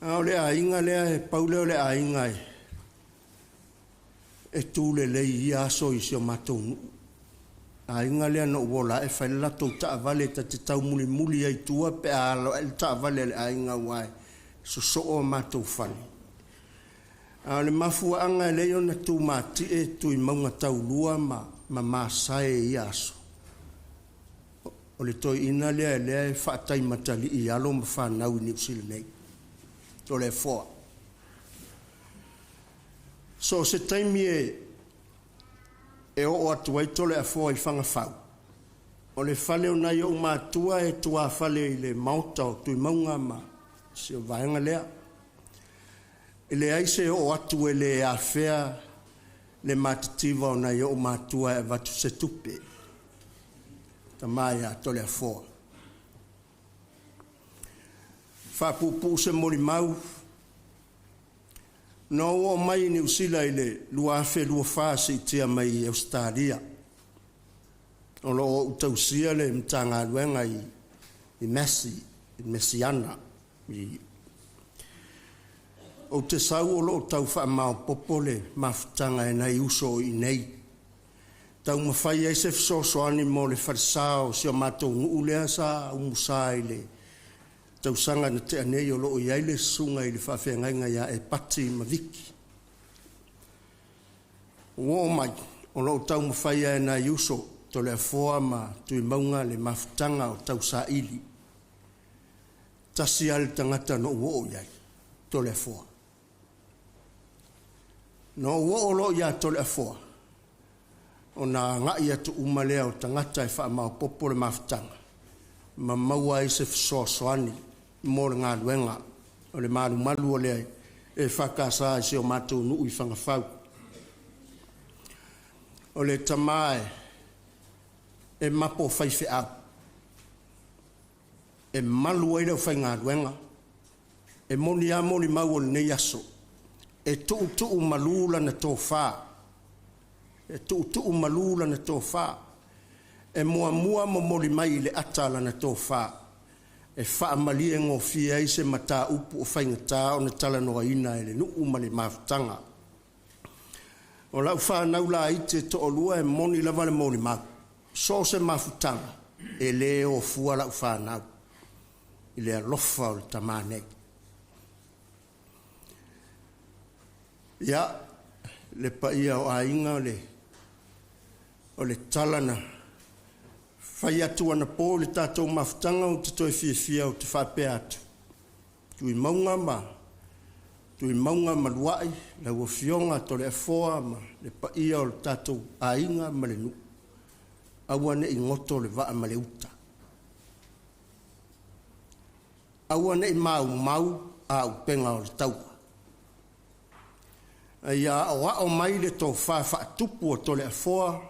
A o le aiga lea e pau lea o le aiga e e tu lelei i ia aso i si o matou nuu. Aiga lea na ou ola ae fai le latou taavale ta te taumulimuli ai i tua pe a alo ae le taavale a le aiga aua e sosoo a matou fale. A o le mafuaaga e lei ona tumatie Tuimauga taulua ma ma Masae i ia aso, o le toeaina lea lea e faataimatalii i alo ma fanau i Niu Sila nei, Toleafoa. So o se taimi e e oo atu ai Toleafoa i Fagafau, o le fale o nai ou matua e tuafale i le maota o Tuimauga ma si o vaega lea. E leai se oo atu e le afea le matitiva o nai ou matua e avatu se tupe. Tama ia Toleafoa. Faapuupuu se molimau, na ou oo mai i Niu Sila i le 2024 siitia mai i Ausetalia. O lo o ou tausia le Matagaluega i, i Massey, i Mesiana. I, ou te sau o lo o tau faamaopoopo le mafutaga e nai uso o i nei. Taumafai ai se fesoasoani mo le falesa o si o matou nuu lea sa umusa i le tausaga na tea nei o lo o i ai le susuga i le faafeagaiga ia Epati ma Viki. Ua oo mai, o lo o taumafai lava e nai uso, Toleafoa ma Tuimauga le mafutaga o tausaili. Tasi lava le tagata na ou oo i ai, Toleafoa. Na ou oo loa ia Toleafoa, ona agai atu uma lea o tagata e faamaopoopo le mafutaga ma maua ai se fesoasoani mo le galuega o le malumalu o le EFKS i si o matou nuu i Fagafau. O le tama e, e mapo faifeau, e malu ai le aufaigaluega, e moni lava molimau o lenei aso, e tuutuumalu lana tofa, e tuutuumalu lana tofa, e muamua momoli mai i le ata lana tofa, e faamaliegofie ai se mataupu o faigata ona talanoaina e le nuu ma le mafutaga. O lau fanau laiti e toalua e moni lava le molimau, so o se mafutaga, e le o fua lau fanau i le alofa o le tama nei. Ia, le paia o aiga o le, o le tala na fai atu anapo i le tatou mafutaga ou te toe fiafia ou te faapea atu, Tuimauga ma Tuimauga ma Luai, lau Afioga Toleafoa ma le paia o le tatou aiga ma le nuu, aua ne i goto le vaa ma le uta. Aua ne i maumau auupega o le taua. A ia aoao mai le tofa faatupu o Toleafoa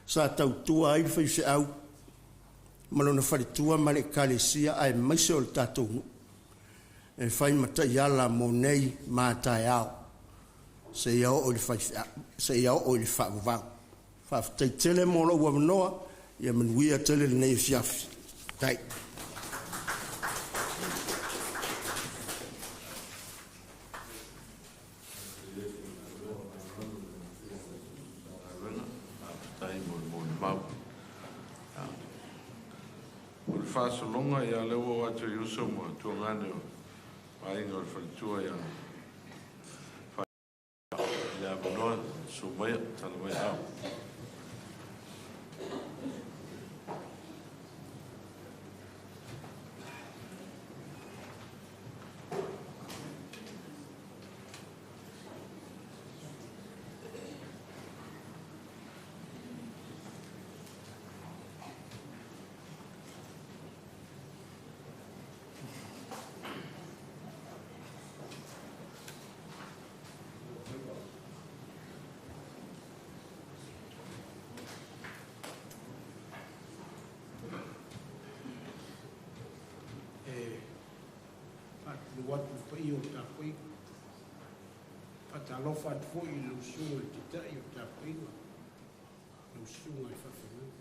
sa tautua ai le faifeau ma lona faletua ma le Ekalesia aemaise o le tatou nuu e fai ma taiala mo nei ma a taeao seia oo i le faifeau, seia oo i le faavavau. Faafetai tele mo lou avanoa, ia manuia tele lenei afiafi. Faafetai. faasologa, ia o lea ua oo atu i uso ma tuagane o aiga o le faletua ia le avanoa, susu maia, tala mai aao. E faatulou atu i le paia o le tapuaiga. Faatalofa atu foi i lau susuga i le Taitai o le tapuaiga, lau susuga i le Faafeagaiga,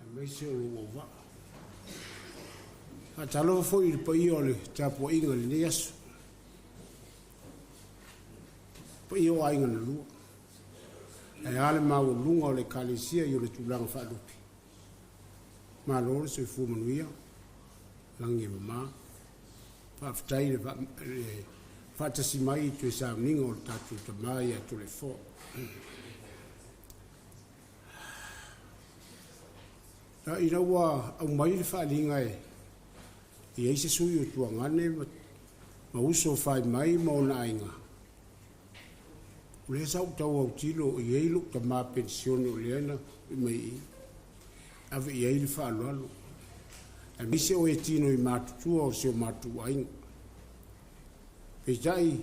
aemaise o lou auvaa. Faatalofa foi i le paia o le tapuaiga i lenei aso, paia o aiga na lua, ae a le maualuga o le Ekalesia i ona tulaga faalupe. Malo le soifua manuia, lagi e mama. Faafetai le faatasi mai i toe sauniga o le tatou tama ia Toleafoa. Ina ua aumai le faaaliga e i ai se sui o Tuagane ma uso o Faimai ma ona aiga, o lea sa ou tau autilo e i ai lou tama penisione o lea na ui mai i i, ave i ai le faaaloalo, aemaise o e tino i matutua o si o matou aiga. Peitai,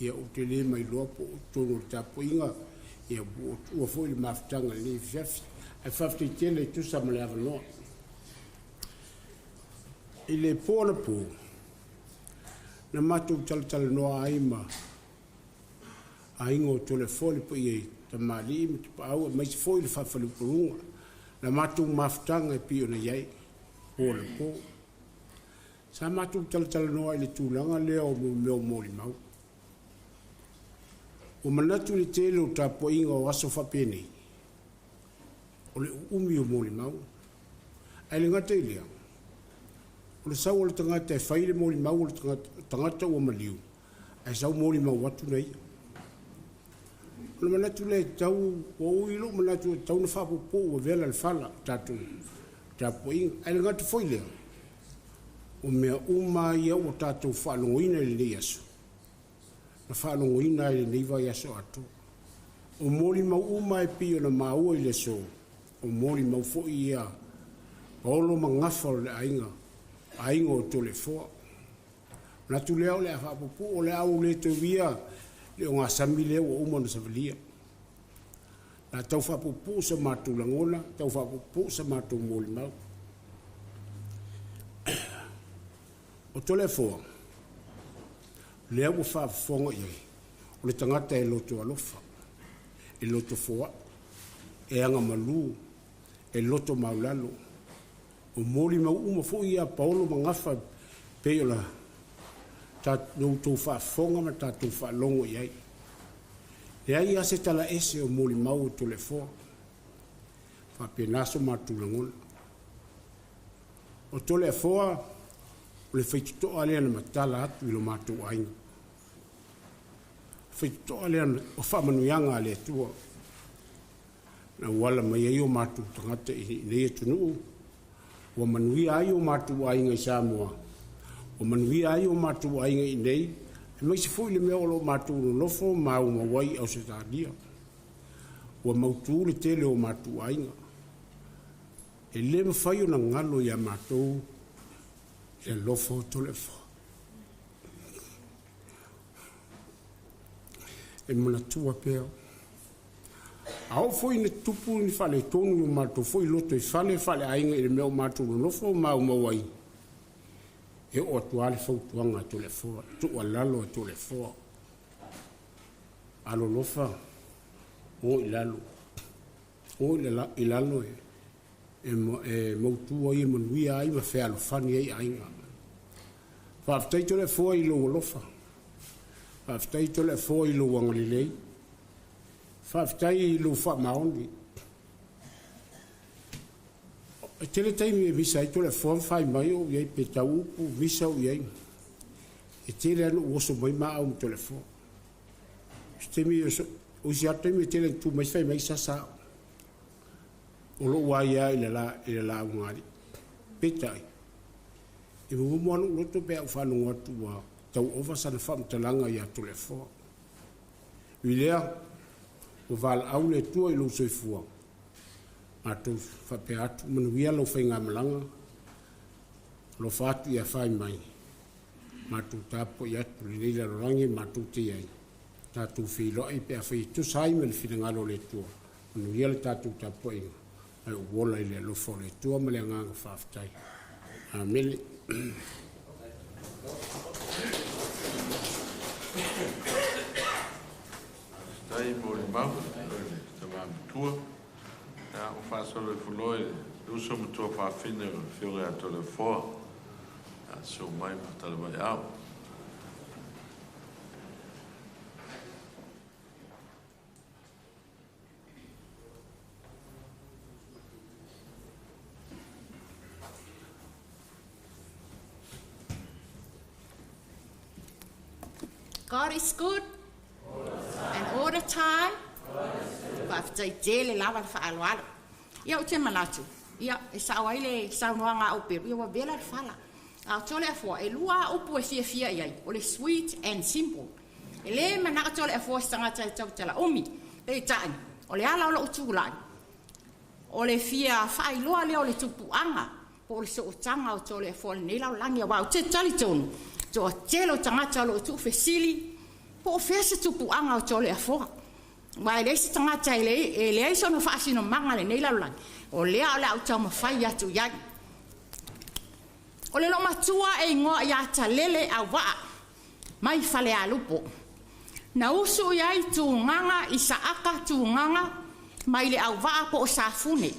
ia ou te le mailoa po o totonu o le tapuaiga, ia ua tuua foi le mafutaga i lenei afiafi. Ae faafetai tele e tusa ma le avanoa. I le po anapo, na matou talatalanoa ai ma aiga o Toleafoa le paia i tamalii ma tapaau aemaise foi le faafaleupoluga, la matou mafutaga e pei ona i ai po anapo. Sa matou talatalanoa i le tulaga lea o mea o molimau. Ua manatu i le tele o tapuaiga o aso faapenei, o le uumi o molimau. Ae le gata i lea, o le sau o le tagata e fai le molimau o le tagata ua maliu, ae sau molimau atu na ia. O le manatu lea e tatau, ua ui lou manatu e tatau ona faapuupuu ua vela le fala i tatou tapuaiga. Ae le gata foi i lea, o mea uma ia ua tatou faalogoina i lenei aso, na faalogoina ai i lenei vaiaso atoa. O molimau uma e pei ona maua i le aso, o molimau foi ia paolo ma gafa o le aiga, aiga o Toleafoa. Manatu lea o le a faapuupuu, o le a ou le toe uia le ogasami lea ua uma ona savalia. O le a tau faapuupuu so matou lagona, tau faapuupuu sa matou molimau. O Toleafoa, lea ua faafofoga i ai, o le tagata e loto alofa, e loto foai, e agamalu, e loto maulalo. O molimau uma foi ia a paolo ma gafa pei ona outou faafofoga ma tatou faalogo i ai. Leai lava se tala ese o molimau o Toleafoa. Faapena so matou lagona. O Toleafoa, o le faitotoa lea na matala atu i lo matou aiga. O faitotoa lea o faamanuiaga a le Atua na auala mai ai o matou tagata i nei atunuu, ua manuia ai o matou aiga i Samoa, ua manuia ai o matou aiga i inei, aemaise foi le mea o lo o matou nonofo ma aumau ai i Ausetalia. Ua mautu le tele o matou aiga. E le mafai ona galo ia matou le alofa o Toleafoa. E manatua pea. A oo foi ina tutupu ni faaletonu i o matou foi lotoifale faaleaiga i le mea o matou nonofo ma maumau ai, e oo atu lava le fautuaga a Toleafoa, le tuualalo a Toleafoa, alolofa, o i lalo, o i lalo e mautu ai, e manuia ai ma fealofani ai aiga. Faafetai Toleafoa i lou alofa, faafetai Toleafoa i lou agalelei, faafetai i lou faamaoni. E tele taimi e misa ai Toleafoa ma Faimai o ou i ai pe tau upu misa ou i ai. E tele lava ona ou oso mai maau ma Toleafoa. O se taimi, o isi atu taimi e tele ina tu mai Faimai sasa au. O lou aia i le i le lauga a alii. Peitai, e mumu lava lou loto pe a ou faalogo atu ua tau ova sana faamatalaga ia Toleafoa. Ui lea, ua valaau le Atua i lou soifua, matou faapea atu, manuia lau faigamalaga, alofa atu ia fai mai, matou tapuai atu lenei lalolagi matou te i ai, tatou feiloai pe afai e tusa ai ma le finagalo o le Atua, manuia le tatou tapuaiga, ae ou ola i le alofa o le Atua ma le agaga faafetai. Amene. Faafetai mo le mau i le tama matua. Ia, ua faasolo ifo loa i le uso matua fafine o le Afioga ia Toleafoa. Ia, susu mai ma tala mai au. God is good and all the time. Faafetai tele lava le faaaloalo. Ia ou te manatu, ia e sao ai le saunoaga a Operu, ia ua vela le fala. A o Toleafoa, e lua lava upu e fiafia i ai, o le sweet and simple. E le manao Toleafoa se tagata e tautala umi. Peitai, o le ala o lou tulai, o le fia faailoa lea o le tupuaga po o le sootaga o Toleafoa i lenei lalolagi aua ou te talitonu, toatele o tagata o lo o tuufesili po o fea se tupuaga o Toleafoa. Aua e leai se tagata e leai sona faasinomaga i lenei lalolagi, o lea o le a ou taumafai atu i ai. O le loomatua e igoa ia Talele Auvaa mai Falealupo. Na usu i ai Tugaga Isaaka Tugaga mai le Auvaa po o Safune.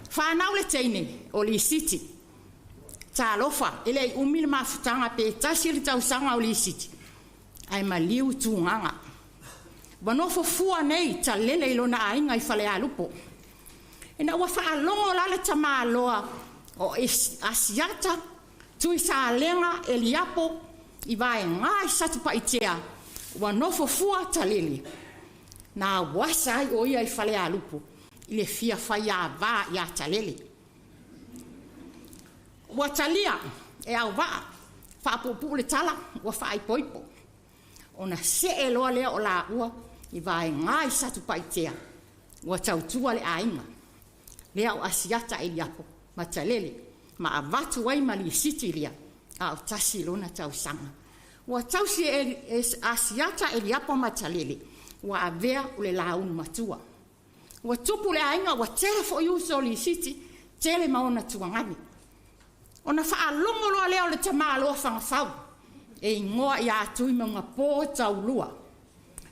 Fanau le teine o Lisiti. Talofa, e le i umi le mafutaga pe tasi le tausaga o Lisiti, ae maliu Tugaga. Ua nofo fua nei Talele i lona aiga i Falealupo. Ina ua faalogo la le tamaloa o Asiata Tuisalega Eliapo i vaega i Satupaitea, ua nofo fua Talele. Na auasa ai o ia i Falealupo i le fia faiava ia Talele. Ua talia e Auvaa, faapuupuu le tala, ua faaipoipo. Ona see loa lea o laua i vaega i Satupaitea, ua tautua le aiga lea o Asiata Eliapo ma Talele ma avatu ai ma lisiti lea a o tasi lona tausaga. Ua tausi e Asiata Eliapo ma Talele ua avea o le launu matua. Ua tupu le aiga ua tele foi uso o lisiti, tele ma ona tuagani. Ona faalogo loa lea o le tamaloa Fagafau e igoa ia Tuimaugapo Taulua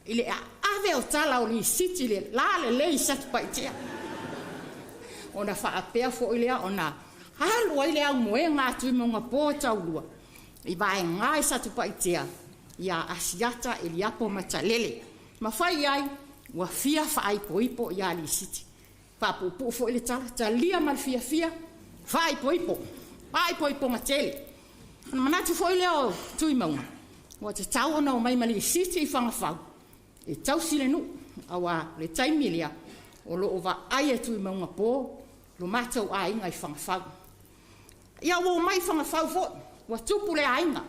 i le aave o tala o lisiti le lalelei i Satupaitea. Ona faapea foi lea ona alu ai le aumoega a Tuimaugapo Taulua i vaega i Satupaitea ia Asiata Eliapo ma Talele ma fai i ai ua fia faaipoipo ia Lisiti. Faapuupuu foi le tala, talia ma le fiafia, faaipoipo, faaipoipoga tele. Ona manatu foi lea o Tuimauga, ua tatau ona omai ma lisiti i Fagafau e tausi le nuu, aua o le taimi lea o lo o vaai e Tuimauga po lo matou aiga i Fagafau. Ia ua omai i Fagafau foi, ua tupu le aiga,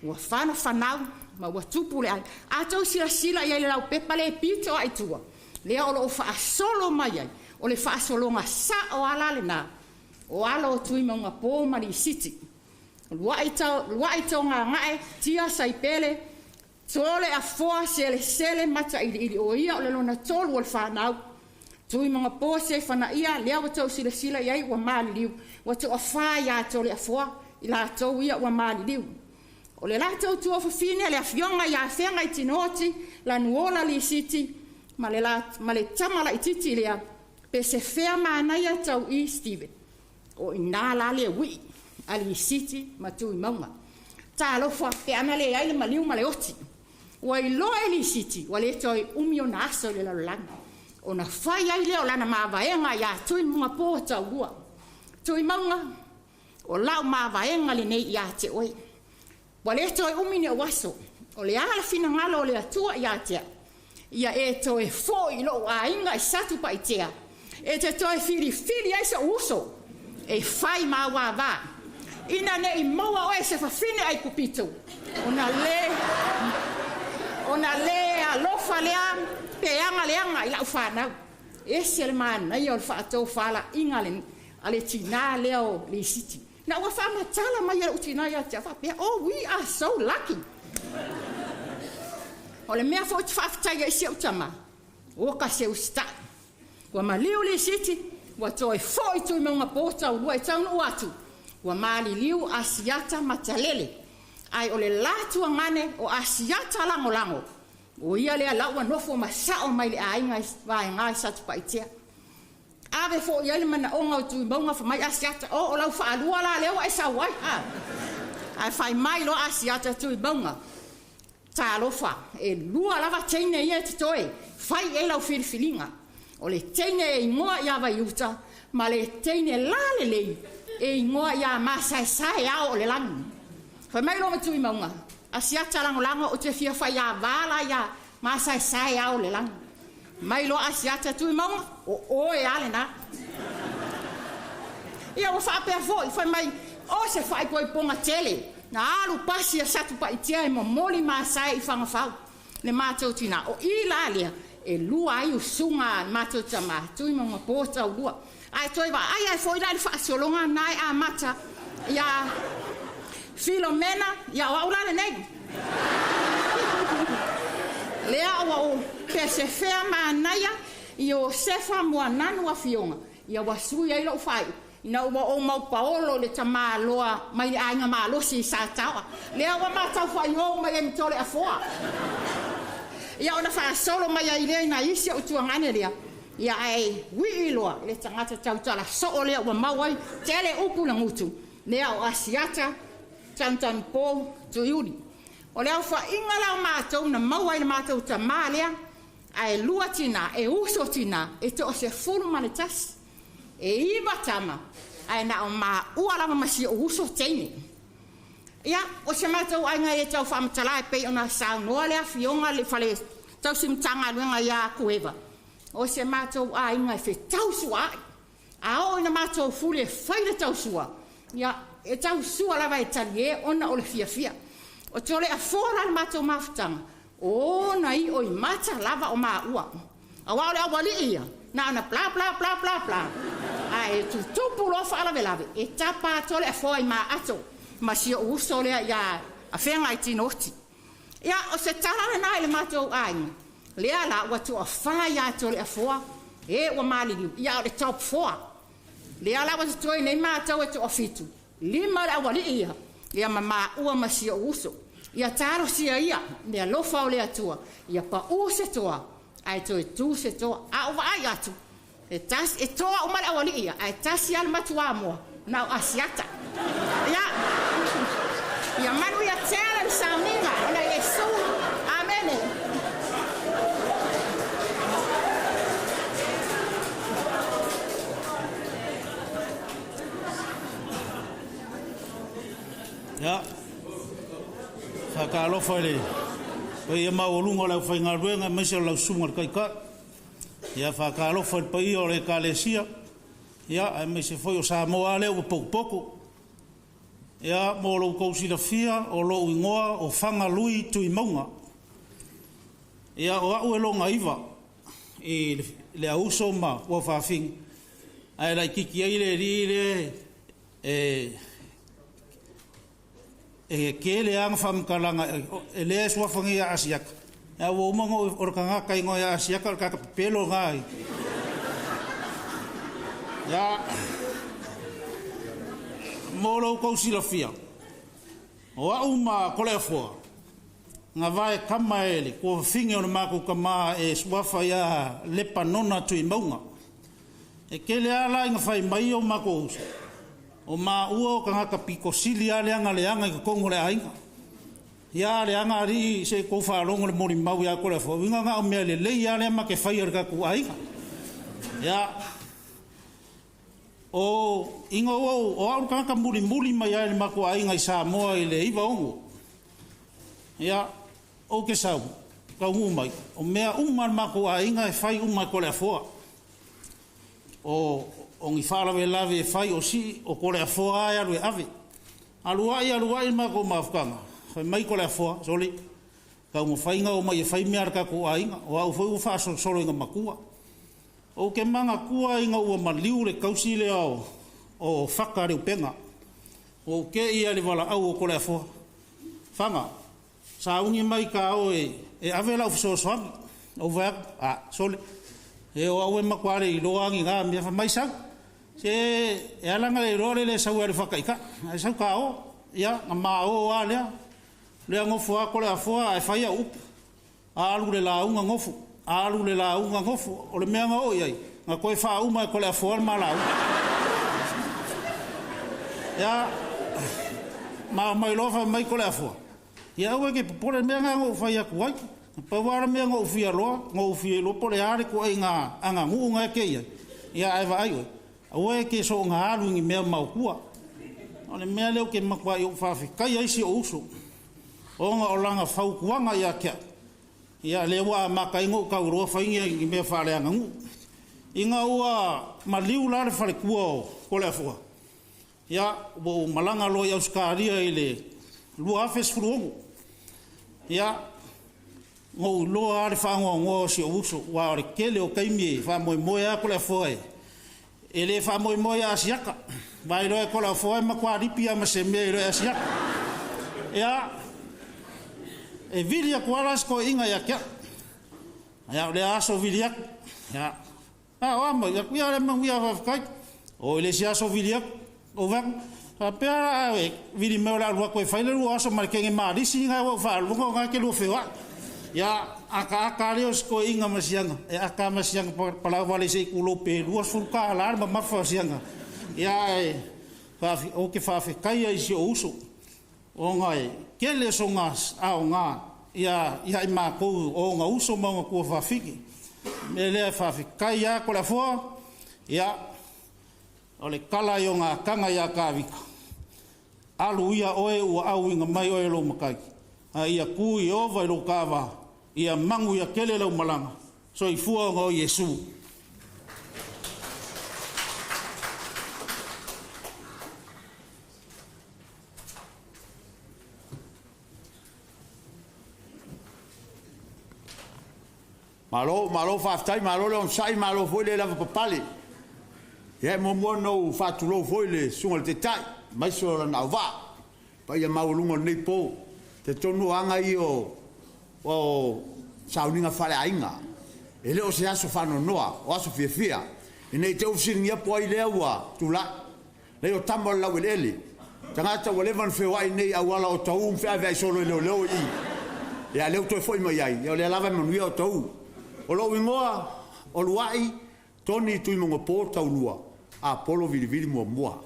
ua fanafanau ma ua tupu le aiga. A outou silasila i ai i le laupepa lea e pito lava i tua, lea o lo o faasolo mai ai, o le faasologa sao lava la lena o alo o Tuimaugapo ma Lisiti. Luai luai Togagae, Tia Saipele, Toleafoa Selesele Matailiili, o ia o le lona tolu o le fanau. Tuimaugapo Sefanaia, lea ua tou silasila i ai ua maliliu, ua toafa ia Toleafoa i latou ia ua maliliu. O le latou tuafafine le afioga ia Fegai Tinooti Lanuola Lisiti ma le, ma le tama laititi lea, Pesefea Manaia Tau'i Steven. O i ina la le uii a Lisiti ma Tuimauga. Talofa pe ana leai le maliu ma le oti. Ua iloa e Lisiti ua le toe umi ona aso i le lalolagi. Ona fai ai lea o lana mavaega ia Tuimaugapo Taulua. Tuimauga, o lau mavaega lenei ia te oe. Ua le toe umi ni ou aso, o le a le finagalo o le Atua ia te au, ia e toe foi i lou aiga i Satupaitea, e te toe filifili ai sou uso e fai ma auavā, ina ne i maua oe e se fafine Aikupito, ona le, ona le alofa lea pe aga leaga i lau fanau. E ese le manaia o le faatofalaiga a le tinā lea o Lisiti. Na ua faamatala mai e lou tinā ia te au faapea, Oh, we are so lucky. O le mea foi ou te faafetai ai i si ou tama, oka se usitai. Ua maliu Lisiti, ua toe foi Tuimauga po taulua e taunuu atu, ua maliliu Asiata ma Talele. Ae o le la tuagane o Asiata lagolago, o ia lea la ua nofo ma sao mai le aiga i Vaega i Satupaitea. Ave foi i ai le manaoga o Tuimauga fai mai Asiata, oh, o lau faalua la lea ua e sau ai, a. Ae fai mai loa Asiata Tuimauga, Talofa, e lua lava teine ia e totoe, fai i ai lau filifiliga. O le teine e igoa ia Vaiuta ma le teine la lelei e igoa ia Masaesae ao o le lagi. Fai mai loa Tuimauga, Asiata lagolago ou te fia faiava la ia Masaesae ao o le lagi. Mai loa Asiata Tuimauga, o oe a lena. Ia ua faapea foi, fai mai, o se faaipoipoga tele, na alu pasi a Satupaitea e momoli masae i Fagafau, le matou tinā. O i la lea, e lua ai usuga a le matou tamā, Tuimauga po taulua. Ae toe vaai ai foi la i le faasologa na e amata ia Filomena, ia o au la lenei. Lea ua ou Pesefea Manaia, Iosefa Moananu Afioga, ia ua sui ai lou faaiu, ina ua ou maupaolo i le tamaloa mai le aiga malosi i Sataoa. Lea ua matau faaiou mai ai ma Toleafoa. Ia ona faasolo mai ai lea i nai isi ou tuagane lea, ia ae wii loa i le tagata tautala soo lea ua mau ai tele upu le gutu, lea o Asiata Tanutanu-po Tuiuli. O le aofaiga la o matou na maua i le matou tamā lea, ae lua tinā, e uso tinā, e 11. E iva tama, ae na o maua lava ma si ou uso teine. Ia, o se matou aiga e le tau faamatala e pei ona saunoa le afioga le fale tausi Matagaluega ia Kueva, o se matou aiga e fetausuaai. A oo ina matou fuli e fai le tausua, ia, e tausua lava e talie ona o le fiafia. O Toleafoa la le matou mafutaga, o ona io i mata lava o maua. Aua o le aualii ia, na ona bla bla bla bla bla, ae tutupu loa faalavelave, e tapa a Toleafoa i maato ma si ou uso lea ia Afega i Tinoti. Ia, o se tala lena i le matou aiga, lea la ua toafa ia Toleafoa, e ua maliliu, ia o le top four. Lea la ua totoe nei matou e toafitu, lima le aualii ia, ia ma maua ma si ou uso. Ia talosia ia le alofa o le Atua, ia pau se toa, ae toe tu se toa. A ou vaai atu, e tasi, e toa uma le aualii ia, ae tasi lava le matuamoa, na o Asiata. Ia, ia manuia tele le sauniga ona Iesu. Amene. Ia, faatalofa i le paia maualuga o le aufaigaluega aemaise o lau susuga i le Taitai. Ia, faatalofa i le paia o le Ekalesia, ia, aemaise foi o Samoa lea ua potopoto. Ia, mo lo outou silafia, o lou igoa o Fagalui Tuimauga. Ia, o au e loga iva i le auso ma tuafafine, ae laitiiti ai le alii lea e e tele lava na faamatalaga e lea e suafa nei ia Asiata, a ua uma ona o le tagata igoa ia Asiata o le tagata pepelo lena i. Ia, mo lo outou silafia, o au ma Toleafoa, na vae kama e le tuafafine o le matou tamā e suafa ia Lepanona Tuimauga. E tele lava la ina fai mai o matou uso, o maua o tagata pito sili lava leaga leaga i totonu o le aiga. Ia leaga alii se i tou faalogo i le molimau ia Toleafoa, uiga na o mea lelei lava lea ma te faia i le tatou aiga. Ia. O ina ua ou, o au le tagata mulimuli mai ai le matou aiga i Samoa i le 96. Ia, ou te sau, taunuu mai, o mea uma a le matou aiga e fai uma e Toleafoa. O, o ni faalavelave e fai o sii, o Toleafoa lava e alu e ave. Alu ai, alu ai le matou mafutaga, fai mai Toleafoa, sole, taumafai na omai e fai mea a le tatou aiga, o au foi ua faasolosolo ina matua. Ou te manatua ina ua maliu le tausi lea o Fata Leupega. Ua ou te i lava i le valaau o Toleafoa, Faga, sauni mai ta o e ave lau fesoasoani. Ou fai atu, A, sole, se o au e matua le iloa lava ni na mea. Fai mai, sau. Se e ala ona le iloa o le le sau e alu e faataitai, ae sau ta o. Ia, na ma o lava lea. Lea nofo lava Toleafoa ae fai au upu. Alu le lauga nofo, alu le lauga nofo. O le mea na oo i ai, na toe faauma e Toleafoa le ma lauga. Ia, ma omai loa fai mai Toleafoa, ia aua e te popole, o le mea lena na ou fai atu ai. Na pau lava le mea na ou fia iloa, na ou fia iloa po o le a le ituaiga aganuu na e te i ai, ia ae vaai oe, aua e te soona alu i ni mea maotua. O le mea lea ou te matuai ou faafetaia ai si ou uso, ona o lana fautuaga ia te au, ia lea ua amata ai ona ou tau iloa fai ni mea faaleaganuu. Ina ua maliu la le faletua o Toleafoa, ia ua ou malaga loa i Ausetalia i le 2016. Ia, na ou iloa lava le faanoanoa o si ou uso, aua o le tele o taimi e faamoemoe lava Toleafoa e E le faamoemoe ia Asiata, aua e iloa e Toleafoa e matua lipi lava ma se mea e iloa e Asiata. Ia, e vili atu lava la si toeaina ia te au. Ia, o lea aso vili atu. Ia, a o a mai? Atu, ia, le manuia, faafetai. O i le isi aso vili atu. Ou vaai atu, faapea la e vili mai o le a alu atu e fai le lua aso ma le kege malisi lena ua ou faalogo o lena e te lua feoai. Ia, ataata lea o si toeaina ma siana, e ata ma siana palauvale se i tulou pe $20 le mamafa o siana. Ia, ae ou te faafetaia i si ou uso, ona e tele sona aoga ia i matou o ona uso ma ona tuafafine. O le mea lea e faafetai lava Toleafoa, ia, O le tala i ona ataga ia Tavita, Alu ia oe ua auina mai oe e lou matai, a ia tu Ieova i lou taavā, ia manuia tele lau malaga. Soifua ona o Iesu. Malo, malo faafetai, malo le onosai, malo foi le lavapapale. Ia e muamua ona ou faatulou foi i le Susuga i le Taitai, aemaise o lana auvaa, le paia maualuga o lenei po. E talitonu o aga ia o sauniga faaleaiga. E le o se aso faanoanoa, o aso fiafia. Ina ne i te i ua fesiligia po o ai lea ua tulai. Leai o tama o le laueleele. Tagata ua leva ona feoai nei i auala o Otahuhu ma feaveai solo e leoleo i i. Ia a lea ua toe foi mai ai, ia o lea lava e manuia Otahuhu. O lou igoa o Luai Tony Tuimaugapo Taulua Apolo Vilivili Muamua. Ou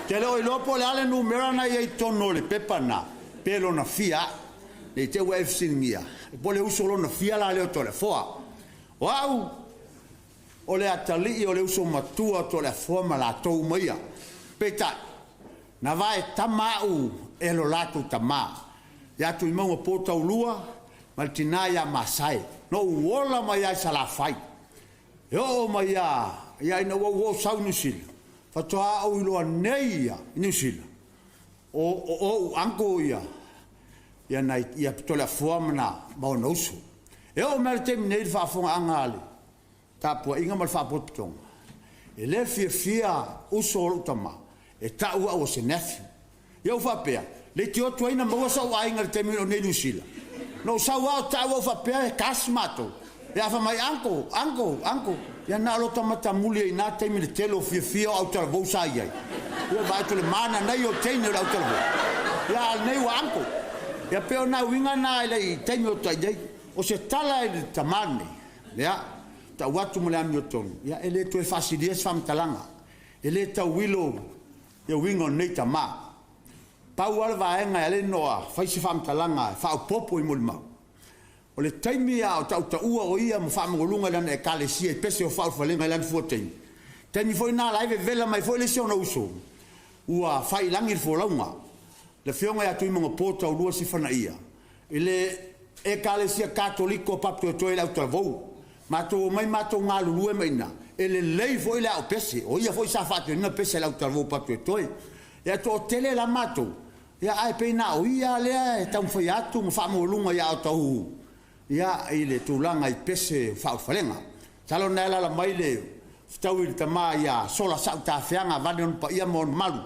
te le o iloa po o le a le numera na i ai i totonu o le pepa lena, pe lona fia ae. Ne i te i ua e fesiligia, po o le uso lona fia la lea o Toleafoa. O au, O le atalii o le uso matua o Toleafoa ma latou uma ia. Peitai, na vae tama au e lo latou tama, ia Tuimauga Potaulua ma le tina ia Masae. Na ou ola mai lava i Salafai, e oo mai lava ia ina ua ou oo sau i Niu Sila, faatoa ou iloa nei ia i Niu Sila, o ou uncle ia, ia nai ia Toleafoa ma ona uso. E oo mai lava i le taimi nei i le faafofogaaga a le tapuaiga ma le faapotopotoga, e le fiafia uso o lou tama e tau au o se nephew. Ia ou faapea, leitioa tuai na maua sou aiga i le taimi o nei Niu Sila. Na ou sau lava o tau au faapea e cast matou. Ia a fai mai, uncle, uncle, uncle. Ia na o lota matamuli ai i na taimi i le tele o fiafia o autalavou sa i ai. Ia vaai atu i le mananaia o teine o le autalavou. Ia a o lenei ua uncle. Ia pei o na uiga na i le taimi o tai ai. O se tala i le tama lenei, Ia, tau atu ma le amiotonu, ia, e le toe faasilia se faamatalaga. E le tauilo ia uiga o lenei tama. Pau lava le vaega e ala ai ona fai se faamatalaga e faaopoopo i molimau. O le taimi a o tautaua o ia ma faamaualuga i lana Ekalesia i pese o faaulufalega i lana fua taimi, taimi foi na la e vevela mai foi le isi ona uso ua fai i lagi le folauga, le afioga ia Tuimagapo Taulua Sifanaia, i le Ekalesia Katoliko a Papatoetoe i le Autalavou. Matou omai matou galulue ma ina, e lelei foi le ao pese, o ia foi sa faatinoina pese a le Autalavou Papatoetoe. Ia toatele la matou, Ia, ae pei na o ia lea e taumafai atu ma faamaualuga ia Otahuhu, ia, i le tulaga i pese faaulufalega. Masalo o lena e alaala mai le fetaui i le tama ia Sola Sau Tafeaga vaeane ona paia ma ona malu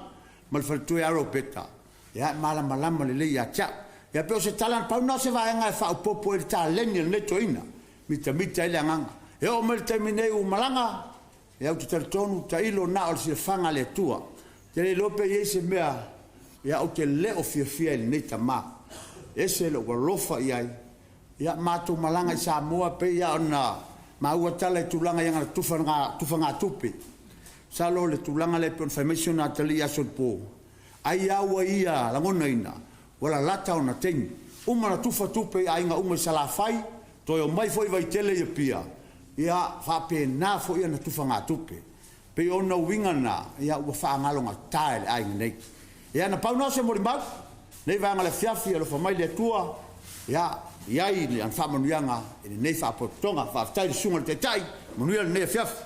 ma le faletua ia Ropeta, ia, e malamalama lelei ia te au. Ia, pei o se tala, na pau lena o se vaega e faaopoopo ai i le taleni a lenei toeaina, mitamita ai le agaga. E oo mai i le taimi nei ua malaga, Ia ou te talitonu tailo na o le silafaga a le Atua. Ou te le iloa pe i ai se mea ia ou te le o fiafia i lenei tama. E ese lou alofa i ai. Ia matou malaga i Samoa pei lava ona maua tala i tulaga i agana tufagatupe. Masalo o le tulaga lea e pei ona fai mai si ona atalii i aso o le po, ai lava ua ia lagonaina ua lalata ona taimi. Uma ona tufa tupe i aiga uma i Salafai, toe omai foi i Vaitele i Apia, ia faapena foi ana tufagatupe. Pei o ona uiga na, ia ua faagalogata e le aiga nei. Ia na pau na o se molimau, lenei vaega o le afiafi, alofa mai le Atua, ia i ai ana faamanuiaga i lenei faapotopotoga. Faafetai i le Susuga i le Taitai, manuia lenei afiafi.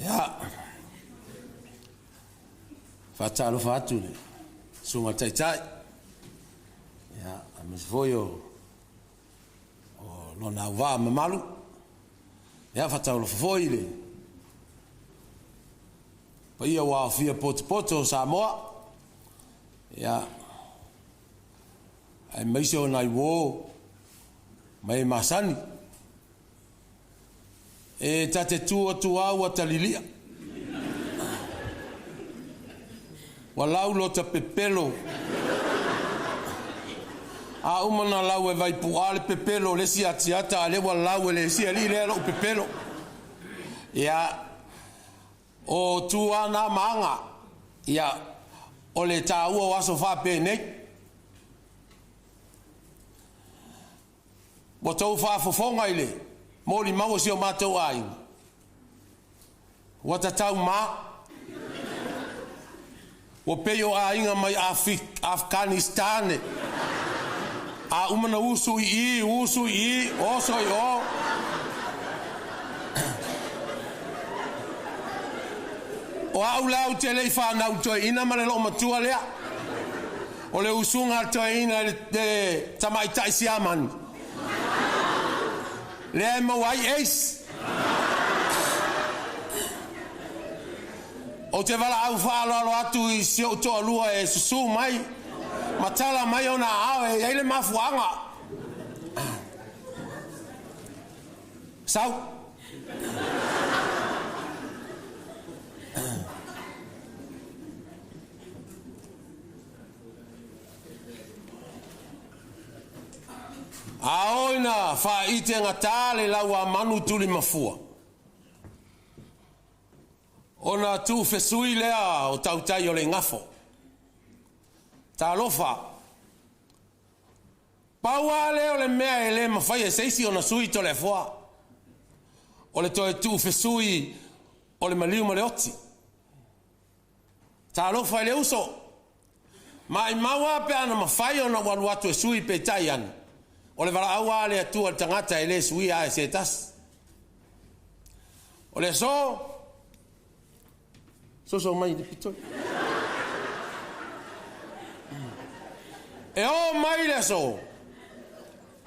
Ia, faatalofa atu i le Susuga i le Taitai, ia, aemaise foi o o lona auvaa mamalu. Ia faatalofa foi i le paia ua aofia potopoto o Samoa. Ia aemaise o nai uo ma e masani. E ta te tu atu a ua talilia. Ua lau lota pepelo. A uma na lau e Vaipu'a le pepelo o le isi atiata, a lea ua lau e le isi alii lea lo'u pepelo. Ia, o tu a na ma aga, ia, o le taua o aso faapenei. Ua tou faafofoga i le molimau a si o matou aiga, ua tatau ma, ua pei o aiga mai Afghanistane, a uma na usu i i, usu i i, oso i o. O au la ou te le i fanau i toeaina ma le loomatua lea. O le usuga a le toeaina i le tamaitai Siamani, lea e maua ai Ace. Ou te valaau faaaloalo atu i si ou toalua e susu mai ma tala mai ona aao e i ai le mafuaaga. Sau. A oo ina faaitegatā le lauamanu tulimafua, ona tuufesui lea o tautai o le igafo. Talofa! Pau lava lea o le mea e le mafai e se isi ona sui Toleafoa, o le toe tuufesui o le maliu ma le oti. Talofa i le uso! Maimau a pe ana mafai ona ou alu atu e sui peitai ane, o le valaau a le Atua i le tagata e le suia a e se tasi. O le aso, soso mai i le pito. E oo mai le aso,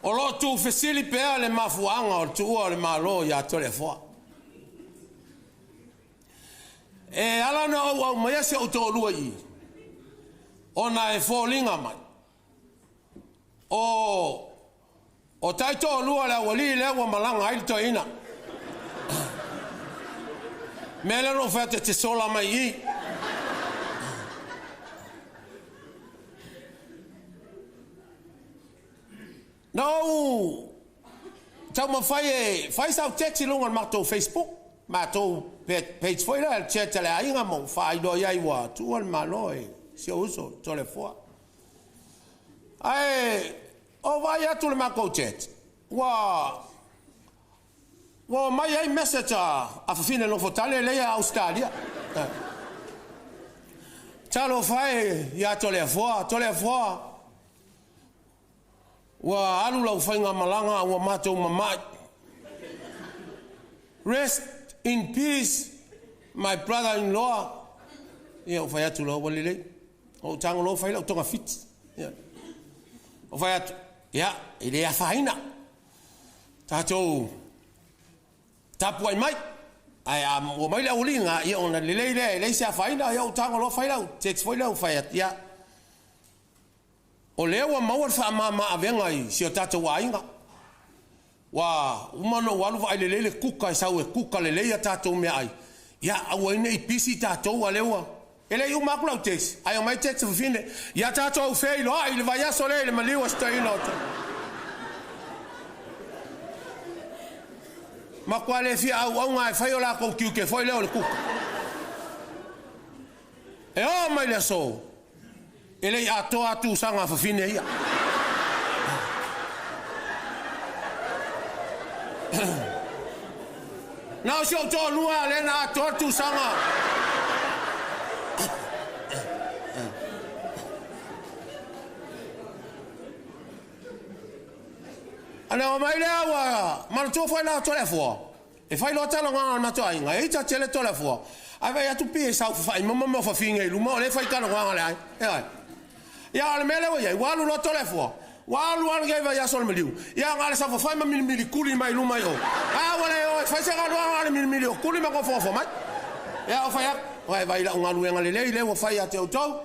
o lo o tuufesili pea le mafuaaga o le tuua o le Malo ia Toleafoa. E ala ona ou aumaia si ou toalua i i, ona e foliga mai, o, o taitoalua le aualii lea ua malaga ai le toeaina. Mea lea na ou fai atu e te sola mai i i. Taumafai e fai sau text i luga o le matou Facebook, matou page foi lea, le chat a le aiga ma ou faailoa i ai ua tuua le Malo e si ou uso Toleafoa. Ae ou vaai atu i le matou chat, ua ua omai ai message a a fafine nofotane lea i Ausetalia. Talofa e ia Toleafoa, Toleafoa, Ua alu lau faigamalaga a ua matou mama'i. Rest in peace my brother in law. Ia ou fai atu loa ua lelei. Ou tago loa fai lau togafiti. Ia. Ou fai atu, ia, e le afaina. Tatou tapuai mai. Ae a ua mai le aualiiga, ia ona lelei lea, e leai se afaina. Ia ou tago loa fai lau text foi lea ou fai atu, ia, O lea ua maua le faamama-avega i si o tatou aiga. Ua uma ona ou alu vaai lelei le kuka e sau e kuka lelei a tatou meaai. Ia, aua ai ne i pisi tatou a lea ua. E le i uma atu lau text, ae omai text fafine, Ia tatou feiloai i le vaiaso lea i le maliu a si toeaina o Matua le fia auauna e fai o latou tiute foi lea o le kuka. E oo mai le aso, e le i atoa a tusaga a fafine ia. Na o si ou toalua lea na atoa le tusaga. Ana omai lea ua manatua foi la Toleafoa. E fai loa talanoaga a le matou aiga, e ita tele Toleafoa. Ae vaai atu pei e saofafai ma mea o fafine i luma o lea e fai talanoaga a le aiga. Ioe. Ia o le mea lea ua i ai, ua alu loa Toleafoa, ua alu lava lenei vaiaso o le maliu, ia na o le saofafai ma milimili kuli mai luma i o. A ua le o e fai se galuega na o le milimili o kuli ma nofonofo mai. Ia ou fai atu, Ua e vaai i lau galuega lelei lea ua fai ia te outou,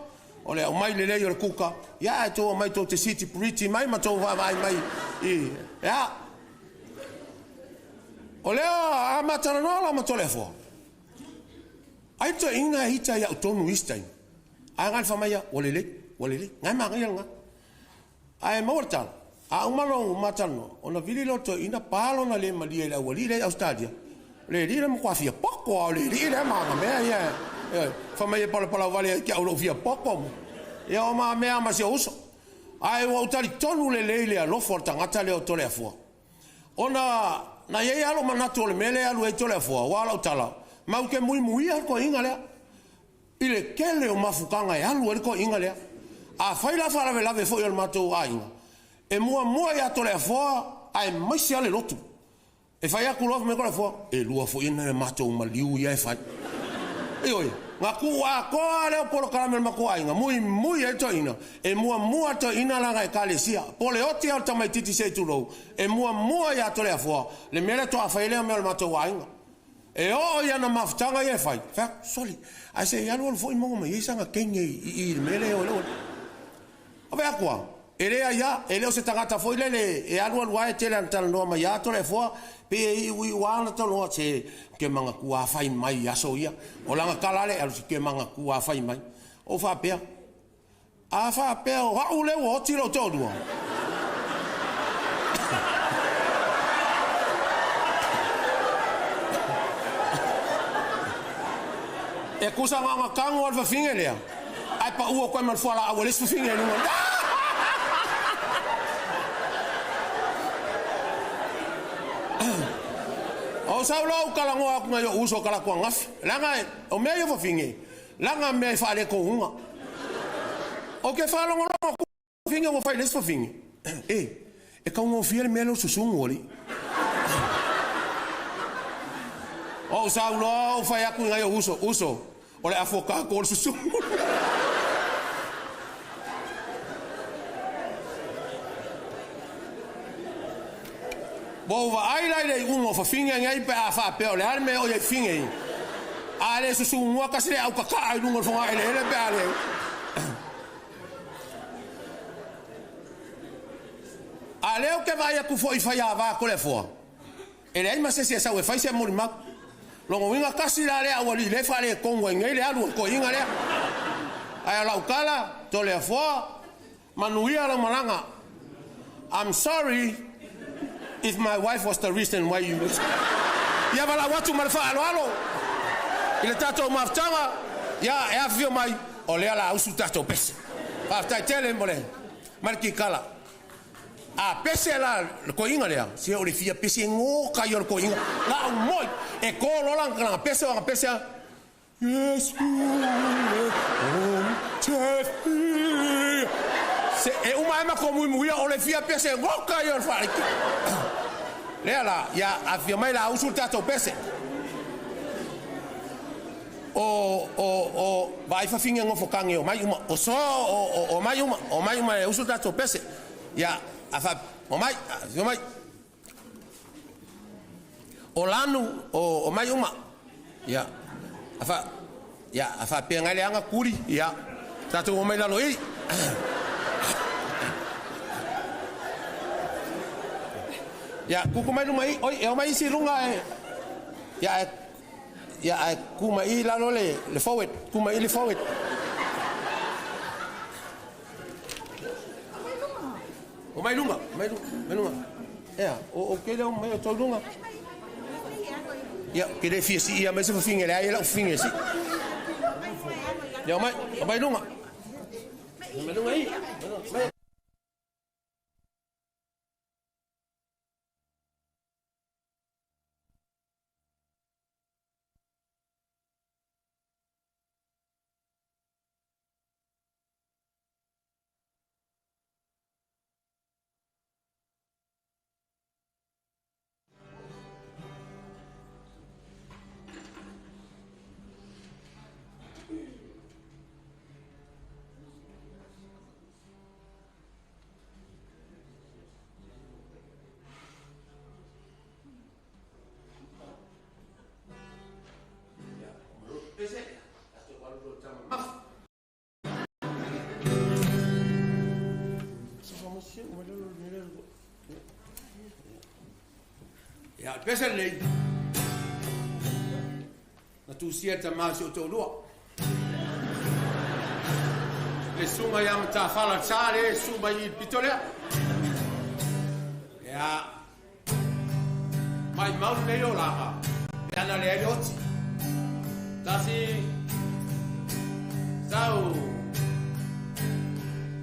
o le aumai lelei o le kuka, ia ae tou omai tou te siti puriti mai ma tou vaavaai mai i, ia. O lea a ma talanoa la ma Toleafoa, ai toeaiina e ita ia'u tonu i isi taimi, ae na le fai mai ia, ua lelei, ua lelei, na e manaia lena. Ae maua le tala, a uma lou ma talanoa, ona vili lea o le toeaina pa lona le malie i le aualii lea i Ausetalia, o le alii lea matua fia poto lava, o le alii lea ma ana mea ia, ioe, fai mai e palapalau vale ia te au i lou fia poto. Ia o ma mea ma si ou uso. Ae ua ou talitonu lelei i le alofa o le tagata lea o Toleafoa. Ona na i ai lava lou manatu o le mea lea e alu ai Toleafoa, aua o lau tala, matou te muimuia le toeaina lea i le tele o mafutaga e alu ai le toeaina lea. Afai la faalavelave foi o le matou aiga, e muamua ia Toleafoa aemaise lava le lotu. E fai atu loa fai mai Toleafoa, e lua foi nai a matou maliu ia e fai. Ioe, na tuu atoa lava lea o polokalame a le matou aiga, muimui ai le toeaina, e muamua le toeaina lana ekalesia. Po o le oti lava o le tamaititi se i tulou, e muamua ia Toleafoa le mea lea toa fai ai lea mea o le matou aiga. E oo i ana mafutaga ia e fai, fai atu, sole, ae se i alualu foi maua mai ai sana teine i i i le mea lea e o ai le aualii. Ou fai atu lava, e leai lava, e le o se tagata foi lele e alualu lava e tele ana talanoa mai ia Toleafoa, pei e iuiu lava ana talanoa, se ou te manatua lava fai mai i aso ia. O lana tala lava lea e alu, ou te manatua lava fai mai. Ou faapea, A faapea o a'u lea ua oti lou toalua, e tusa na ona tago lava le fafine lea, ae pau atu ai ma le fualaau a le isi fafine i luga. Ou sau loa ou talanoa atu nai o'u uso talaatu ananafi, leaga o mea ia o fafine, Leaga mea e faaletouga. Ou te faalogologo atu fafine ua fai i le isi fafine, E, e taugofie le mea lea o le susugu alii. Ou sau loa ou fai atu i nai ou uso, Uso, o le afu o tatou o le susugu. Ua ou vaai la i le iuga o fafine nei pe a faapea o le a le mea e oo i ai fafine ia. A le susugua tasi le autataa i luga o le fogaeleele pe a le. A lea ou te vaai atu foi i faiava a Toleafoa, e leai ma se isi e sau e fai se molimau. Lona uiga tasi la lea aualii lea e faaletonu ai nei le alu a le toeaina lea. Ae o lau tala, Toleafoa, Manuia lau malaga. I'm sorry. If my wife was the reason why you. Ia valaau atu ma le faaaloalo i le tatou mafutaga, ia e afifio mai, o lea o le a usu tatou pese. Faafetai tele mo le mai le kikala. A pese la le toeaina lea, se o le fia pese goka ia o le toeaina. Lau moi, e to loa lana pese o ana pese a, Iesu e te fia. Se e uma ai matou muimuia o le fia pese goka ia o le faaleki. Lea la, ia afifio mai la usu le tatou pese. O, o, o, vaai fafine nofo tagi omai uma, o so, o, o, omai uma, omai uma e usu le tatou pese. Ia, a fa, omai, afifio mai. O Lanu, o, omai uma. Ia, a fa, ia, a faapea ngai le aga kuli, ia, tatou omai lalo i. Ia, kuku mai luma i, oi, e omai isi lunga e, ia, e, ia, ae ku mai i lalo le, le forward, ku mai i le forward. Omai luga, omai luga, omai luga. Ea, o, o kele o mai o tau luga. Ia, ke le fia si ia mai se fafine le ai e lau fafine si. Ia, omai, omai luga. Omai luga i. Mai. Ia, o le pese lenei, na tusia e le tama o si ou toalua. Le susuga ia Matafala le sa lea e susu mai i le pito lea. Ia, maimau lenei olaga, pe ana leai le oti. Tasi, sau.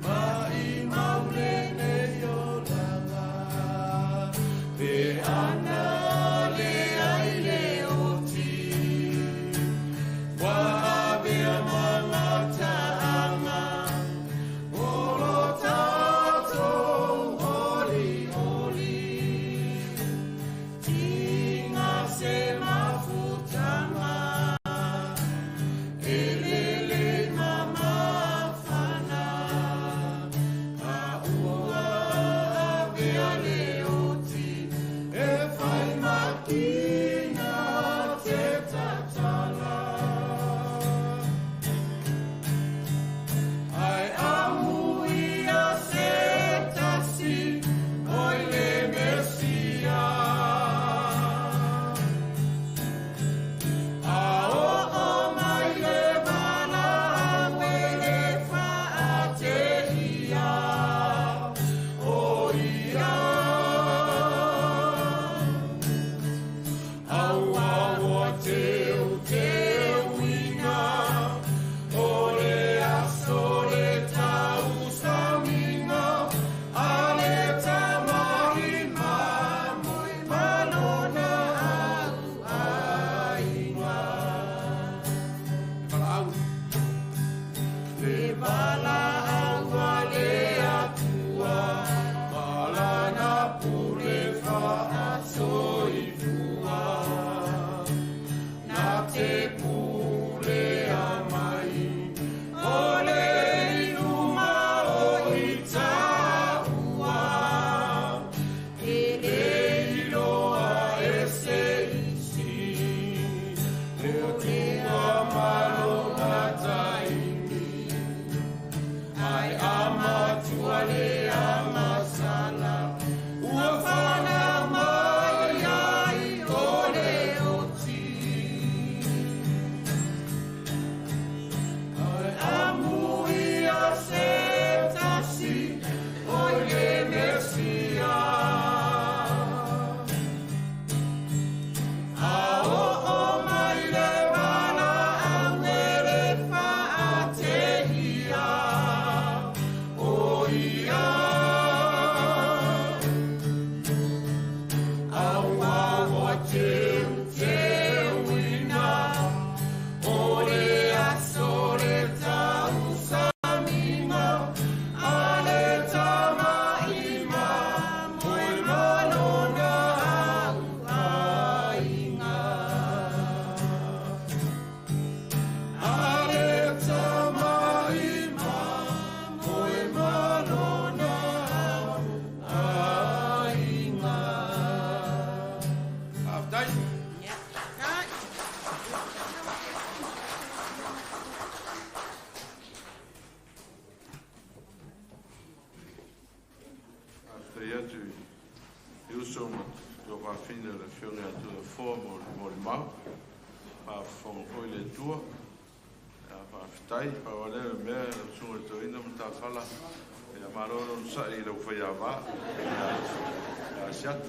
Maimau lenei olaga, pe ana leai le oti. Ua avea ma gataaga, o lo tatou olioli. Tiga se mafutaga. faaafine o le Afioga ia Toleafoa mo le molimau. Faafofoga foi le Atua. Ia, faafetai. Pau lava lea o le mea, lau Susuga i le Toeaina Matafala, ia malo le onosai i lau faiava ia Asiata.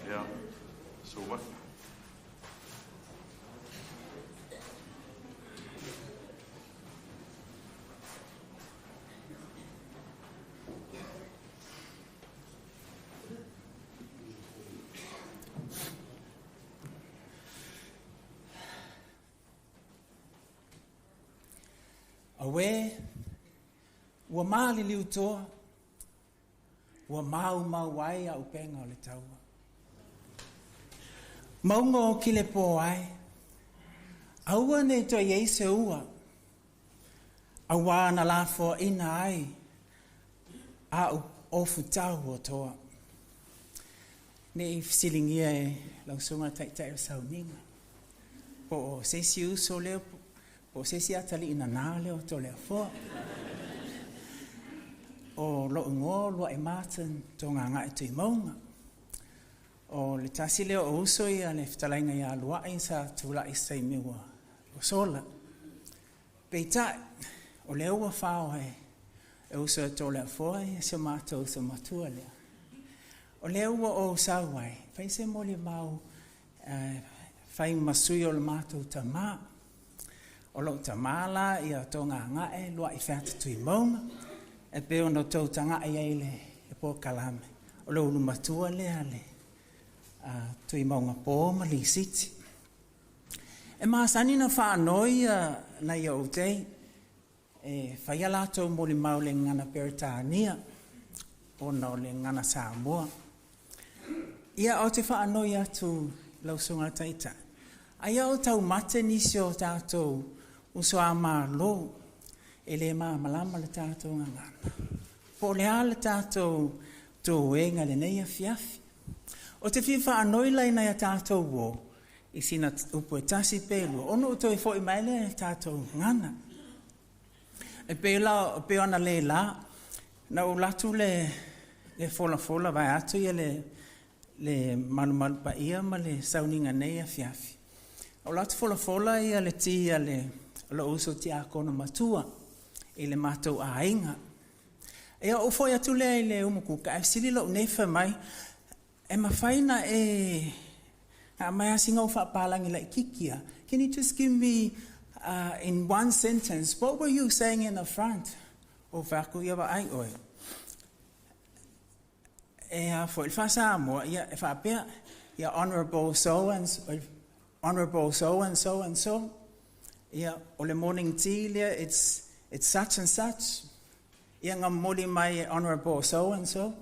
Ia, susu mai. Auē, ua maliliu toa, ua maumau ai auupega o le taua. Mauga o Kilepo ae, aua ne i toe i ai se ua, auā na lafoaina ai a'u ofutau o toa. Ne i fesiligia e lau susuga i le Taitai o le Sauniga, po o se isi uso lea, po o se isi atalii nana lea o Toleafoa. O lou igoa o Luai Martin Togagae Tuimauga. O le tasi lea o uso ia le fetalaiga ia Luai sa tulai i se taimi ua sola. Peitai, o lea ua fao e e uso e Toleafoa ia si o matou uso matua lea. O lea ua ou sau ai, fai se molimau fai ma sui o le matou tama. O lou tama la ia Togagae Luai Feata Tuimauga, e pei ona outou tagai ai i le polokalame, o le ulu matua lea le Tuimauga Po ma Lisiti. E masani na faanoi nai ou tei e fai a latou molimau i le gagana Peretania ona o le gagana Samoa. Ia, ou te faanoi atu i lau Susuga i le Taitai, aia o taumate nisi o tatou uso a Malo e le malamalama le tatou gagana. Po o le a le tatou toega i lenei afiafi. Ou te fia faanoi la i nai a tatou uo i sina upu e tasi pe lua, ona ou toe foi mai lea i le tatou gagana. E pei la, e pei ona le la, na ou alu atu le, le folafola vaeatu ia le, le malumalu paia ma le sauniga nei afiafi. Na ou alu atu folafola ia le ti a le, lou uso tiakono matua i le matou aiga. Ia ou foi atu lea i le umukuka ae fesili lou nei fai mai, E mafai na e aumai lava sina ou faapalagi laitiiti lava, can you just give me in one sentence, what were you saying in the front? Ou fai atu, ia vaai ʻoe, e a foi, le faa-Samoa, ia e faapea, ia honourable so and so, honourable so and so and so, ia o le morning tea lea, it's, it's such and such, ia na momoli mai e honourable so and so,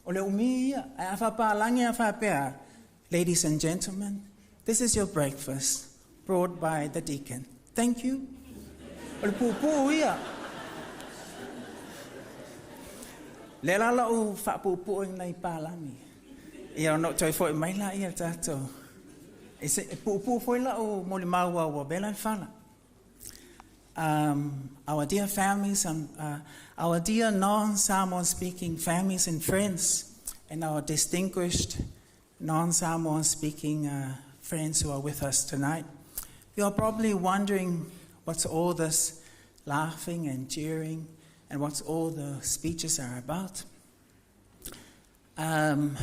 O le umi ia, ae a faapalagi a faapea, Ladies and gentlemen, this is your breakfast brought by the deacon. Thank you. O le puupuu ia. Lea la lou faapuupuu i nai palagi. Ia ona ou toe foi mai laia i le tatou. E, se, e puupuu foi lau molimau ua ua vela le fala. Um, our dear families and our dear non-Samoan speaking families and friends and our distinguished non-Samoan speaking friends who are with us tonight. You are probably wondering what's all this laughing and jeering and what's all the speeches are about. Um,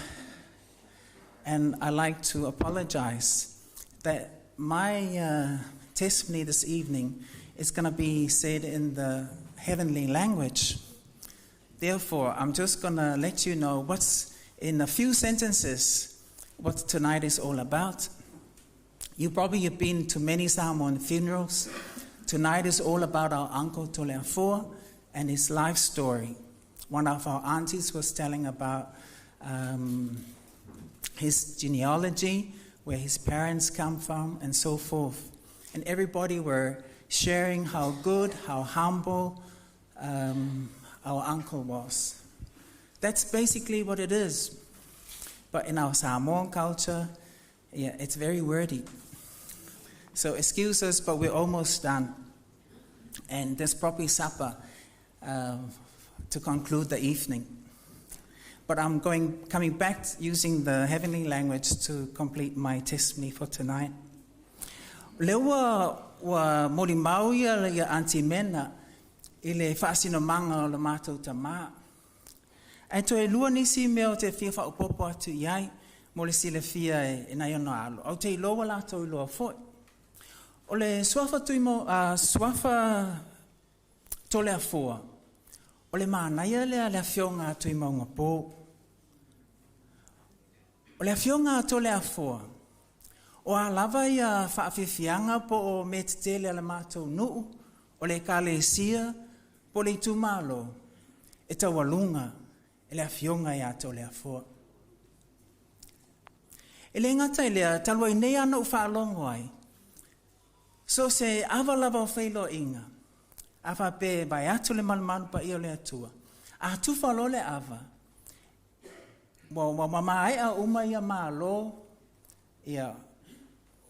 and I like to apologize that my testimony this evening is going to be said in the heavenly language. Therefore, I'm just going to let you know what's in a few sentences what tonight is all about. You probably have been to many Samoan funerals. Tonight is all about our uncle Toleafoa and his life story. One of our aunties was telling about his genealogy, where his parents come from, and so forth. And everybody were sharing how good, how humble our uncle was. That's basically what it is. But in our Samoan culture, yeah, it's very wordy. So excuse us, but we're almost done. And there's probably supper to conclude the evening. But I'm going, coming back using the heavenly language to complete my testimony for tonight. Le ua, ua molimau ia, ia Auntie Mena i le faasinomaga o le matou tamā. Ae toe lua nisi mea ou te fia faaopoopo atu i ai mo le silafia e, e nai ona alo, ae ou te iloa ua latou iloa foi. O le suafa Tuimo, uh, suafa Toleafoa, o le manaia lea le afioga a Tuimaugapo. O le afioga a Toleafoa, o a lava ia faafiafiaga po o mea tetele a le matou nuu, o le ekalesia, po o le itumalo, e taualuga e le afioga ia Toleafoa. E le gata i lea, talu ai nei lava na ou faalogo ai, so o se ava lava o feiloaiga, a faapea e vae atu le malumalu paia o le Atua, a tufa loa le ava, ua, ua, ua maea uma ia malo, ia,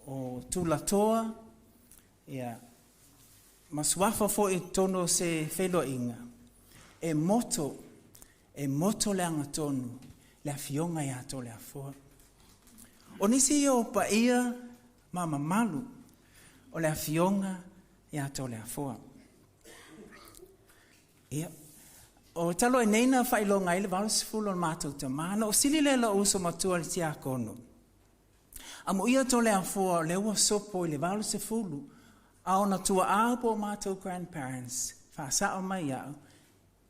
o tulatoa, ia, ma suafa foi i totonu o se feiloaiga, e moto, e moto le agatonu le Afioga ia Toleafoa. O nisi ia o paia ma mamalu o le Afioga ia Toleafoa. Ia, o talu ai nei na faailoga ai le 80 o le matou tamā, na ou sili lea i lou uso matua le tiakono, Amuia Toleafoa o lea ua sopo i le 80 a ona tuaa po o matou grandparents faasao mai iaʻu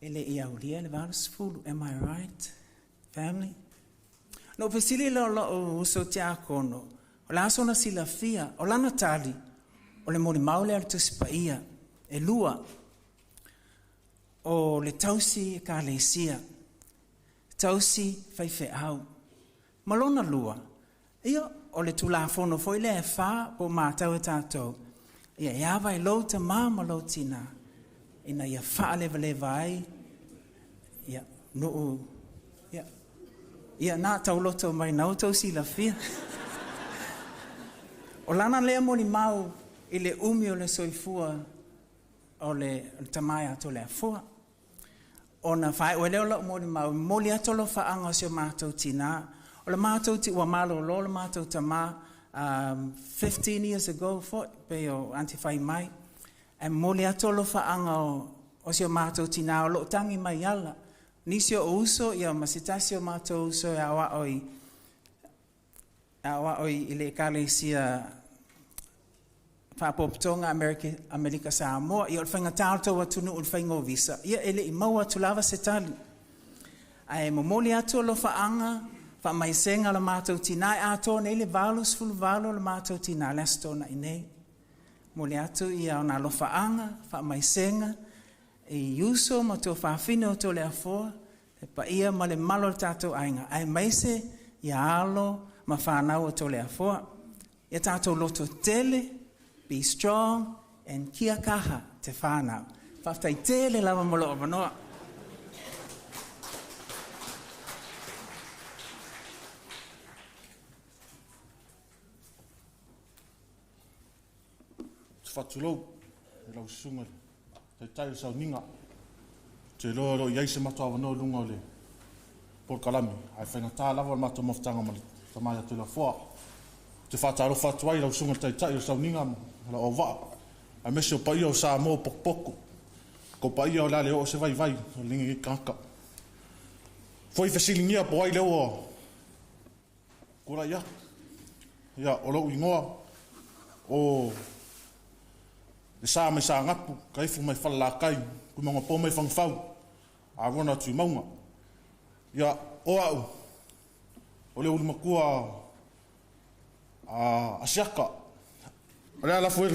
e le i aulia le 80, am I right family? Na ou fesili lea o lou uso tiakono o le a sona silafia, o lana tali o le molimau lea a le Tusi Paia e lua o le tausi ekalesia, tausi faifeau. Ma lona lua, ia, o le Tulafono foi lea e fa po o matau e tatou, ia, e ava i lou tamā ma lou tinā, ina ia faalevaleva ai, ia, nuu, ia, ia, na tauloto mai na outou silafia. O lana lea molimau i le umi o le soifua o le, o le tamā ia Toleafoa. Ona faaiu ai lea o lau molimau, e momoli atu alofaaga o si o matou tinā. O le matou, ua malolo le matou tamā um, 15 years ago foi, pei o Aunty Fai Mai. Ae momoli atu alofaaga o, o si o matou tinā o lo o tagi mai ala. Nisi o uso, ia ma se tasi o matou uso e aoao i, aoao i le Ekalesia Faapopotoga Amerika Samoa, ia o le faigata o le tou atunuu i le faiga o visa, ia e le i maua atu lava se tali. Ae momoli atu alofaaga, faamaisega a le matou tinā, e atoa nei le 88 o le matou tinā le Aso Toonai nei. Momoli atu ia ona alofaaga, faamaisega i uso ma tuafafine o Toleafoa, Le paia ma le mamalu o le tatou aiga, aemaise ia alo ma fanau o Toleafoa. Ia tatou loto tele, be strong and kia kaha te whanau. Faafetai tele lava mo lou avanoa. Te whatulou, e lau susuga i le Taitai o le Sauniga. Ou te iloa o lo o i ai se matou avanoa i luga o le polokalame, ae faigata lava le matou mafutaga ma le tama ia Toilafoa. Ou te faatalofa atu ai i lau susuga i le Taitai o le Sauniga ma lau auvaa, aemaise o paia o Samoa pokopoko, ko paia o le a le oo se vaivai o lenei tagata. Foi fesiligia po o ai lea ua Tulai atu. Ia, o lou igoa, o le sa mai Sagapu, Kaifu mai Falelatai, Tuimaugapo mai Fagafau, Arona Tuimauga. Ia, o au, o le ulu matua a Asiata. O le ala foi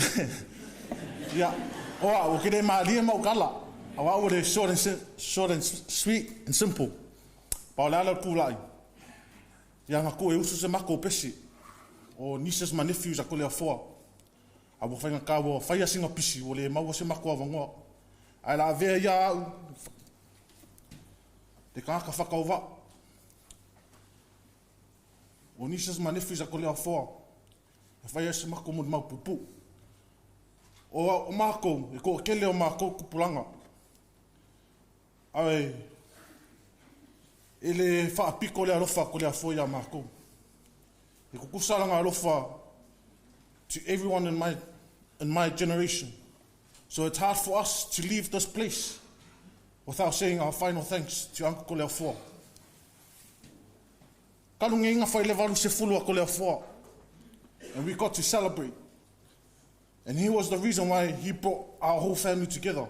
ia, o au, o ke le malie ma ukala. O au o le short and, short and sweet and simple. Pa o le ala o tulai. Ia nga ku e usu se mako pesi. O nieces ma nephews a kole afoa. A ua whainga ka ua whaia singa pisi, ua le maua se mako awangoa. Ae la avea ia au, te kāka whakaova. O nieces ma nephews a kole afoa. E whai ai se mako mo mau pupu. O, o mākou, e ko kele o mākou kupulanga. Ae, E le faapiko le alofa a Toleafoa ia matou. E tutusa lana alofa to everyone in my, in my generation. So it's hard for us to leave this place without saying our final thanks to Uncle Toleafoa. Talu nei na fai le 80 a Toleafoa. And we got to celebrate. And he was the reason why he brought our whole family together.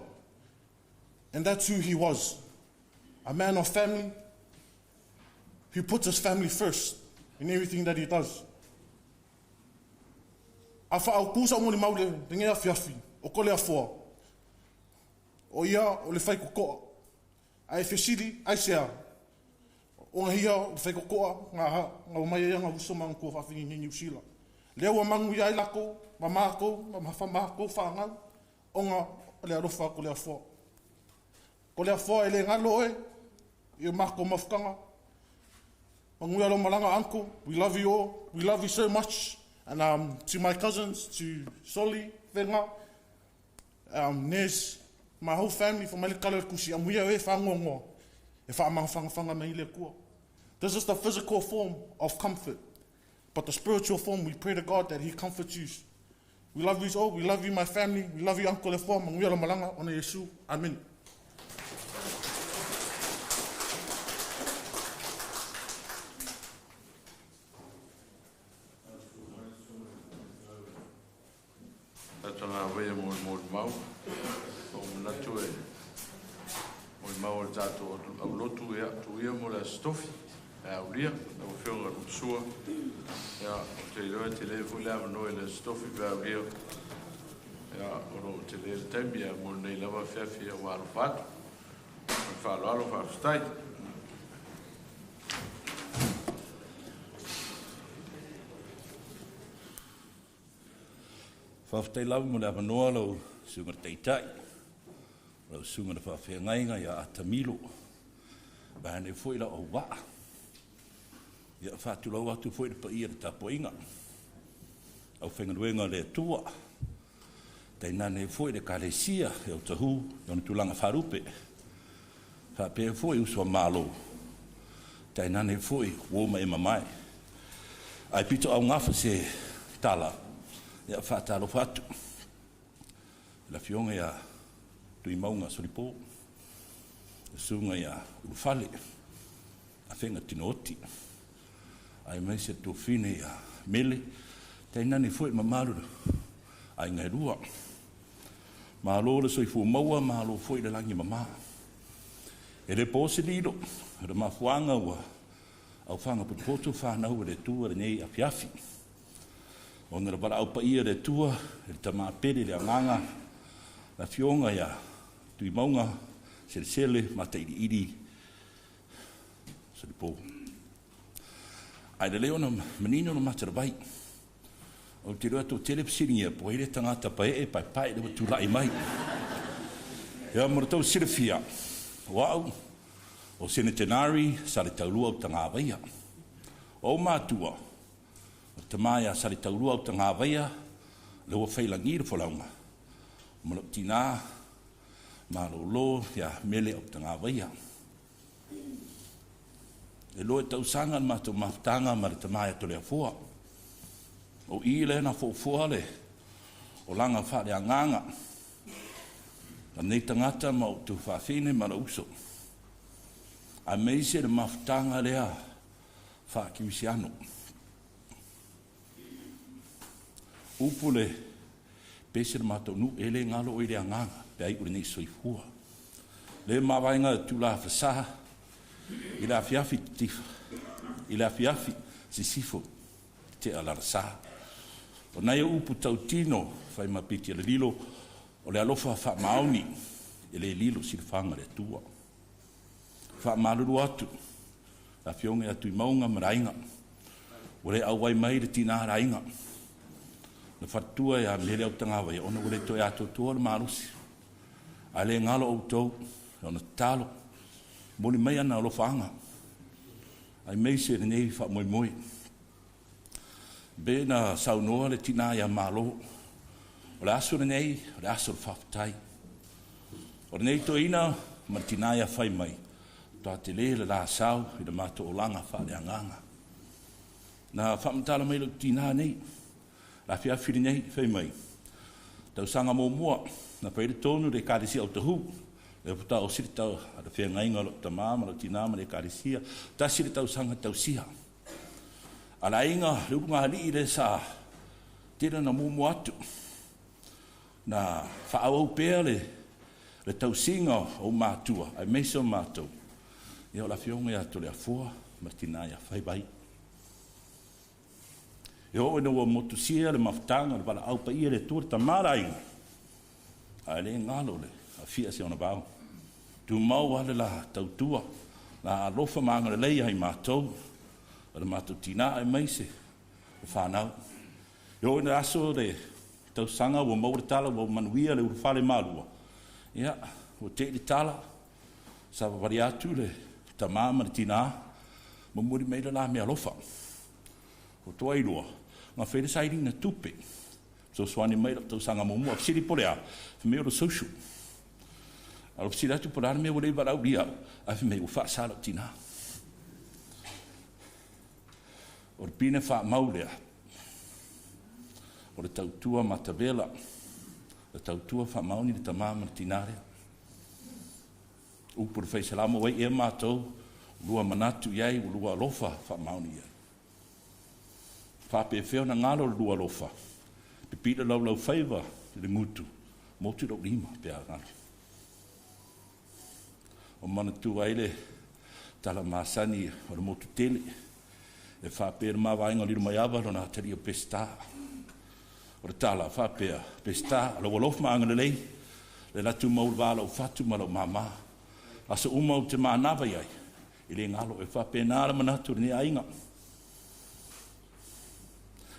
And that's who he was. A man of family who puts his family first in everything that he does. A whaauku sa moli maule lenei afiafi o Toleafoa. O ia o le whaikokoa. A e fesili, aisea. Ona ia o le whaikokoa ngā ha, ngā mai ai ngā uso ma ngā whaafini ni New Zealand. Lea ua manuia ai lako, ma mākou, ma ma mākou whāngau, ona o le alofa a Toleafoa. Toleafoa e le galo oe, i o mākou mafutaga. Manuia lou malaga, uncle. We love you all. We love you so much. And to my cousins, to Soli, Venga, Nez, my whole family from mai le kala o le kusi, amuia oe e whaangoangoa, e whaamangawhangawhanga mai le Atua. This is the physical form of comfort. But the spiritual form, we pray to God that He comforts you. We love you all. We love you, my family. We love you, Uncle Lefoa. Manuia lou malaga, ona Iesu. Amen. Tatou galuega mo le molimau. Ua ou manatu e molimau e le tatou aulotu, ia, tuu ia mo le Aso Tofi e aulia lau Afioga i le Maposua. Ia, ou te iloa e tele foi le avanoa i le Aso Tofi pe aulia, ia, o lo o tele le taimi, ae mo lenei lava afiafi, ia, ua alofa atu. Ma le faaaloalo, faafetai. Faafetai lava mo le avanoa lau Susuga i le Taitai, lau Susuga i le Faafeagaiga ia Atamilo, vaeane foi lau auvaa. Ia faatulou atu foi i le paia i le tapuaiga, aufaigaluega a le Atua, tainane foi le Ekalesia e Otahu i ona tulaga faalupe, faapea foi uso a Malo, tainane foi uo ma e mamae. Ae pito augafa se tala, ia faatalofa atu i le Afioga ia Tuimauga Solipo, le Susuga ia Ulufale, Afega Tinooti, aemaise le tuafafine ia Mele, tainane foi le mamalu aiga e lua. Malo le soifua maua, malo foi le lagi e mama. E le po se lilo, o le mafuaaga ua aofaga potopoto fanau e le Atua lenei afiafi. Ona le valaau paia e le Atua, e le Tama pele le Agaga, le Afioga ia Tuimauga, Selesele, Matailiili, Solipo. Ae lelei ona manino le matalavai. Ou te iloa tou tele fesiligia po ai le tagata paee paepae le ua tulai mai. Ia mo le tou silafia, o au, o Senetenari Saletaulua Utagavaia. O ou matua, o le tama ia Saletaulua Utagavaia, le ua failagi le folauga, ma lou tina malolo ia Mele Utagavaia. E loa e tausaga le matou mafutaga ma le tama ia Toleafoa. O i lea na foufoa le olaga faaleagaga a nei tagata ma ou tuafafine ma lou uso, aemaise le mafutaga lea faakerisiano. Upu le pese le matou nuu, e le galo oe i le agaga pe a iu lenei soifua. Le mavaega tulafasa i le afiafi titifa, i le afiafi sisifo tea lalasa. O nai upu tautino fai ma piti le lilo o le alofa faamaoni e le lilo silafaga le Atua. Faamalulu atu le Afioga ia Tuimauga ma le aiga, ua le auai mai le tina a le aiga, le faletua ia Mele Autagavaia, ona ua le toe atoatoa le malosi. Ae le galo outou, ona tatalo, momoli mai ana alofaaga, aemaise lenei faamoemoe. Be na saunoa le tina ia Malo, o le aso lenei, o le aso o le faafetai. O lenei toeaina ma le tina ia fai mai, Matua tele le la sao i le matou olaga faaleagaga. Na faamatala mai lou tinā nei, le afiafi lenei, fai mai, tausaga muamua, na fai le tonu i le Ekalesia o Tahu, lea faatoa osi le tau a le feagaiga o lou tama ma lou tinā ma le Ekalesia, tasi le tausaga tausia. A le aiga, le ulugalii lea sa tele ona muamua atu, na faaauau pea le le tausiga o matua aemaise o matou, ia o le afioga ia Toleafoa ma le tina ia Faivai. E oo ina ua motusia le mafutaga o le valaau paia i le Atua le Tama le aiga, ae le galo le afia si ona vao. Tumau lava le la tautua, la alofa ma agalelei ia i matou, o le matou tina aemaise o fanau. E oo ina aso le tausaga ua maua le tala ua manuia le ulufale malua, ia, ua tei le tala, savavali atu le tama ma le tina, momoli mai le la meaalofa. Ua toa i lua, na fai le sailiga tupe, fesoasoani mai lau tausaga muamua. Fesili po o le a? Fai mai o le social. A o fesili atu po o le a le mea ua le valaaulia au, ae fai mai ua faasa lau tina. O le pine faamau lea, o le tautua matavela, le tautua faamaoni le tama ma le tina lea. Upu le Faisalamo, ua ai ea matou, lua manatu i ai, ua lua alofa faamaoni i ai. Faapefea ona galo le lua alofa, pipii le laulaufaiva i le gutu, motu lou lima pe a galo. O manatua ai le tala masani o le motu tele, e faapea le mavaega o Lilomaiava lona atalia o Peseta. O le tala faapea, Peseta, lou alofa ma agalelei, le latu mau le va lau fatu ma lau mama. Aso uma ou te manava i ai, i le galo e faapena le manatu o lenei aiga.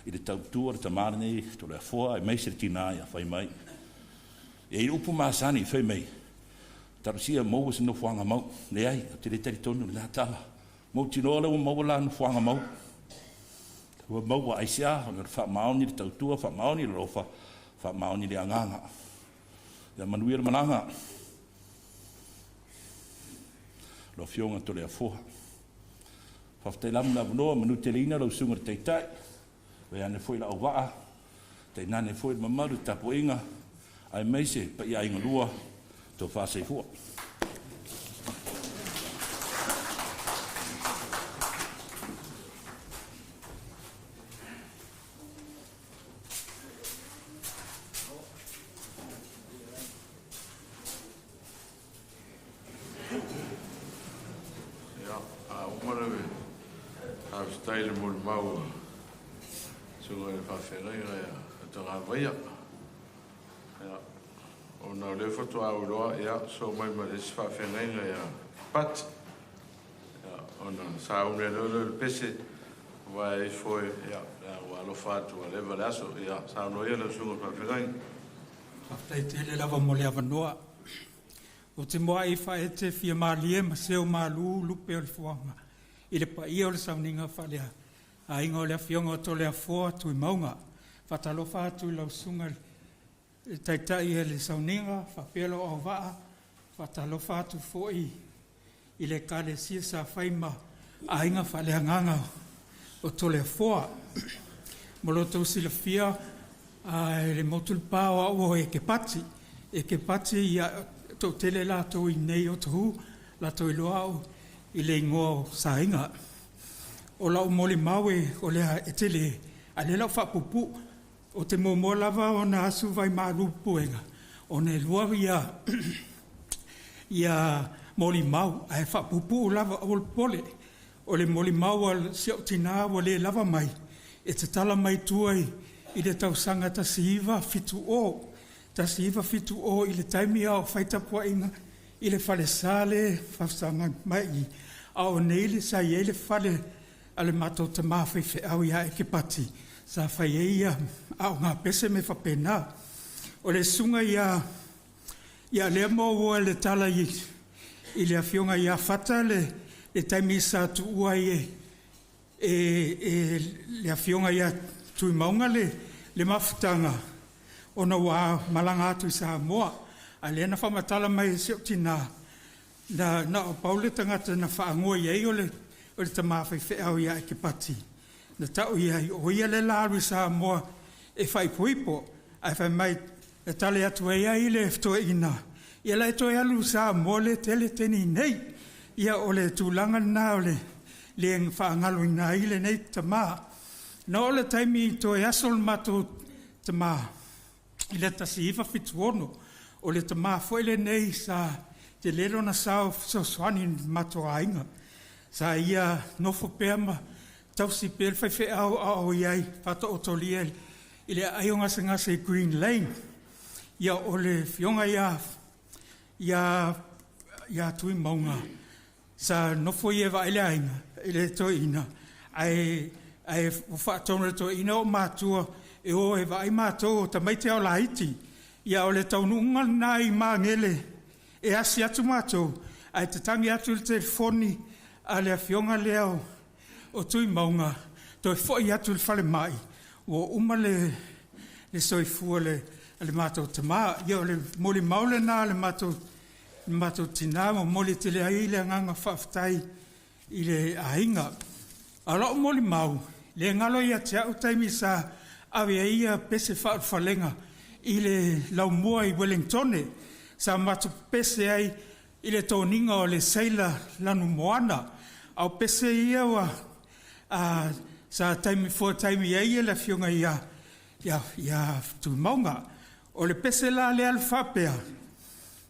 I le tautua le tama lenei Toleafoa aemaise le tina ia fai mai. E i upu masani fai mai, talosia maua se nofoaga mau. Leai, ou te le talitonu i lena tala. Mautinoa lea ua maua la nofoaga mau. Ua maua aisea, ona o le faamaoni le tautua, faamaoni le alofa, faamaoni le agaga. Ia manuia le malaga. Lau Afioga Toleafoa. Faafetai lava mo le avanoa, manuteleina lau Susuga i le Taitai, vaeane foi le auvaa, tainane foi le mamalu i le tapuaiga, aemaise paia aiga lua, tofa soifua. Ia, a uma le faafetai i le molimau a Susuga i le Faafeagaiga ia Tagavaia. Ia, ona o lea faatoa ou iloa, ia, sosoo mai ma le isi faafeagaiga ia Pati. Ia, ona sauni ai loa lea o le pese, vae ifo e, ia, ua alofa atu ua leva le aso. Ia, saunoa ia lau Susuga i le Faafeagaiga. Faafetai tele lava mo le avanoa. Ou te muai faaete fia malie ma seu malu lupe o le fuaga i le paia o le sauniga faalea aiga o le Afioga o Toleafoa Tuimauga. Faatalofa atu i lau susuga i le Taitai o le sauniga faapea lou auvaa. Faatalofa atu foi i le Ekalesia sa fai ma aiga faaleagaga o Toleafoa. Mo lo outou silafia, e le motu le pa o au o Ekepati. Ekepati, ia, toatele latou i inei o Otahuhu, latou iloa au i le igoa o Saina. O lau molimau e, o lea e tele, a o lea o le a ou faapuupuu. Ou te muamua lava ona asu vaimalu puega, ona e lua ia, ia molimau, ae faapuupuu lava, aua le popole. O le molimau a si ou tina ua le lava mai, e tatala mai tua i le tausaga 1970. 1970 i le taimi a o fai tapuaiga i le falesa lea e fausa mai i i, a o nei sa i ai le fale a le matou tama faifeau ia Ekepati sa fai ai aogapese ma mea faapena. O le susuga ia ia lea maua le tala i le afioga ia Fata le taimi sa tuua ai e le afioga ia Tuimauga le mafutaga ona ua malaga atu i Samoa. A o lea na faamatala mai e si ou tina. Na na o pau le tagata na faagoa i ai o le o le tamā faifeau ia Aikepati, na tau i ai o ia lea o le a alu i Samoa e faaipoipo. Ae fai mai, na tali atu ai ai le toeaina, ia o le a e toe alu i Samoa lea e tele teine nei. Ia o le tulaga lena o le le faagaloina ai lenei tama. Na oo i le taimi toe aso le matou tama i le 1976, o le tama foi lenei sa tele lona sao fesoasoani i le matou aiga. Sa ia nofo pea ma tausi pea le faifeau a o i ai faataotolia i le aai o gasegase i Green Lane. Ia o le afioga ia Tuimauga, sa nofo ia e vaai le aiga i le toeaina, ae ua faatonu e le toeaina o matua e o e vaai matou o tamaiti lava o laiti. Ia o le taunuuga lena i Magele e asi atu matou, ae tatagi atu le telefoni a le afioga lea o Tuimauga, toe foi atu i le falemai, ua uma le soifua o le matou tama. Ia o le molimau lena a le matou tina e momoli tele ai le agaga faafetai i le aiga. A o lau molimau, e le galo ia te au taimi sa ave ai pese faaulafalega i le laumua i Ueligitone, sa matou pepese ai i le toniga o le seila lanumoana. A o pese ia sa fuataimi ai le afioga ia Tuimauga. O le pese la lea e faapea;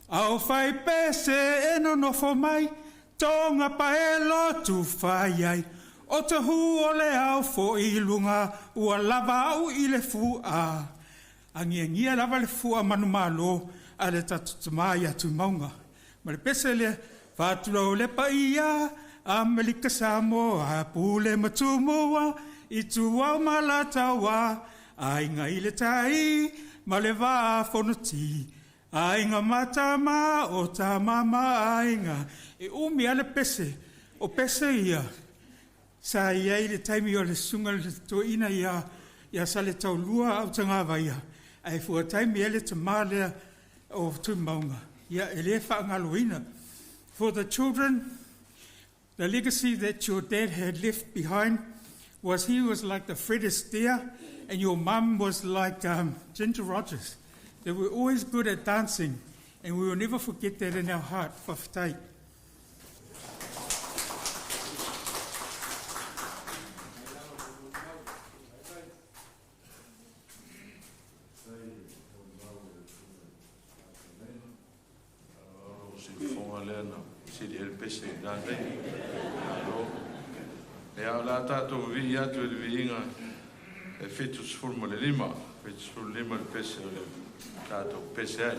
“Aufaipese e nonofo mai, toga paelo tufa i ai, o tahu o le ao foi i luga, ua lava au i le fu'a.” Agiagia lava le fua manumalo a le tatou tama ia Tuimauga. Ma le pese lea, “Faatulou le paia, Amerika Samoa, Pule ma Tumua, Ituau ma Alataua, Aiga i le Tai ma le Vaa o Fonoti, Aiga ma Tama o Tama ma Aiga.” E umi lava le pese, o pese ia sa i ai i le taimi o le susuga i le toeaina ia Saletaulua Autagavaia, ae fuataimi ai le tama lea o Tuimauga, ia e le faagaloina. For the children, the legacy that your dad had left behind was he was like the Fred Astaire and your mum was like Ginger Rogers. They were always good at dancing and we will never forget that in our heart. Faafetai. O siufofoga lea na sili ai le pese i lena taimi. Malo. Ia, o le a tatou vivii atu i le viiga e 75, 75 le pese o le tatou pese ai.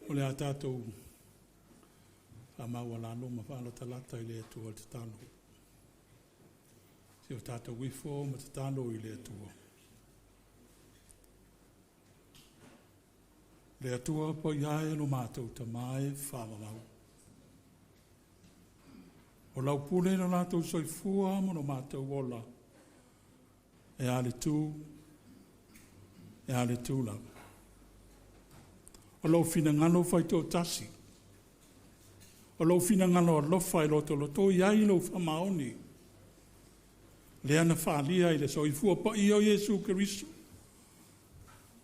O le a tātou faamaualalo ma faalatalata i le Atua le tatalo. Se o tātou ifo ma tatalo i le Atua. Le Atua paia e lo mātou tamā e faavavau. O lau pule lo latou soifua ma lo mātou ola, e a le tū, e a le tū lava. O lou finagalo faitoatasi, o lou finagalo alofa e lotolotoi ai lou faamaoni, lea na faalia i le soifua paia o Iesu Keriso,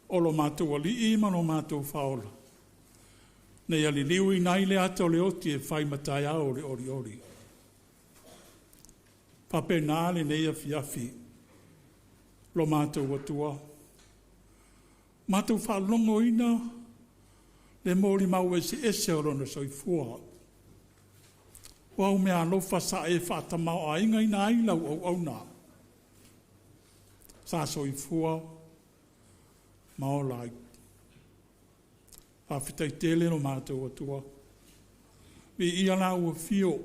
o lo matou Alii ma lo matou Faaola, na ia liliuina ai le ata o le oti e fai ma taeao o le olioli. Faapena lenei afiafi, lo matou Atua, matou faalogoina le molimau eseese o lona soifua. O au meaalofa sa e faatamaoaigaina ai lau auauna, sa soifua ma ola ai. Faafetai tele lo matou Atua. Viia la ua fio,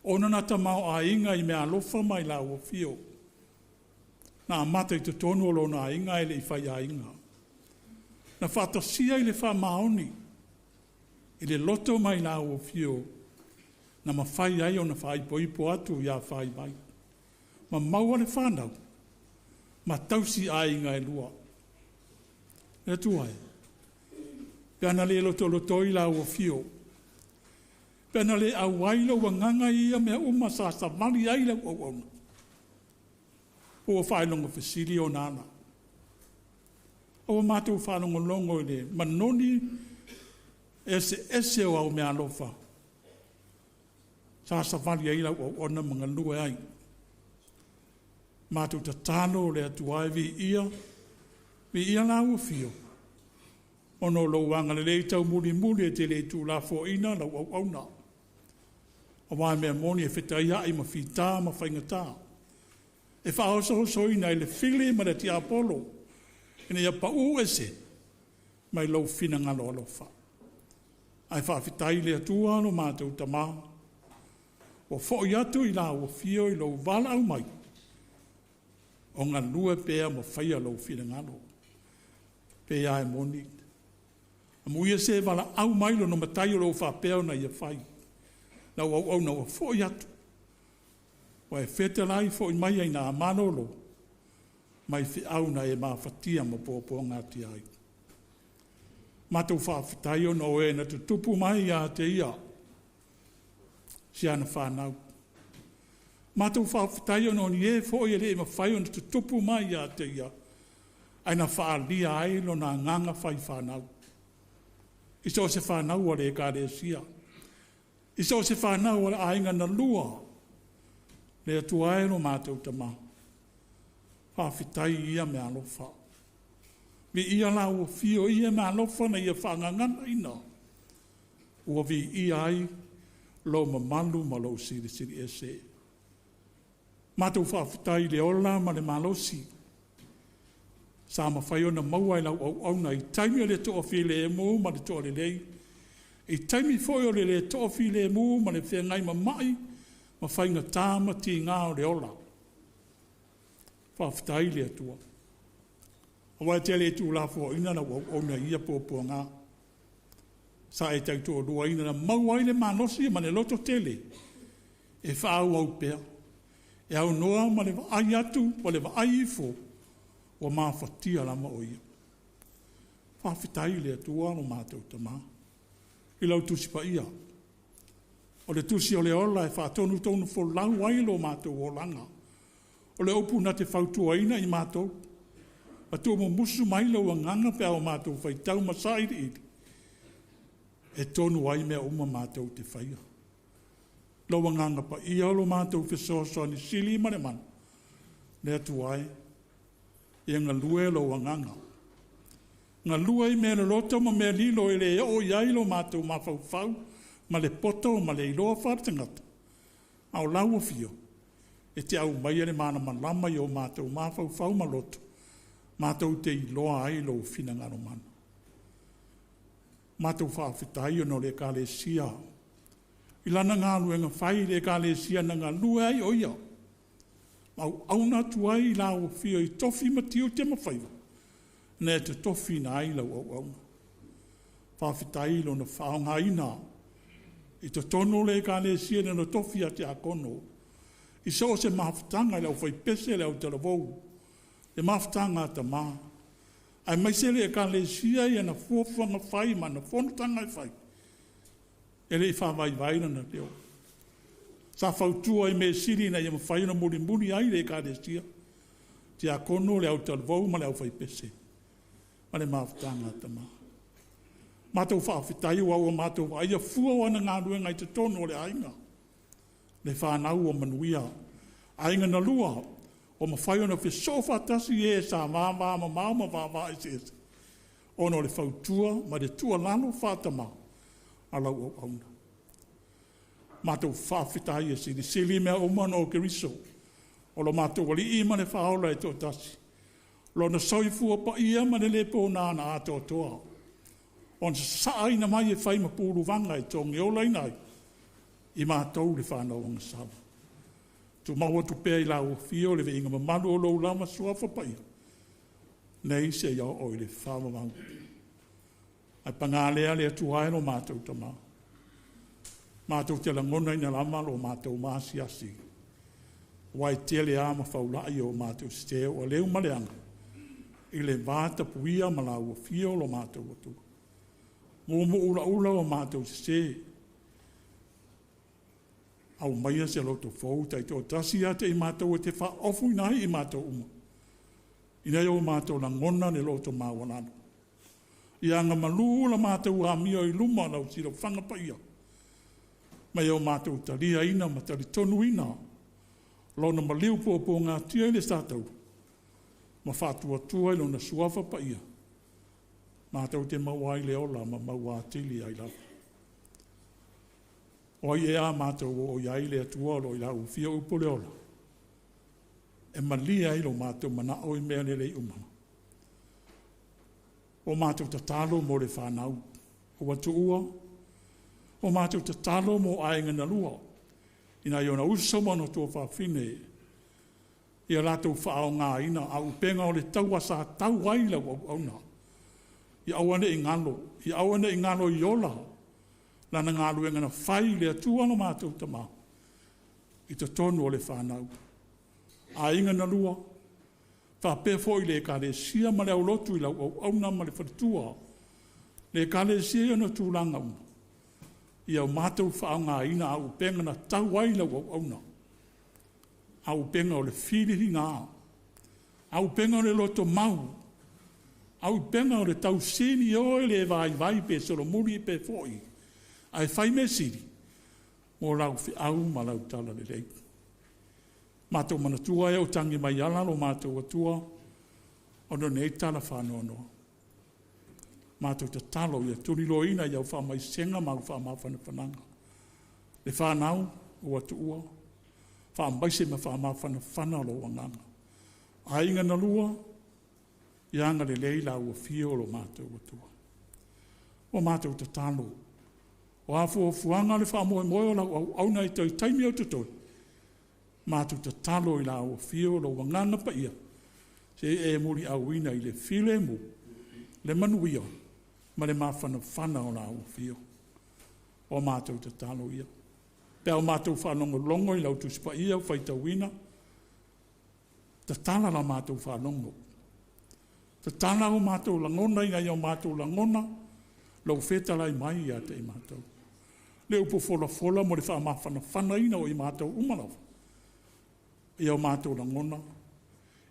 ona na tamaoaiga i meaalofa mai la ua fio. Na amata i totonu o lona aiga e le i faiaiga. Na faatasia i le faamaoni, i le loto mai la ua fio, na mafai ai ona faaipoipo atu ia fai mai. Ma maua le whanau, ma tausi aiga e lua. Le Atua e, pe ana le lotolotoi la ua fio, pe ana le auai lo agaga i ia mea uma sa savali ai lau auauna. Ua faailoga fesili ona ala. Ua matou faalogologo i le manoni eseese o au meaalofa sa savali ai lau auauna ma galue ai. Matou tatalo le Atua e viia, viia la ua fio, ona o lou agalelei taumulimuli e te le i tuulafoaiina lau auauna. Aua mea moni e fetaiai ma fita ma faigata. E faaosososoina i le fili ma le tiapolo, ina ia pau ese mai lou finagalo alofa. Ae faafetai i le Atua lo matou Tamā, ua foi atu i la ua fio i lou valaau mai, o galue pea ma faia lou finagalo. Pe ia e moni, amuia se valaau mai lona matai o lo o faapea ona ia fai. Lau auauna ua foi atu, ua e fetalai foi mai ai na malolo, mai feau na e mafatia ma puapuagatia ai. Matou faafetai ona o e na tutupu mai ia te ia, si ana whanau. Matou faafetai ona o ni e foi e le mafai ona tutupu mai ia te ia, ai na faalia ai lona agaga fai whanau. I so o se whanau o le ekalesia. I so o se whanau o le aiga na lua, le Atua e lo matou tamā. Faafetai ia me alofa. Viia la ua fio ia me alofa na ia whaangangana ina. Ua viia ai lo mamalu ma lou silisili ese. Matou faafetai i le ola ma le malosi. Sa mafai ona maua e lau auauna i taimi o le toafilemu ma le toalelei, i taimi foi o le le toafilemu ma le feagai ma mai, ma faigata ma tiga o le ola. Faafetai i le Atua. Aua e te le tuulafoaiina lau auauna i ia puapuaga. Sa e tautoaluaina na maua ai le malosi ma le loto tele e faaauau pea. E aunoa ma le vaai atu ma le vaai ifo ua mafatia lava o ia. Faafetai i le Atua lo matou Tamā, i lau Tusi Paia. O le tusi o le ola e faatonutonu folau ai lo matou olaga. O le upu na te fautuaina i matou, ma tuumumusu mai lou agaga pe a o matou faitau ma sailiili, e tonu ai mea uma matou te faia. Lou agaga paia o lo matou fesoasoani sili ma le mana, le Atua e, ia galue lou agaga. Galue i mea loloto ma mea lilo e le oo i ai lo matou mafaufau ma le poto ma le iloa faaletagata, a o lau afio, e te aumaia le malamalama i o matou mafaufau ma loto, matou te iloa ai lou finagalo mana. Matou faafetai ona o le Ekalesia i lana galuega fai i le Ekalesia na galue ai o ia, ma auauna atu ai i lau Afio i tofi ma tiute ma faiva, na e totofiina ai lau auauna. Faafetai i lona faaaogaina i totonu o le Ekalesia i lona tofi tiakono, i so o se mafutaga i le aufaipese, le autalavou, le mafutaga a tama, aemaise le Ekalesia i ana fuafuaga fai ma ana fonotaga e fai, e le i faavaivai lona leo. Sa fautua i mea sili ina ia mafai ona mulimuli ai le Ekalesia, tiakono, le autalavou ma le aufaipese ma le mafutaga a tama. Matou faafetai aua ua matou vaaia fua o ana galuega i totonu o le aiga, le fanau ua manuia, aiga na lua ua mafai ona fesoo faatasi e sa vavamamao ma vavaeseese ona o le fautua ma le tuualalo faa-tama a lau auauna. Matou faafetai e silisili mea uma ona o Keriso o lo matou Alii ma le Faaola e toatasi, Lona soifua paia ma le le pona na atoatoa ona sasaaina mai e fai ma puluvaga e togiolaina ai i matou le fanau agasala. Tumau atu pea i lau Afio le viiga mamalu o lou lava Suafa Paia, nei seia oo i le faavavau. Ae paga lea le Atua e lo matou Tama, matou te lagonaina lava lo matou maasiasi, aua e tele lava ma faulai o matou sese ua leu ma leaga i le vatapuia ma lau Afio lo matou Atua. Muumuu ulaula o matou sese, aumaia se loto fou taitoatasi ia te i matou e te faaofoina ai i matou uma, ina ia o matou lagona le loto maualalo. Ia agamalu la matou amio i luma o lau silafaga paia, ma ia o matou taliaina ma talitonuina Lona maliu puapuagatia i le sataua, ma faatuatua i Lona Suafa Paia, matou te maua ai le ola ma maua atili ai lava. O ai ea a matou oo i ai le Atua o lo o i lau Afio upu o le ola, e malie ai lo matou manao i mea lelei uma. Ua matou tatalo mo le fanau ua tuua, ua matou tatalo mo aiga na lua, i nai ona uso ma ona tuafafine, ia latou faaaogaina auupega o le taua sa tau ai lau auauna, ia aua ne i galo, ia aua ne i galo i ola lana galuega na fai i le Atua lo matou Tama i totonu o le fanau. Aiga na lua, faapea foi le Ekalesia ma le aulotu i lau auauna ma le faletua, le Ekalesia i ona tulaga uma, ia o matou faaaogaina auupega na tau ai lau auauna, auupega o le fililiga, auupega o le lotomau, auupega o le tausinio e le vaivai pe solomuli pe foi, ae fai mea sili mo lau feau ma lau talalelei. Matou manatua e o tagi mai ala lo matou Atua ona o nei tala faanoanoa. Matou tatalo ia tuliloaina i au faamaisega ma au faamafanafanaga le fanau ua tuua, faamaise ma faamafanafana lou agaga. Aiga na lua, ia agalelei lau Afio lo matou Atua. Ua matou tatalo, o a fuafuaga o le faamoemoe o lau auauna i toe taimi o totoe, matou tatalo i lau Afio lou Agaga Paia, se i e muliauina i le filemu le manuia ma le mafanafana o lau Afio. O a matou tatalo ia, pe a o matou faalogologo i lau Tusi Paia ua faitauina, tatala la matou faalogo, tatala o matou lagona ina ia o matou lagona lou fetalai mai ia te i matou. Le upu folafola mo le faamafanafanaina o i matou uma lava, ia o matou lagona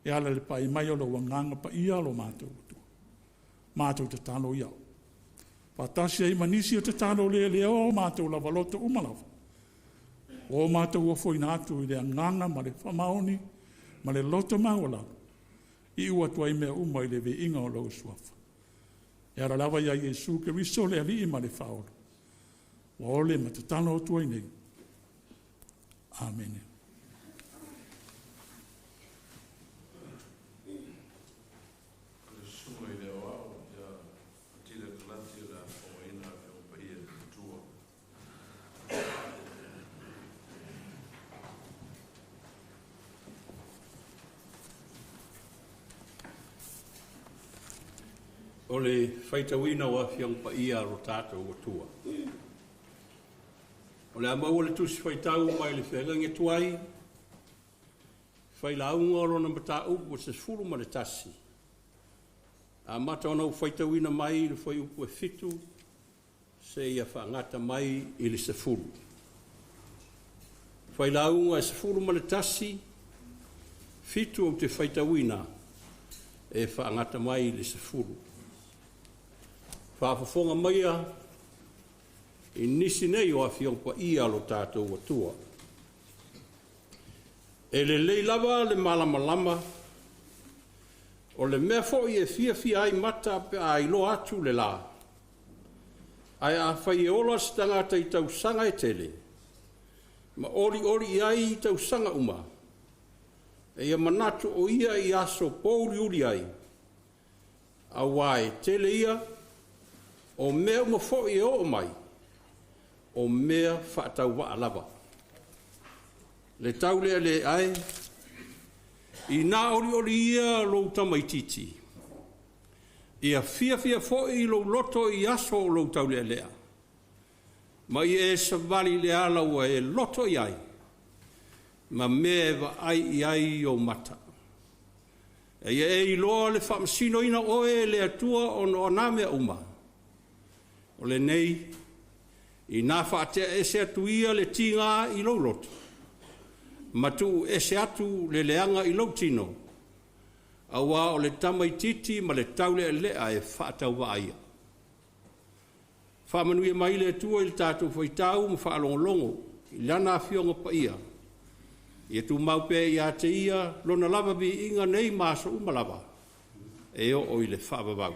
e ala i le pai mai o lou Agaga Paia lo matou Atua. Matou tatalo ia, faatasi ai ma nisi o tatalo leleoa o matou lava loto uma lava, ua o matou ofoina atu i le agaga ma le faamaoni ma le loto maualalo, iu atu ai mea uma i le viiga o lou Suafa. E ala lava ia Iesu Keriso le Alii ma le Faaola, ua ole ma tatalo atu ai nei. Amene. Le susuga i le Aoao ia Matila Kalati o le a fofogaina. O le faitauina o Afioga Paia a lo tatou Atua. O le a maua le tusi faitau mai le feagaiga tuai, failauga o lona mataupu e 11, amata ona ou faitauina mai le fuaiupu e 7 seia faagata mai i le 10. Failauga e 11, 7 ou te faitauina e faagata mai i le 10. Faafofoga maia i nisi nei o Afioga Paia a lo tatou Atua. E lelei lava le malamalama, o le mea foi e fiafia ai mata pe a iloa atu le la, ae afai e ola se tagata i tausaga e tele, ma olioli i ai i tausaga uma, e ia manatu o ia i aso pouliuli ai, auā e tele ia, o mea uma foi e oo mai, o mea faatauvaa lava. Le taulealea e, inā olioli ia lou tamaitiiti, ia fiafia foi lou loto i aso o lou taulealea, ma ia e savali i le ala ua e loto i ai, ma mea e vaai i ai ou mata. E ia e iloa le faamasinoina oe e le Atua ona o nā mea uma. O lenei, inā faatea ese atu ia le tigā i lou loto, ma tuu ese atu le leaga i lou tino, auā o le tamaitiiti ma le taulealea e faatauvaa ia. Faamanuia mai le Atua i le tatou faitau ma faalogologo i Lana Afioga Paia, ia tumau pea ia te Ia Lona lava viiga nei ma aso uma lava, e oo i le faavavau.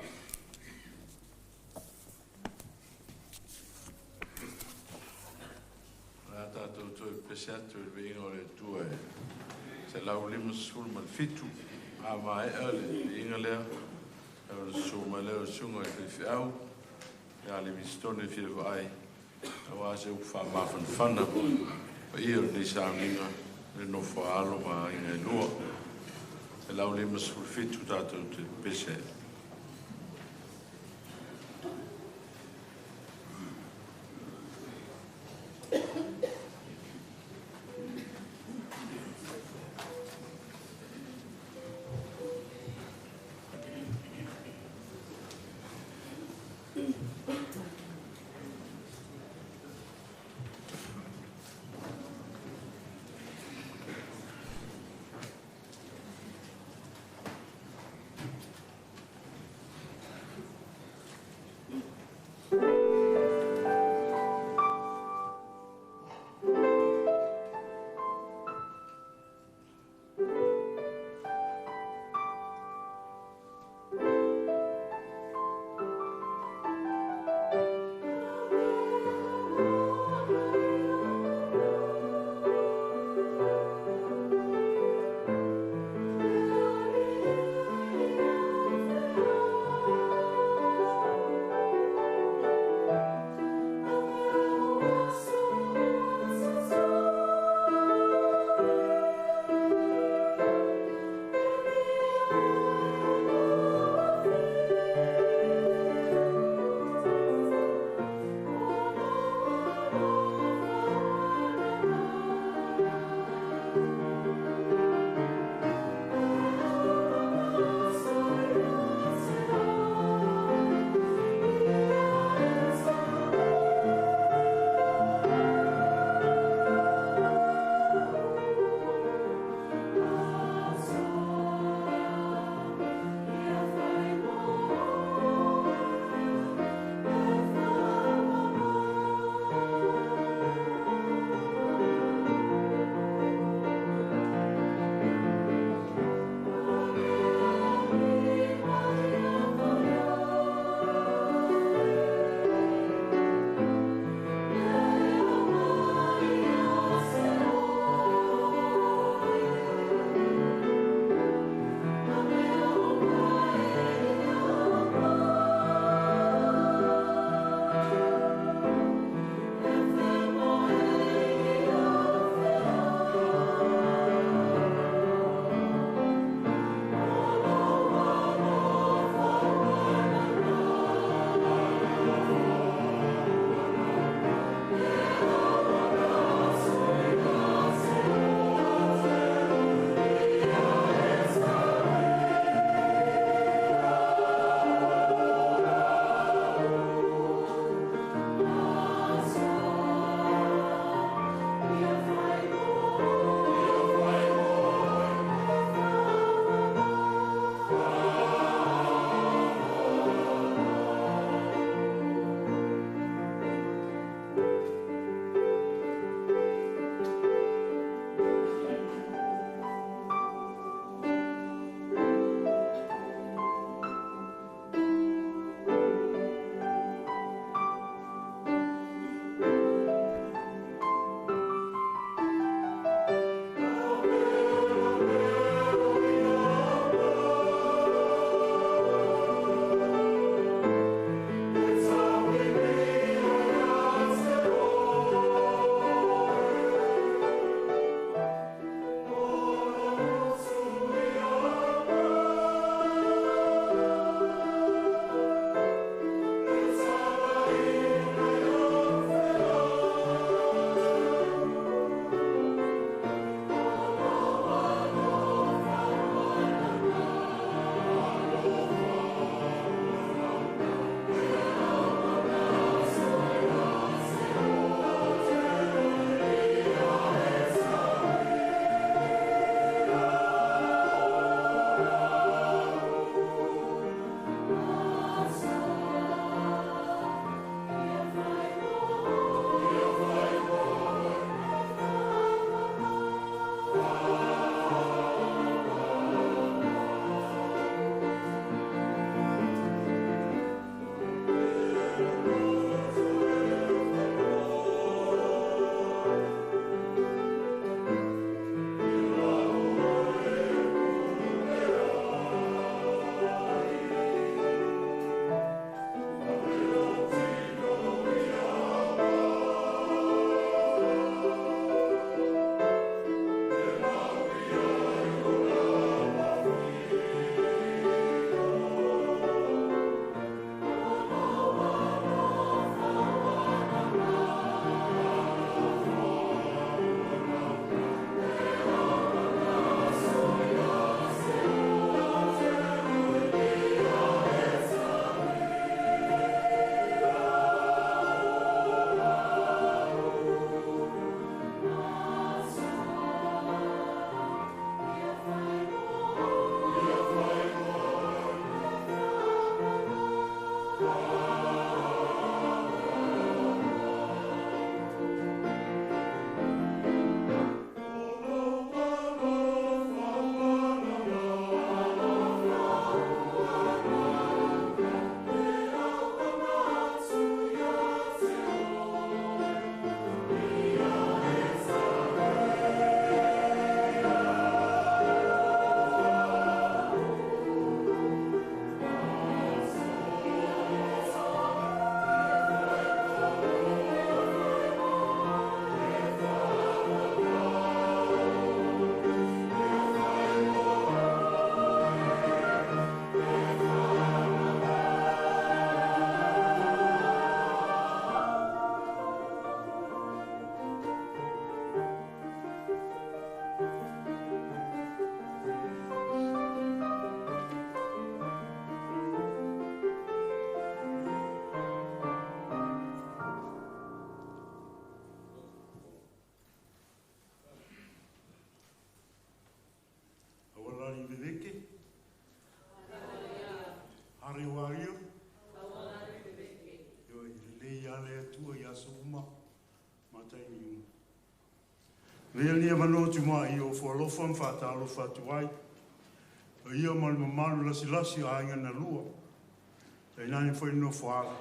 O le a tatou toe pepese atu i le viiga o le Atua e 157. A maea le viiga lea, ona susu mai lea o le susuga i le faifeau ia Livingstone Fiavaai aua se upu faamafanafana mo le paia o lenei sauniga i le nofo a alo ma aiga e lua. 157 tatou te pepese ai. Lea ni avanoa tuma'i i ofo alofa ma faatalofa atu ai. Paia ma le mamalu lasilasi o aiga na lua. Tainane foi le nofoaala.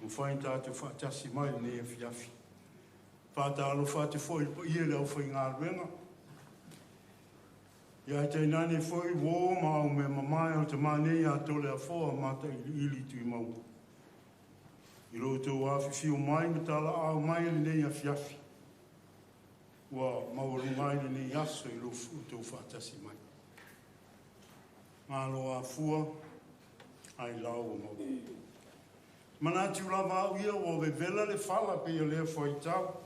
Ua mafai ona tatou faatasi mai i lenei afiafi. Faatalofa atu foi i le paia i le aufaigaluega. Ia ae tainane foi uō ma aumea mamae o le tama nei ia Toleafoa Matailiili Tuimauga. I lo outou afifio mai ma talaaao mai i lenei afiafi, ua maualuga ai lenei aso i lo outou faatasi mai. Malo afua ailao ua maua. Manatu lava au ia ua vevela le fala pei o lea fuaitau,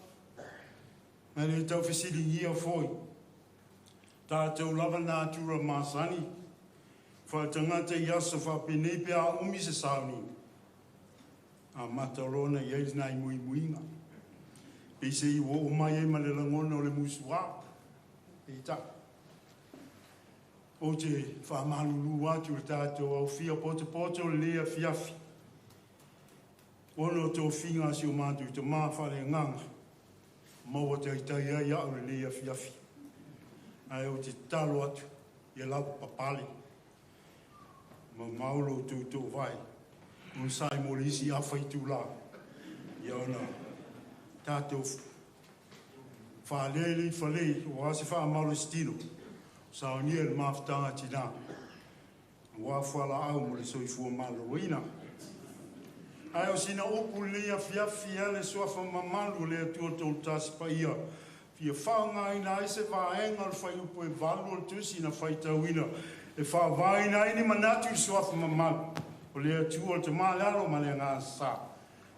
ma e le tau fesiligia foi tatou lava natura masani faaletagata i aso faapenei pe a umi se sauniga, amata loa ona i ai nai muimuiga, peiseai ua oo mai ai ma le lagona o le musuā. Peitai, ou te faamalulu atu i le tatou aufia potopoto i lenei afiafi, ona o tofiga a si o matou Tamā faaleagaga, maua taitai ai au i lenei afiafi. Ae ou te tatalo atu, ia lavapapale, mamao lo outou toovae, onosai mo le isi afa itula, ia ona tatou faalea i le ifalei aua se faamalositino, saunia i le mafutaga a tinā, aua fualaau mo le soifua maloloina. Ae o sina upu i lenei afiafi e le suafa mamalu o le Atua Toatasi Paia, fia faaaogaina ai se vaega o le fuaiupu e 8 o le tusi na faitauina, e faavaeina ai ni manatu i le suafa mamalu o le Atua, le Tama, le Alo ma le Agaga Sa.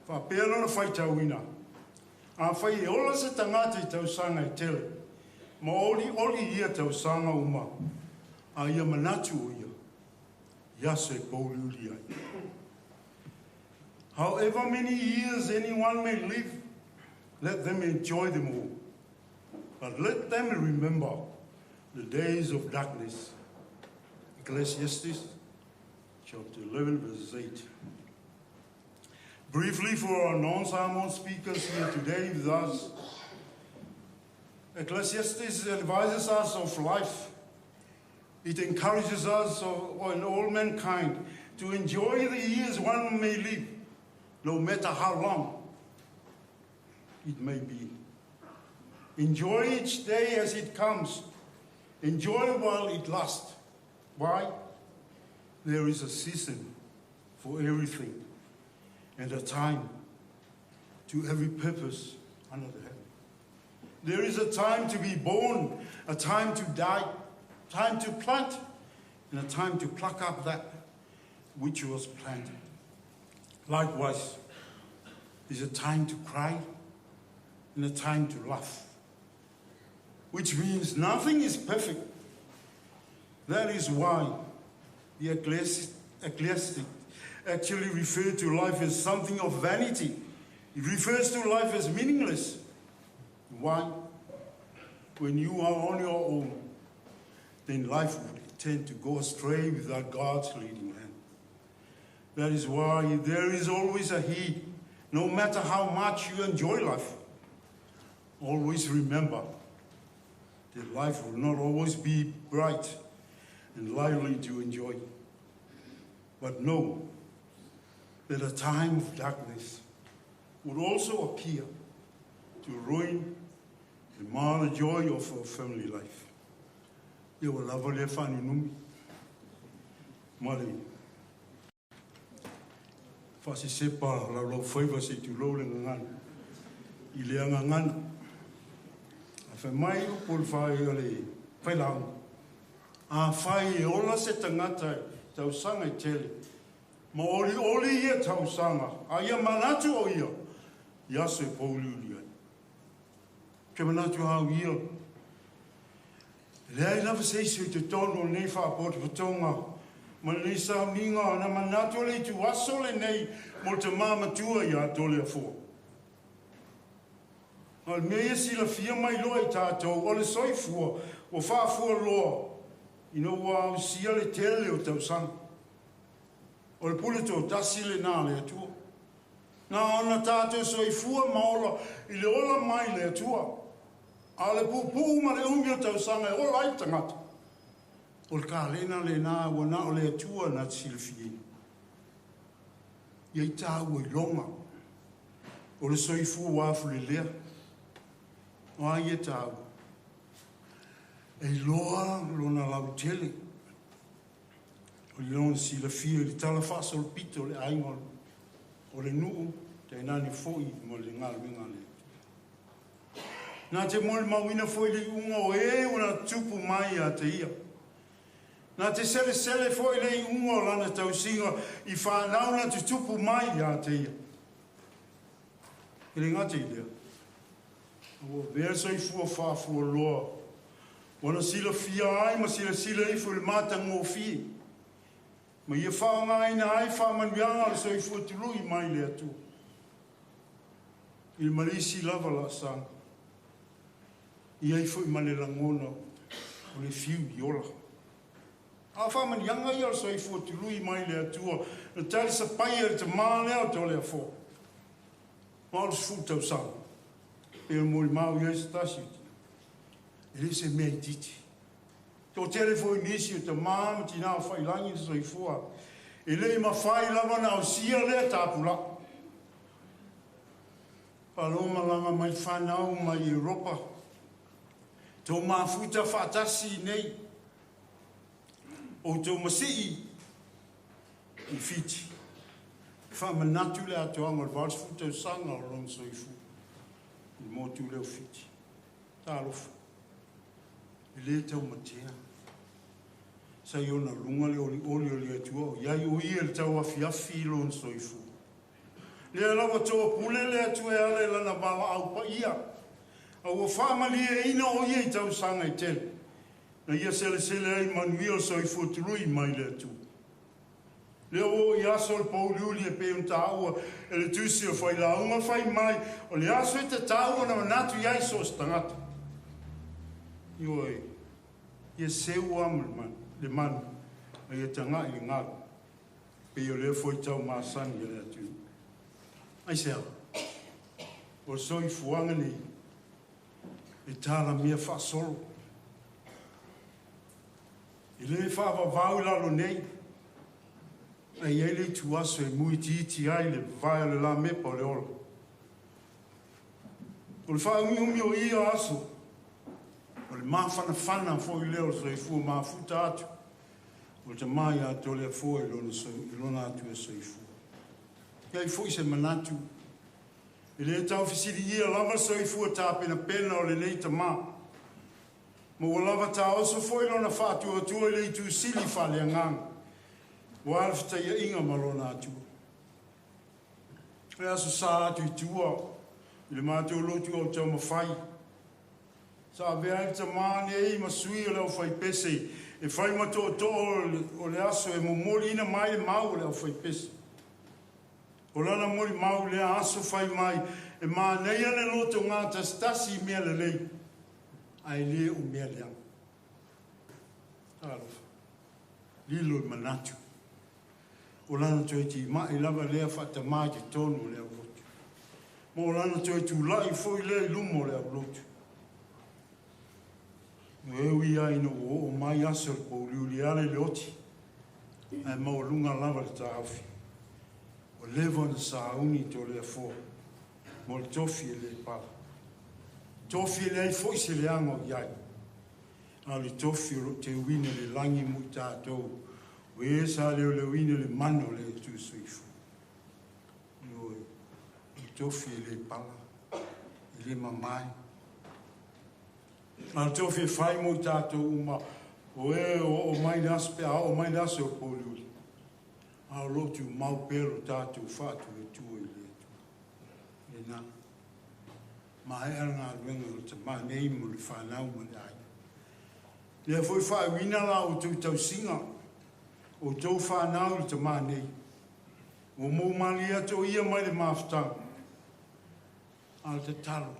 Faapea lona faitauina: Afai e ola se tagata i tausaga e tele, ma olioli ia tausaga uma, a ia manatu o ia i aso e pouliuli ai. However many years anyone may live, let them enjoy them all. But let them remember the days of darkness. Ecclesiastes chapter 11, verses 8. Briefly, for our non-Samoan speakers here today with us, Ecclesiastes advises us of life. It encourages us and all mankind to enjoy the years one may live, no matter how long it may be. Enjoy each day as it comes. Enjoy while it lasts. Why? There is a season for everything and a time to every purpose under the heaven. There is a time to be born, a time to die, time to plant, and a time to pluck up that which was planted. Likewise, there's a time to cry and a time to laugh, which means nothing is perfect. That is why the Ecclesiastic actually referred to life as something of vanity. It refers to life as meaningless. Why? When you are on your own, then life would tend to go astray without God's leading hand. That is why there is always a heat, no matter how much you enjoy life. Always remember that life will not always be bright and lively to enjoy. But know that a time of darkness would also appear to ruin and mar the joy of our family life. Ia ua lava lea faanunumi ma le faasesepa laulaufaiva se i tulou le gagana i le gagana. A fai mai upu o le fai o le failauga, afai e ola se tagata i tausaga e tele, ma olioli ia tausaga, a ia manatu o ia i aso e pouliuli ai. Ke manatu au ia, e leai lava se isi o i totonu o lenei faapotopotoga ma lenei sauniga na manatu o le ituaso lenei mo le tamā matua ia Toleafoa. A o le mea ia silafia ma iloa e tatou, o le soifua ua faafualoa ina ua ausia le tele o tausaga. O le pule toatasi lena a le Atua. Na ona tatou soifua ma ola i le ola mai le Atua. A o le puupuu ma le umi o tausaga e ola ai le tagata, o le kalena lena ua na o le Atua na te silafiaina. E i ai taua iloga o le soifua ua afulelea. O a ia taua? E iloa lona lautele, o lona silafia i le tala faasolopito o le aiga o le nuu, tainane foi ma le galuega a le Atua. Na te molimauina foi le iuga o e ua na tutupu mai ia te ia. Na te selesele foi le iuga o lana tausiga i fanau na tutupu mai ia te ia. E le gata i lea, a ua avea le soifua faafualoa ua na silafia ai ma silasila ifo i le matagofie, ma ia faaaogaina ai faamanuiaga o le soifua tului mai le Atua. I le malisi lava laasaga, i ai foi ma le lagona o le fiu i ola. A o faamanuiaga ia o le soifua tului mai le Atua na talisapaia e le tamā lea o Toleafoa, 80 tausaga, pe molimau i ai se tasi o tina. E le se mea itiiti. Toatele foi nisi o tamā ma tinā o faiilagi le soifua, e le i mafai lava ona ausia lea tapulaa. Faalogo malaga mai fanau mai Europa, tou mafuta faatasi nei, outou masii i Fiti, faamanatu le atoaga o le 80 tausaga o lona soifua i le motu lea o Fiti. Talofa, e le taumatea. Sa i ona luga le olioli o le Atua o i ai o ia i le tauafiafi i lona soifua. Lea lava topule le Atua e ala i lana valaau paia, a ua faamalieina o ia i tausaga e tele, na ia selesele ai manuia o le soifua tului mai le Atua. Lea ua oo i aso o le pouliuli e pei ona taua e le tusi o Failauga fai mai, o le aso e tatau ona manatu i ai so o se tagata. Ioe, ia seu lava le manu, a ia tagai i le galu, pei o lea fuaitau masani a le atunuu. Aisea? O le soifuaga nei e talamia faasolo. E le faavavau i lalo nei, ae i ai le ituaso e muitiiti ai le vavae o le lamepa o le ola. O le faaumiumi o ia aso, o le mafanafana foi lea o le soifua mafuta atu o le tama ia Toleafoa i lona Atua soifua. E i ai foi se manatu, e le tau fesiligia lava le soifua tapenapena o lenei tamā, ma ua lava taoso foi lona faatuatua i le itu sili faaleagaga, aua le fetaiaiga ma lona Atua. O le Aso Sa atu i tua i le matou lotu o taumafai, sa avea ai le tamā nei ma sui o le aufaipese e fai ma tootoo o le aso e momoliina mai le mau o le aufaipese. O lana molimau lea aso fai mai, e manaia le loto gatasitasi i mea lelei, ae le o mea leaga. Talofa, lilo i manatu. O lana toe timai lava lea faatamā i totonu o le aulotu, ma o lana toe tulai foi lea i luma o le aulotu. E ui lava ina ua oo mai aso o le pouliuli e ala i le oti, ae maualuga lava le taofi. Ua leva ona sauni Toleafoa mo le tofi e le pala. Tofi e leai foi se leaga o i ai, a o le tofi o lo o teuina i le lagi mo i tatou, o e sa leoleoina le mana o le Atua soifua. Ioe, o le tofi e le pala, e le mamae. A o le tofi e fai mo i tatou uma, o e o oo mai le aso pe a oo mai le aso o le pouliuli, a o lo o tumau pea lo tatou faatuatua i le Atua. Lena, maea le galuega o le tamā nei mo le fanau ma le aiga. Lea foi faauiina la outou tausiga, outou fanau i le tamā nei. Ua moumalie atu o ia mai le mafutaga, a o le tatalo,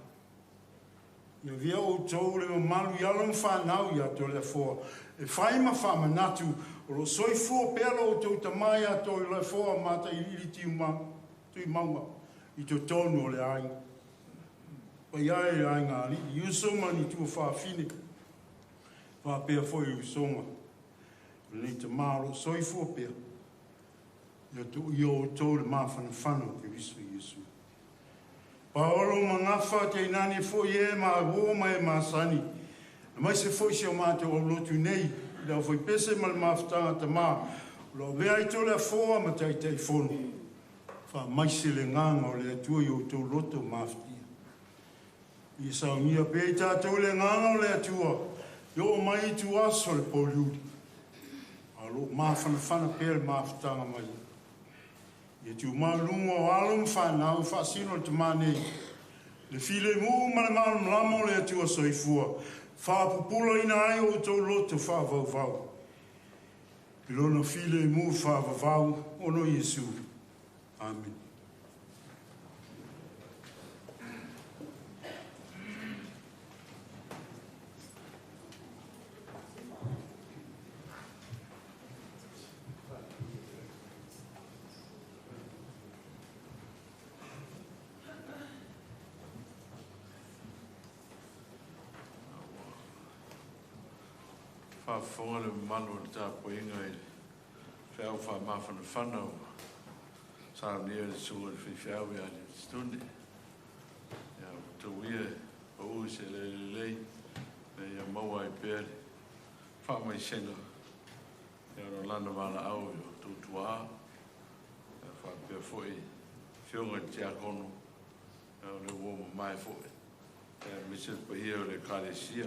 ia avea outou le mamalu i alo ma fanau ia Toleafoa e fai ma faamanatu o lo o soifua pea lo outou tamā ia Toleafoa Matailiili Tuimauga i totonu o le aiga. Paia e le aiga alii, i uso ma ni tuafafine, faapea foi usoga o lenei tamā o loo soifua pea. Ia tuuia outou le mafanafana o Keriso Iesu. Paolo ma Gafa tainane foi e ma uō ma e masani, aemaise foi si o matou aulotu nei i le aufaipese ma le mafutaga tamā o lo o avea ai Toleafoa ma Taitaifono. Faamaise le agaga o le Atua i outou loto mafatia. Ia saunia pea i tatou le agaga o le Atua e oo mai i ituaso o le pouliuli, a o lo o mafanafana pea le mafutaga mai. Ia tumau i luga o alo ma fanau e faasino i le tamā nei le filemu ma le malamalama o le Atua soifua, faapupulaina ai o outou loto faavauvau i lona filemu faavavau ona o Iesu. Amene. Faafofoga le mamalu o le tapuaiga i le feau faamafanafana ua saunia e le susuga i le faifeau ia Livingstone. Ia outou ia e pau i se eleele lelei, ina ia maua ai pea le faamaisega ia ona o lana valaau i o outou tuaa, ia faapea foi afioga i le tiakono, ia o le uo mamae foi, aemaise le paia o le Ekalesia.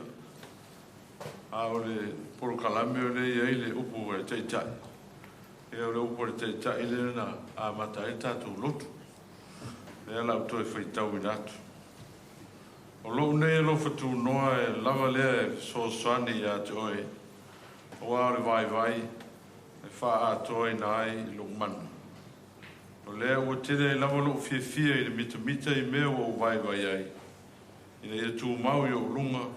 A o le polokalame o lea e i ai le upu a le Taitai, ia o le upu a le Taitai lea na amata ai le tatou lotu. Lea o le a ou toe faitauina atu. O lou nei alofa tunoa e lava lea e fesoasoani ia te oe, aua o le vaivai e faaatoaina ai i lou mana. O lea ua tele ai lava lou fiafia i le mitamita i mea ua ou vaivai ai, ina ia tumau i ou luga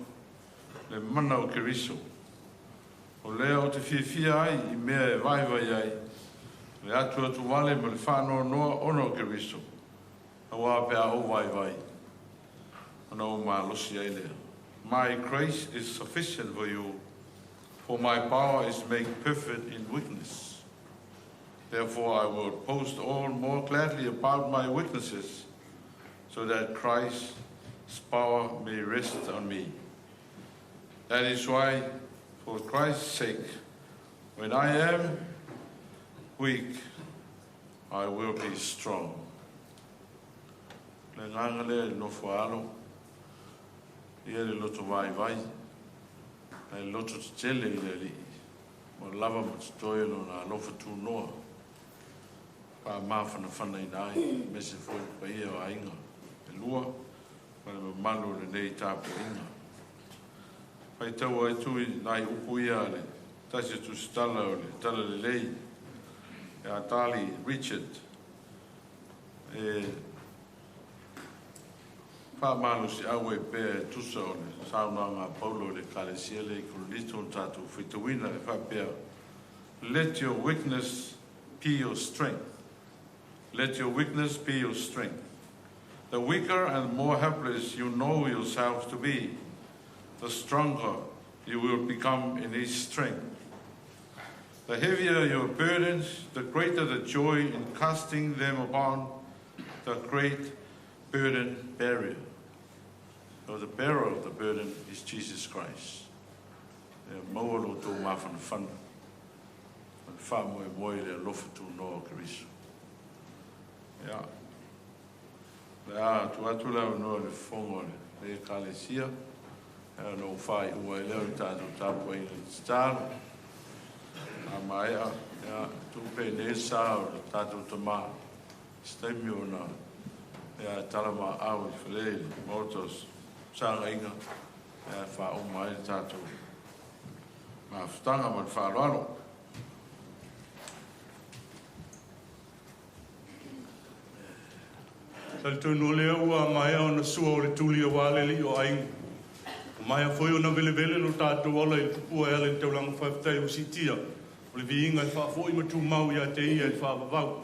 le mana o Keriso. O lea ou te fiafia ai i mea e vaivai ai, le atuatuvale ma le faanoanoa ona o Keriso, aua pe a ou vaivai, ona ou malosi ai lea. My grace is sufficient for you, for my power is made perfect in weakness. Therefore I will boast all more gladly about my weaknesses, so that Christ's power may rest on me. That is why, for Christ's sake, when I am weak, I will be strong. Le agaga lea i le nofo a alo, ia le loto vaivai, ae loto tetele i le Alii, ua lava ma totoe Lona alofa tunoa, faamafanafanaina ai, aemaise foi le paia o aiga e lua ma le mamalu o lenei tapuaiga. Faitau atu i nai upu ia a le tasi o tusitala o le Talalelei ia Tali Richard e faamalosiau ai pea e tusa o le saunoaga a Paulo i le Ekalesia lea i Korinito na tatou faitauina e faapea, Let your weakness be your strength. Let your weakness be your strength. The weaker and more helpless you know yourself to be, the stronger you will become in His strength. The heavier your burdens, the greater the joy in casting them upon the great burden bearer. So the bearer of the burden is Jesus Christ. Ia maua lo outou mafanafana ma le faamoemoe i le alofa tunoa o Keriso. Ia, o le a tuu atu le avanoa i le fofoga o le Ekalesia, ia ona ou faaiu ai lea o le tatou tapuaiga i le tatalo. A maea, ia, tuu pea i inei le sa o le tatou Tama i se taimi ona, ia, tala maau i fale i le Maota o Fesaagaiga, ia, e faauma ai le tatou mafutaga ma le faaaloalo. Talitonu o lea ua maea ona sua o le tuli aua le alii o aiga. Ua maea foi ona velevele lo tatou ala i le tupua e ala i le taulaga faafetai ua siitia. O le viiga e faafoi ma tumau ia te ia i le faavavau.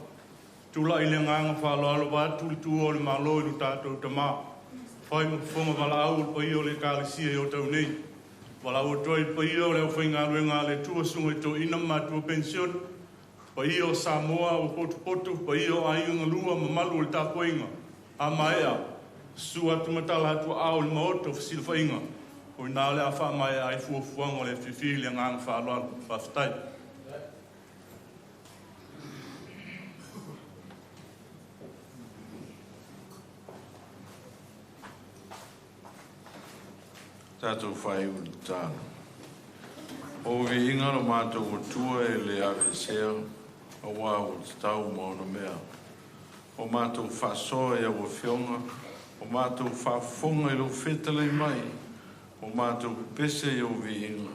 Tulai le agaga faaaloalo vaeatu le tuua o le Malo i lo tatou Tamā. Fai ma fofoga valaau o le paia o le Ekalesia i o nei. Valaau atu ai i le paia o le aufaigaluega a le Atua, susuga i toeaiina ma matua penisione, paia o Samoa ua potopoto, paia o aiga galua, mamalu o le tapuaiga. A maea, susu atu ma tala atu aao i le maota o fesilafaiga, o i ina o le a faamaea ai fuafuaga o le afiafi i le agaga faaaloalo. Faafetai. Tatou faaiu i le tatalo. O viiga lo matou Atua e le aveesea, auā ua tatau ma ona mea. O matou faasoa i au Afioga, o matou faafofoga i lou fetalai mai, o matou pepese i ou viiga,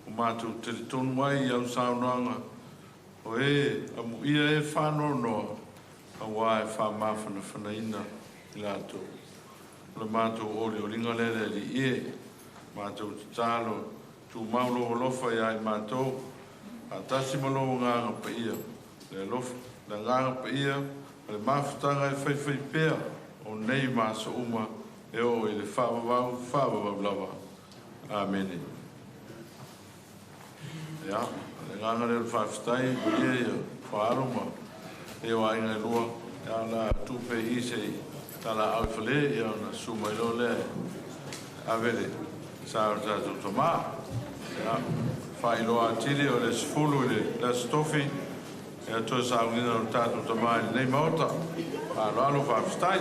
o matou talitonu ai i au saunoaga, o e amuia e faanoanoa, auā e faamafanafanaina i latou. O le matou olioliga lea le Alii e, matou tatalo, tumau lou alofa ia i matou, faatasi ma lou agaga paia, le alofa, le agaga paia, ma le mafutaga e faifaipea o nei ma aso uma e oo i le faavavau, faavavau lava. Amene. Ia, o le agaga lea o le faafetai, malie ia faalo ma e o aiga e lua, ia la tupe i se i tala au i fale, ia ona susu mai loa lea e ave le sa o le tatou tamā. Ia, faailoa atili o le 10 i le Aso Tofi, ia toe sauniga o le tatou tamā i lenei maota. Faaaloalo, faafetai.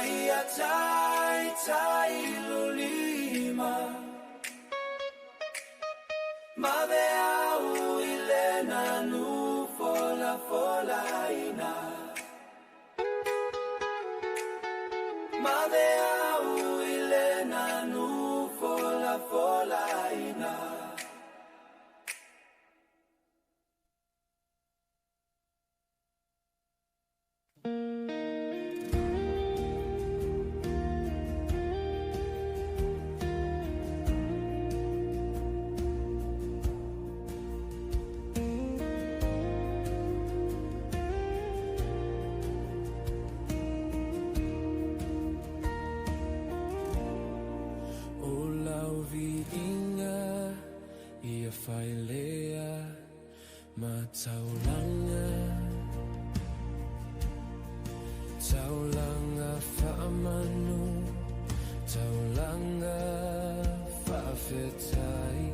Ia taitai lou lima, ma vea'u i le nanu folafolaina. Ma vea'u i le nanu folafolaina. O lau viiga ia failea ma taulaga, taulaga faamanu, taulaga faafetai.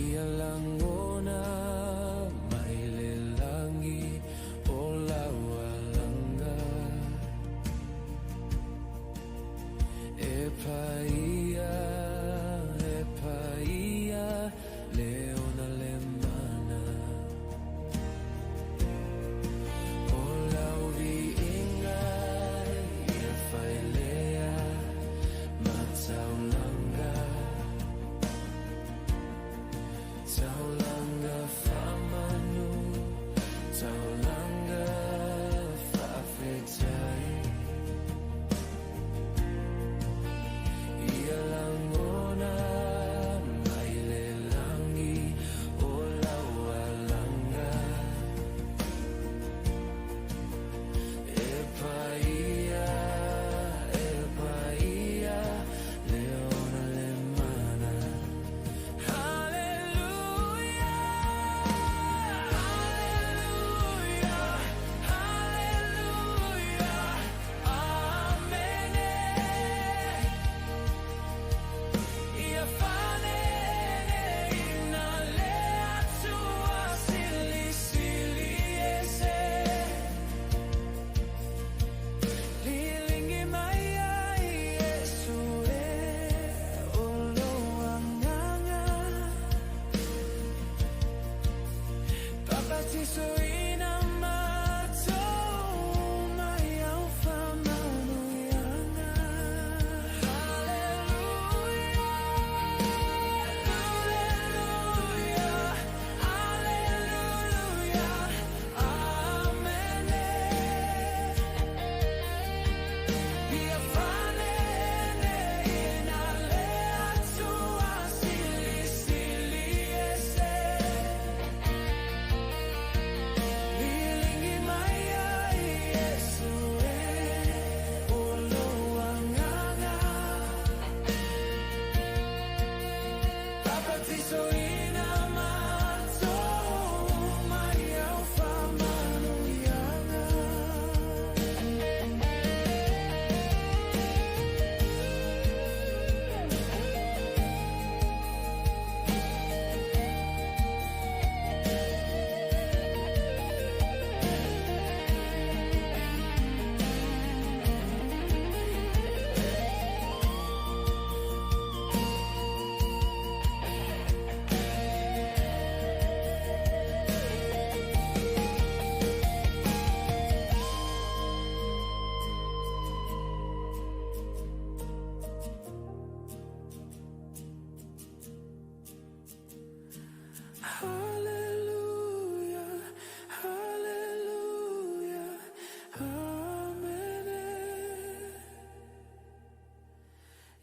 Ia lagona mai le lagi o lau alaga. E paia, e paia, le ona le mana. O lau viiga ia failea ma taulaga, taulaga faamanu, taulaga faafetai. Ia lagona mai le lagi o lau alaga. E paia, e paia, le ona le mana. Hallelujah, hallelujah, hallelujah, amene. Ia faaneeneina le Atua silisili ese. Lilingi mai ai Iesu e o lou agaga. Papatisoina matou mai au faamanuiaga. Hallelujah, hallelujah, hallelujah, amene. Ia faaneeneina le Atua silisili ese. Lilingi mai ai Iesu e o lou agaga. Papatisoina matou mai au faamanuiaga. Hallelujah, hallelujah, amene.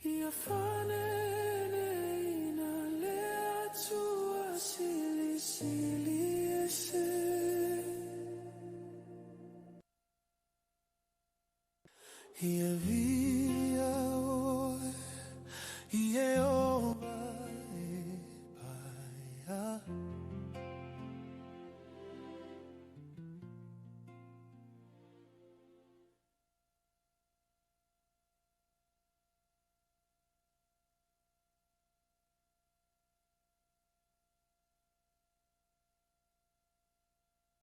Ia faaneeneina le Atua silisili ese. Ia